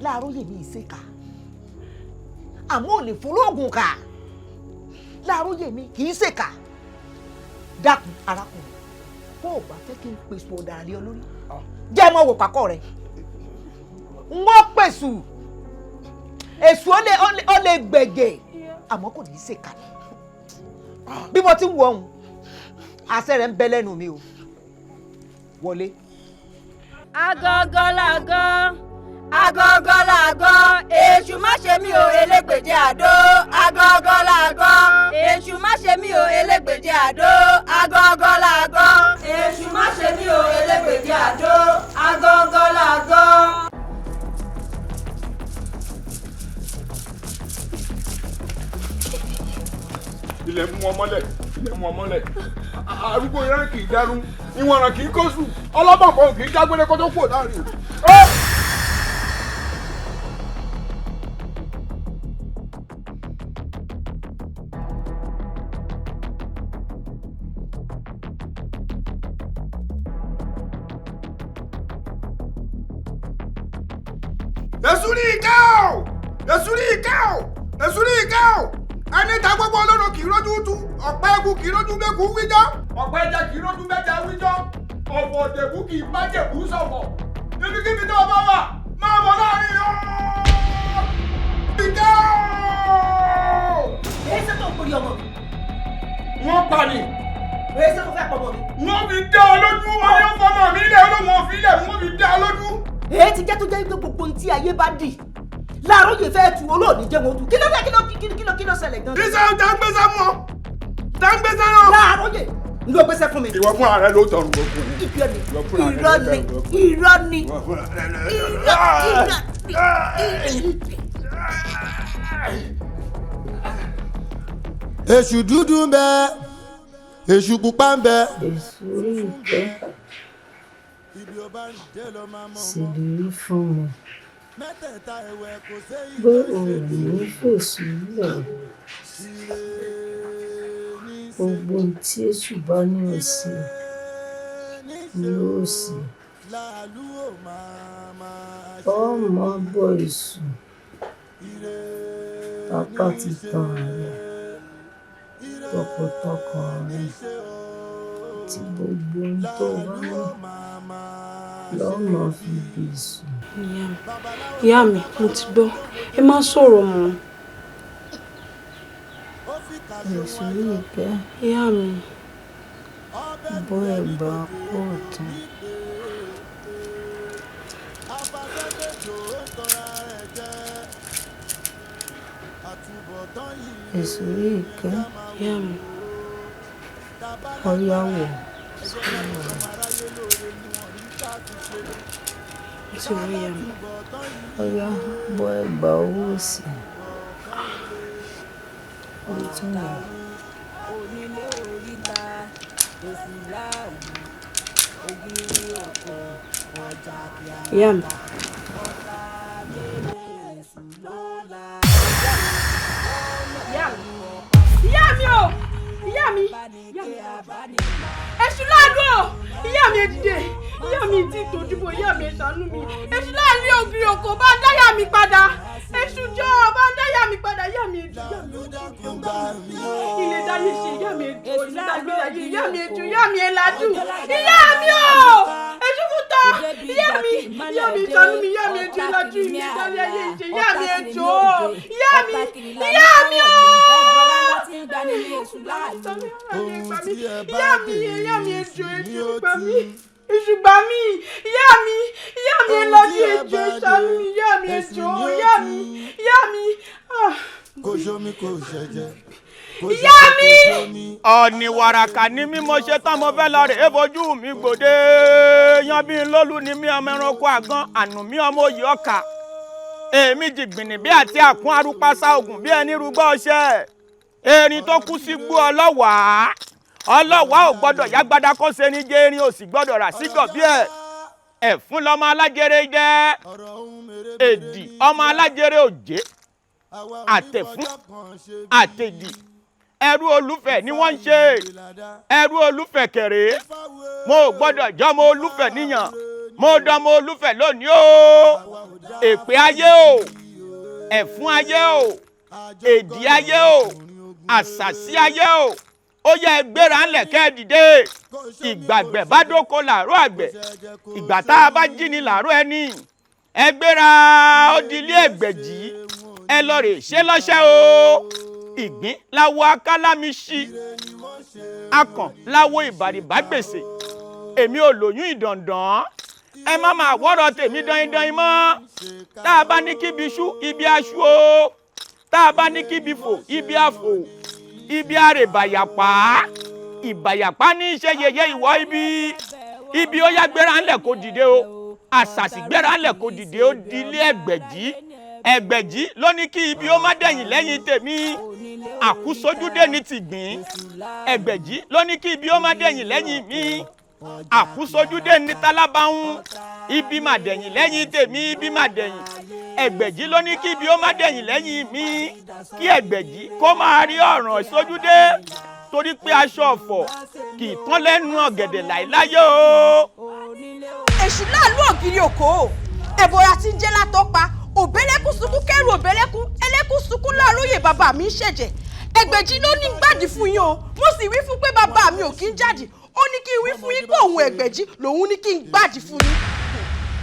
Láàróyè mi ìṣèkà, àmọ́ ò lè fún lóògùn kà. Láàróyè mi kì í ṣèkà. Dákun arákùnrin, kó o bá fẹ́ kí n pèsè ọ̀daràn lé ọ lórí, jẹ́ mọ́ wò pàkọ́ rẹ̀. N ó pèsè èṣù ó lè gbẹ̀gẹ̀, àmọ́ kò ní í ṣèkà ni. Bí mo ti ń wọ ọ̀hún, àṣẹ rẹ̀ ń bẹ lẹ́nu mi o. Wọlé. Agọ́gọ́ làgọ́, agọ́gọ́ làgọ́, èṣù má ṣe mí o elégbèje àdó. Agọ́gọ́ làgọ́, èṣù má ṣe mí o elégbèje àdó. Agọ́gọ́ làgọ́, èṣù má ṣe mí o elégbèje àdó. Agọ́gọ́ làgọ́. Ilẹ̀ mú wọn mọ́lẹ̀, ilẹ̀ mú wọn mọ́lẹ̀. Arúgbó ìran kì í dẹrun, ìwọ̀n ọ̀ràn kì í kóṣù, ọlọ́mọ̀pọ̀ kì í dágbére kó tó kúrò láàrin. Èṣù ní ìkẹ́ o! Èṣù ní ìkẹ́ o! Èṣù ní ìkẹ́ o! Ẹni ta gbogbo ọlọ́run kì í rójú tú, ọ̀pá egun kì í rójú bẹ́kú wíjọ́, ọ̀pá ẹja kì í rójú bẹ́ja wíjọ́, ọ̀fọ̀ òdèkú kì í bájẹ̀kú sọ̀fọ̀. Níbikíbi tó o bá wà, máa bọ̀ láàrin o! Ìkẹ́ o! Èyí ṣe tó ń borí ọmọ mi. Wọ́n pa ni. Èyí ṣe tó fẹ́ pọ̀ mọ́ mi. Wọ́n fi dá ọ lójú, wọ́n yóò fọmọ mi ilé olóhùn òfin ilẹ̀, wọ́n fi dá ọ lójú. Èyí ti jẹ́ tó jẹ́ pé gbogbo ohun tí ayé bá dì Láàróyè fẹ́ tu olóòní jẹ́ wọn tu. Kí ló dé, kí ló ṣẹlẹ̀ gan-an? Iṣẹ́ tá ń gbéṣẹ́ mú ọ, tá ń gbéṣẹ́ náà. Láàróyè ń lọ gbéṣẹ́ fún mi. Ìwọ fúnra rẹ ló tọrùn gbogbo. Irọ́ ni, irọ́ ni, irọ́ ni, irọ́ ni. Èṣù dúdú ń bẹ, èṣù pupa ń bẹ. Èṣù orí ìtẹ́ ṣèlérí fún mi pé òun ò ní fèsù lẹ̀. Gbogbo ohun tí èṣù bá ní ó ṣe ni ó ṣe. Ó máa bọ èṣù tápá títan rẹ̀, tọkàntọkàn rẹ̀ àti gbogbo ohun tó bá ní ló máa fi bèṣù. Ìyá mi, mo ti gbọ́, ẹ má sọ̀rọ̀ mọ́. Èṣù yìí kẹ́. Ìyá mi. Bọ́ ẹ̀gbà apá ọ̀tún. Èṣù yìí kẹ́. Ìyá mi. Ọ̀yá wọ̀ sọ́wọ́ rẹ̀. Mo ti wọ̀ ìyá mi. Ọ̀yá bọ́ ẹ̀gbà ọwọ́ òsì. Ó tún wọ̀. Ìyá mi. Ìyá mi. Ìyá mi o! Ìyá mi! Èṣù láàlú o! Ìyá mi ẹ dìde! Ìyá mi ti tójúbọ, ìyá mi ẹ ṣàánú mi. Èṣù láàlú ògiri òkò bá ń dáyà mi padà. Èṣù jọ bá ń dáyà mi padà. Ìyá mi ẹ dìde. Ilé dáyé ṣe ìyá mi ẹ jù, ilé dágbé dáyé ìyá mi ẹ jù, ìyá mi ẹ lajú. Ìyá mi o! Èṣù fún tọ́! Ìyá mi! Ìyá mi ṣàánú mi, ìyá mi ẹ jù, ẹ lajú, ilé dáyé ayé ṣe ìyá mi ẹ jù. Ìyá mi! Ìyá mi o! Ìyá mi, ìyá mi ẹ jù, ẹ jù gbà mí. Èṣù gbà mí, ìyá mi, ìyá mi ẹ lajú, ẹ jù, ẹ ṣàánú mi, ìyá mi ẹ jù, ìyá mi, ìyá mi. Kò sómi kò ṣẹ̀jẹ̀. Ìyá mi! Ọ̀nì wàràkà ni mí, mo ṣe tán, mo fẹ́ lọ rè é fojú mi gbòde. Yan bí lólu ni mí, ọmọ ẹranko àgán, ànú mi ọmọ òye ọkà. Èmi jìgbìnì bí àti àkún arúpásá ògùn bí ẹni rúgbọ́ ọṣẹ. Erin tó kú sí gbó ọlọ́wàá. Ọlọ́wàá ò gbọ́dọ̀ yágbádá kó ṣe ní jẹ́, erin ò sì gbọ́dọ̀ rà sígọ̀ bí ẹ̀. Ẹ̀fún lọmọ alájẹrẹ jẹ́. Èdì ọmọ alájẹrẹ òjé. Àtẹ̀fún àtẹ̀dì. Ẹrú olúfẹ̀ ni wọ́n ń ṣe. Ẹrú olúfẹ̀ kẹ̀rẹ́. Mo ò gbọ́dọ̀ jọmọ olúfẹ̀ níyàn. Mo dánmọ olúfẹ̀ lónìí o. Èpè ayé o, ẹ̀fún ayé o, èdì ayé o, àṣàsí ayé o, ó yẹ ẹ gbéra ńlẹ̀ kẹ́ ẹ dìde. Ìgbàgbẹ́ bá dóko làárọ̀ àgbẹ̀, ìgbà tá a bá jí ni làárọ̀ ẹni. Ẹ gbéra, ó di ilé Ẹgbẹ̀jì, ẹ lọ rè ṣe lọ́ṣẹ́ o. Ìgbín láwo akálámi ṣí, akàn láwo ìbàrìbá gbèsè. Èmi ò lóyún ìdàndàn, ẹ má máa wọ́rọ̀ tèmi dandan mọ́. Tá a bá ní kíbi ṣú, ibi aṣú o. Tá a bá ní kíbi fò, ibi àfò. Ibi àrèbàyàpá, ìbàyàpá ní í ṣe yẹyẹ ìwọ ibi. Ibi ó yá, gbéra ńlẹ̀ kó dìde o. Àṣàṣì, gbéra ńlẹ̀ kó dìde, ó di ilé Ẹgbẹ̀jì. Ẹgbẹ̀jì ló ní kí ibi ó má dẹ̀yìn lẹ́yìn tèmi. Àkúsójúdé ní tìgbín. Ẹgbẹ̀jì ló ní kí ibi ó má dẹ̀yìn lẹ́yìn mi. Àkúsójúdé ní tálábàáhùn. Ibi má dẹ̀yìn lẹ́yìn tèmi, ibi má dẹ̀yìn. Ẹgbẹ̀jì ló ní kí ibi ó má dẹ̀yìn lẹ́yìn mi, kí Ẹgbẹ̀jì kó máa rí ọ̀ràn ìsójúdé, torí pé aṣọ ọ̀fọ̀ kì í tán lẹ́nu ọ̀gẹ̀dẹ̀ láìláyé o. Èṣù láàlú ògiri òkò, ẹ̀bọ̀ra tí ń jẹ́ látọ́pa òbẹ́lẹ́kún sunkún kẹ́rù òbẹ́lẹ́kún ẹlẹ́kún sunkún láàróyè. Bàbá mi ń ṣẹ̀jẹ̀. Ẹgbẹ̀jì ló ní gbàdí fún yín o. Mo sì wí fún pé bàbá mi ò kí ń jáde. Ó ní kí n wí fún yín pé òun Ẹgbẹ̀jì lòun ní kí n gbàdí fún yín.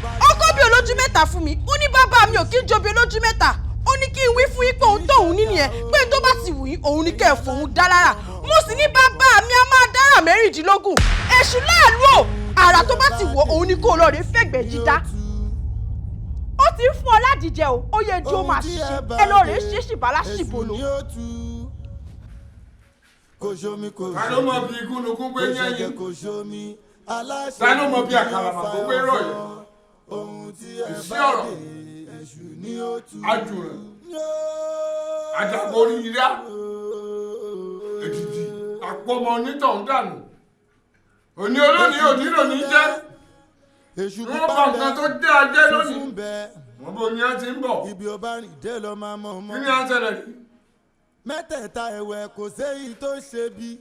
Ó kó bí olójú mẹ́ta fún mi. Ó ní bàbá mi ò kí ń jobi olójú mẹ́ta. Ó ní kí n wí fún yín pé òun tóun ní nìyẹn, pé tó bá ti wù yín, òun ní kẹ́ ẹ̀ fòun dá lára. Mo sì ní bàbá mi a máa dára 16. Èṣù láàlú o, àrà tó bá ti wọ̀ òun ní kó lọ rèé fẹ̀gbẹ̀jì dá. Ó ti ń fún ọ ládìjẹ o, ó yẹ di ó máa ṣiṣẹ́ ẹ lọ rèé ṣe ṣìbálá ṣìbolo. Ta ló mọ bí igúnnugún gbé yẹ́yìn? Ta ló mọ bí àkàlàmàgbò gbé rọ̀yẹ́? Ìsí ọ̀rọ̀ àjùrẹ̀ àdàborí irá èdìdì àpọ̀mọ onítọ̀hún dànù. Òní olónìí òní lòní jẹ́. Wọ́n bá nǹkan tó jẹ́ ajẹ́ lónìí. Wọ́n bó ni a ti ń bọ̀. Ibi ó bá rìn dé lọ máa mọ̀ mọ́. Kí ni a ń ṣẹlẹ̀ rí? Mẹ́tẹ̀ẹ̀ta ẹ̀wẹ̀, kò séyìí tó ṣe bí.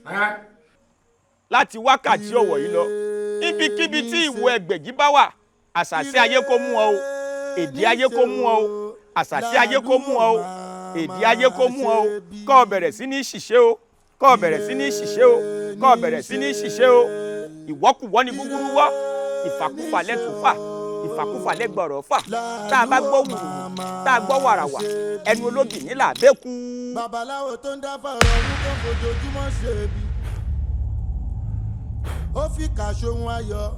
Láti wákàtí ọ̀wọ̀ yìí lọ, ibikíbi tí ìwọ Ẹgbẹ̀jì bá wà, àṣàsí ayé kó mú ọ o, èdè ayé kó mú ọ o. Àṣàsí ayé kó mú ọ o, èdè ayé kó mú ọ o. Kó o bẹ̀rẹ̀ sí ní ṣìṣe o, kó o bẹ̀rẹ̀ sí ní ṣìṣe o, kó o bẹ̀rẹ̀ sí ní ṣìṣe o. Ìwọ́kùwọ́ ni gúgúrú wọ́, ìfàkúfà lẹ́tù fà, ìfàkúfà lẹ́gbọ̀rọ̀ fà. Tá a bá gbọ́ wùrù, tá a gbọ́ wàràwà, ẹnu ológì nílà bẹ́kú. Babaláwo tó ń dá fáwọn ọ̀run tó ń fojoojúmọ́ ṣe bí, ó fi kàṣohun ayọ̀.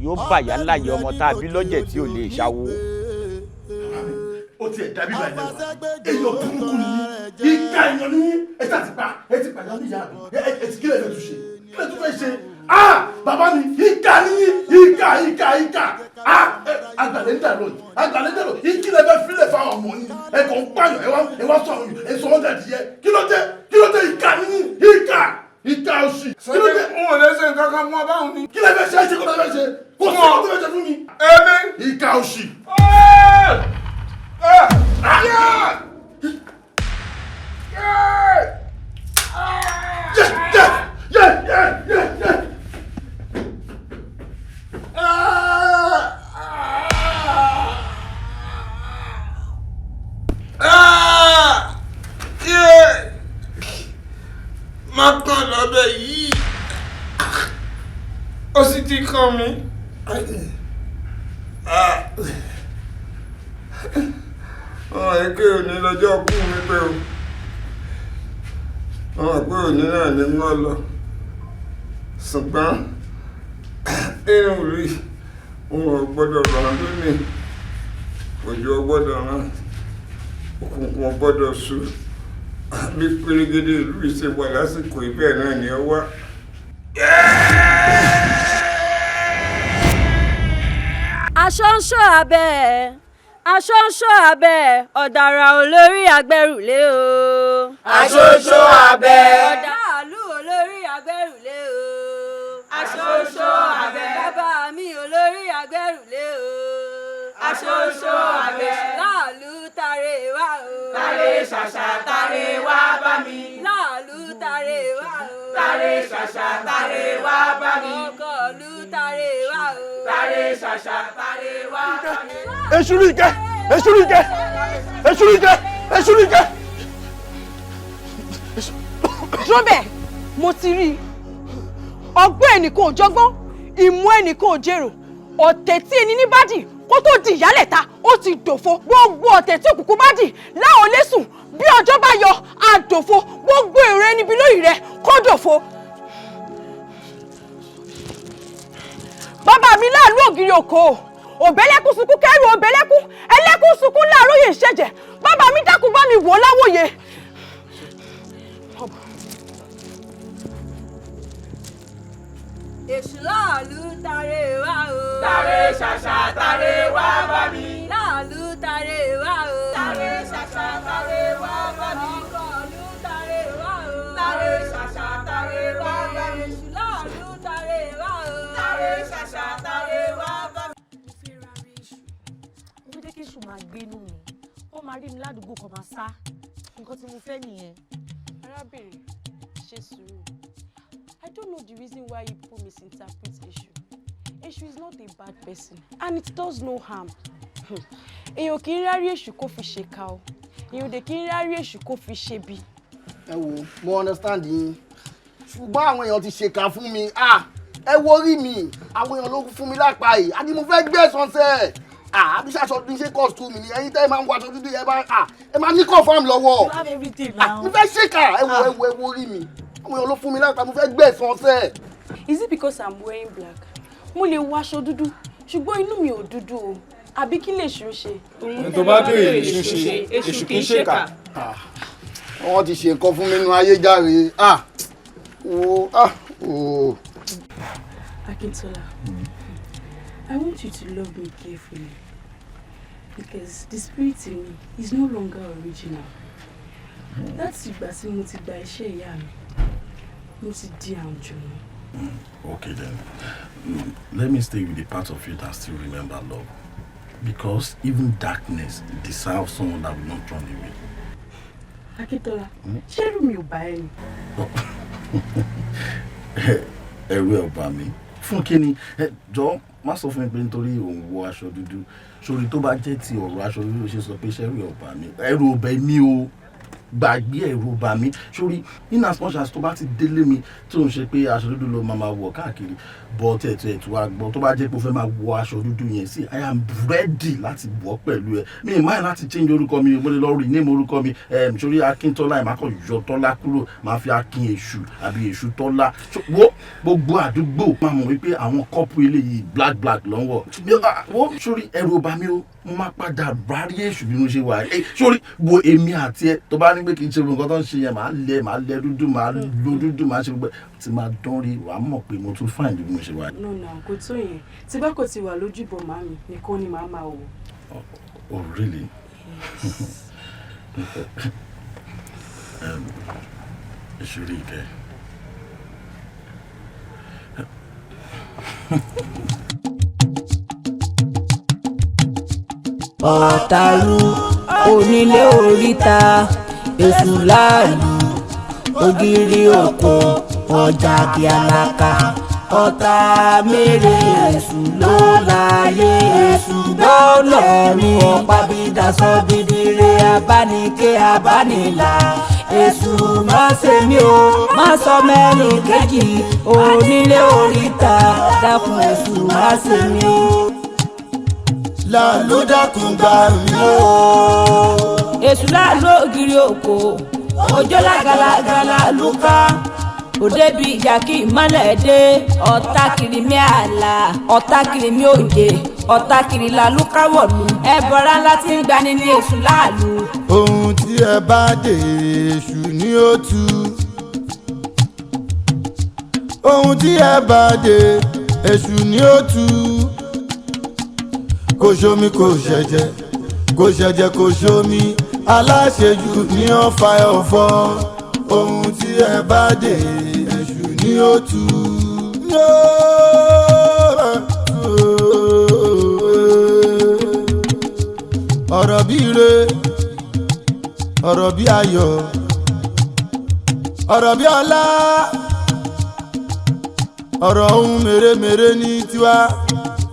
Yóò bàyá láyé ọmọ tá a bí lọ́jẹ̀ tí ò lè ṣàwó. Ó tiẹ̀ dàbí ìbàjẹ́ wa, èèyàn burúkú ni ìka èèyàn ní. Ẹ ṣáà ti pa, ẹ ti pàdánù ìyá mi. Ẹ ti kílẹ̀ fẹ́ tún ṣe, kílẹ̀ tún fẹ́ ṣe? Ah, bàbá mi, ìka ní ìka ìka ìka. Ah, àgbàlẹ̀ ń dà lónìí, àgbàlẹ̀ ń dà lónìí. Ìkílẹ̀ fẹ́ filẹ̀ fáwọn ọmọ yín? Ẹ kàn ń pààyàn, ẹ wá sọ àwọn ẹ sọ wọn dàdí yẹ. Kí ló dé? Kí ló dé? Ìka ní ìka ìka òsì. Kí ló dé? N ò lè ṣe nǹkan kan fún ọ báwọn ni. Kí lè fẹ́ ṣe? É ṣe kó lè fẹ́ ṣe? Kò sí kó tó fẹ́ ṣe fún mi. Èmi. Ìka òsì. Yeah, yeah, yeah, yeah, yeah, yeah. Ah! Yeah! Má kàn lọ́bẹ̀ yìí. Ó sì ti kàn mí. Ah! Wọ́n rẹ̀ pé òní lọ́jọ́ kú mi pé o. Wọ́n rẹ̀ pé òní náà ni wọ́n lọ. Ṣùgbọ́n inú rí òun ò gbọ́dọ̀ ràn lónìí. Òjò ò gbọ́dọ̀ ràn. Òkùnkùn ò gbọ́dọ̀ ṣú. Bí pérégedé ìlú yìí ṣe wà lásìkò ìbẹ́ẹ̀ náà ni ó wá. Aṣọ ń ṣọ́ abẹ́, aṣọ ń ṣọ́ abẹ́, ọ̀dàrà olórí agbẹ́rùlé o. Aṣọ ń ṣọ́ abẹ́. Ọ̀dàlú olórí agbẹ́rùlé o. Aṣọ ń ṣọ́ abẹ́. Bàbá mi olórí agbẹ́rùlé o. Aṣọ ń ṣọ́ abẹ́. Láàlú tare wá o. Tare ṣàṣà tare wá bá mi. Láàlú tare wá o. Tare ṣàṣà tare wá bá mi. Ọkọ̀ọ̀lù tare wá ṣàṣà tàrẹ wá bá mi. Èṣùrìkẹ́, Èṣùrìkẹ́, Èṣùrìkẹ́, Èṣùrìkẹ́. Dúró bẹ́ẹ̀, mo ti rí i. Ọgbọ́n ẹnìkan ò jọgbọ́n, ìmú ẹnìkan ò jèrò. Ọ̀tẹ̀ tí ẹni ní bá dì kó tó di ìyálẹ̀ta, ó ti dòfo. Gbogbo ọ̀tẹ̀ tí òkùnkùn bá dì láwọn lẹ́sùn, bí ọjọ́ bá yọ, á dòfo. Gbogbo èrò ẹni bí lórí rẹ kó dòfo. Bàbá mi láàlú ògiri òkò, òbẹ́lẹ́kún sunkún kẹ́rù òbẹ́lẹ́kún, ẹlẹ́kún sunkún láàróyè ìṣẹ̀jẹ̀. Bàbá mi dákun bá mi wò ó láwòye. Èṣù láàlú tàrẹ wá o. Tàrẹ ṣàṣà tàrẹ wá bá mi. Láàlú tàrẹ wá o. Tàrẹ ṣàṣà tàrẹ wá bá mi. Ọkọ ìlú tàrẹ wá o. Tàrẹ ṣàṣà tàrẹ wá bá mi. Èṣù láàlú tàrẹ wá o. Tàrẹ ṣàṣà tàrẹ wá bá mi. Mo fẹ́ ra rí èṣù, mo fẹ́ jẹ́ kí èṣù máa gbénú mi, ó máa rí mi ládùúgbò kan máa sá. Nǹkan tí mo fẹ́ nìyẹn. Arábìnrin, ṣe sùúrù. I don't know the reason why you people misinterpret Eshu. Eshu is not a bad person and it does no harm. Èèyàn kì í rárí èṣù kó fi ṣèkà o. Èèyàn dẹ̀ kì í rárí èṣù kó fi ṣebi. Ẹ wo, mo understand yín, ṣùgbọ́n àwọn èèyàn ti ṣèkà fún mi. Ah, ẹ wo orí mi, àwọn èèyàn ló fún mi lápá yìí àti mo fẹ́ gbé ẹ̀sán sẹ́ ẹ̀. Ah, àbí ṣaṣọ ní ṣe costume ni ẹ̀yin tẹ́ ẹ máa ń wọ aṣọ dúdú, ẹ bá ah ẹ máa ní confirm lọ́wọ́. You have everything Ah, now. mo fẹ́ ṣèkà. Ẹ wo, ẹ wo, ẹ wo orí mi, àwọn èèyàn ló fún mi lápá, mo fẹ́ gbé ẹ̀sán sẹ́ ẹ̀. Is it because I'm wearing black? Mo lè wọ aṣọ dúdú, ṣùgbọ́n inú mi ò dúdú o. Àbí kí lè ṣu ṣe? Ohun tó bá béèrè lèṣù ṣe, èṣù kì í ṣèkà. Wọ́n ti ṣe nǹkan fún mi nínú ayé járe. Ah, wo, ah, o. Akintola, I want you to love me carefully because the spirit in me is no longer original. Láti ìgbà tí mo ti gba iṣẹ́ ìyá mi, mo ti di àǹjọ̀nú. Okay then, let me stay with the part of you that still remember love. Because even darkness deserves someone that will not run away. Akintola, ṣé ẹ̀rù mi ò bá ẹ ni? Ẹ̀rù ẹ̀ ò bà mí. Fún kíni? Ẹ jọ̀ọ́, má sọ fún mi pé nítorí òun wọ aṣọ dúdú. Sórí tó bá jẹ́ ti ọ̀rọ̀ aṣọ dúdú ṣe sọ pé ṣẹ́rù ẹ̀ ò bà mí. Ẹ̀rù ò bẹ̀ mí o. Gbàgbé, ẹ̀rù ò bà mí. Sórí in as much as tó bá ti délé mi tó ń ṣe pé aṣọ dúdú ló máa máa wọ̀ káàkiri, bọ́ tẹ̀tù ẹ̀tù wa gbọ́, tó bá jẹ́ pé o fẹ́ máa wọ aṣọ dúdú yẹn sí, I am ready láti wọ̀ pẹ̀lú ẹ. Mi ì máa láti change orúkọ mi, mo lè lọ rename orúkọ mi. Sórí Akíntọ́lá ẹ̀, máa kàn yọ Tọ́lá kúrò, máa fi Akin Èṣù àbí Èṣù Tọ́lá. Wo gbogbo àdúgbò máa mọ̀ wípé àwọn couple eléyìí, black black ló ń wọ̀. Wo, sórí ẹ̀rù ò bà mí o, mo máa padà rárí èṣù bí mo ṣe wà. Ẹ sórí wo, èmi àti ẹ, tó bá ní pé kí n ṣe nǹkan tó ń ṣe yẹn, màá lẹ, màá lẹ dúdú, màá lo dúdú, màá ṣe gbogbo ẹ tí máa dán rí, wàá mọ̀ pé mo tún fine bí mo ṣe wà. No, no, kò tó yẹn. Tí bá kò ti wà lójúbọ màmí nìkan ni màá máa wò. Oh, really? Ìṣòro ìkẹ́. Ọ̀tàrú onílé oríta, èṣù láàlú ògiri òkò, ọjà kìálákà, ọ̀tá mèrè, èṣù ló láyé, èṣù gbọ́lọ́run, ọ̀pá bídà sọ́bìdìrẹ́, abániké abánilà. Èṣù má ṣe mí o, má sọ mẹ́rin kejì, onílé oríta, dákun, èṣù má ṣe mí o. Làlúdàkùn gbà mí o. Èṣù láàlú ògiri òkò, òjò lágalagala lùkà, òde bí ìjà kí ìmọ̀lẹ̀ dé, ọ̀tá kiri mi àlà, ọ̀tá kiri mi òjè, ọ̀tá kiri làlúkà wọ̀lú, ẹ̀bọ̀rá ńlá tí ń gbani ní èṣù láàlú. Ohun tí ẹ bá dé, èṣù ni ó tú. Ohun tí ẹ bá dé, èṣù ni ó tú. Kò sómi, kò ṣẹ̀jẹ̀, kò ṣẹ̀jẹ̀, kò sómi, aláṣejù ní ọ̀fà ọ̀fọ̀. Ohun tí ẹ bá dé, èṣù ni ó tú. Ọ̀rọ̀ bí ire, ọ̀rọ̀ bí ayọ̀, ọ̀rọ̀ bí ọlá, ọ̀rọ̀ ohun mèremère ní tiwa.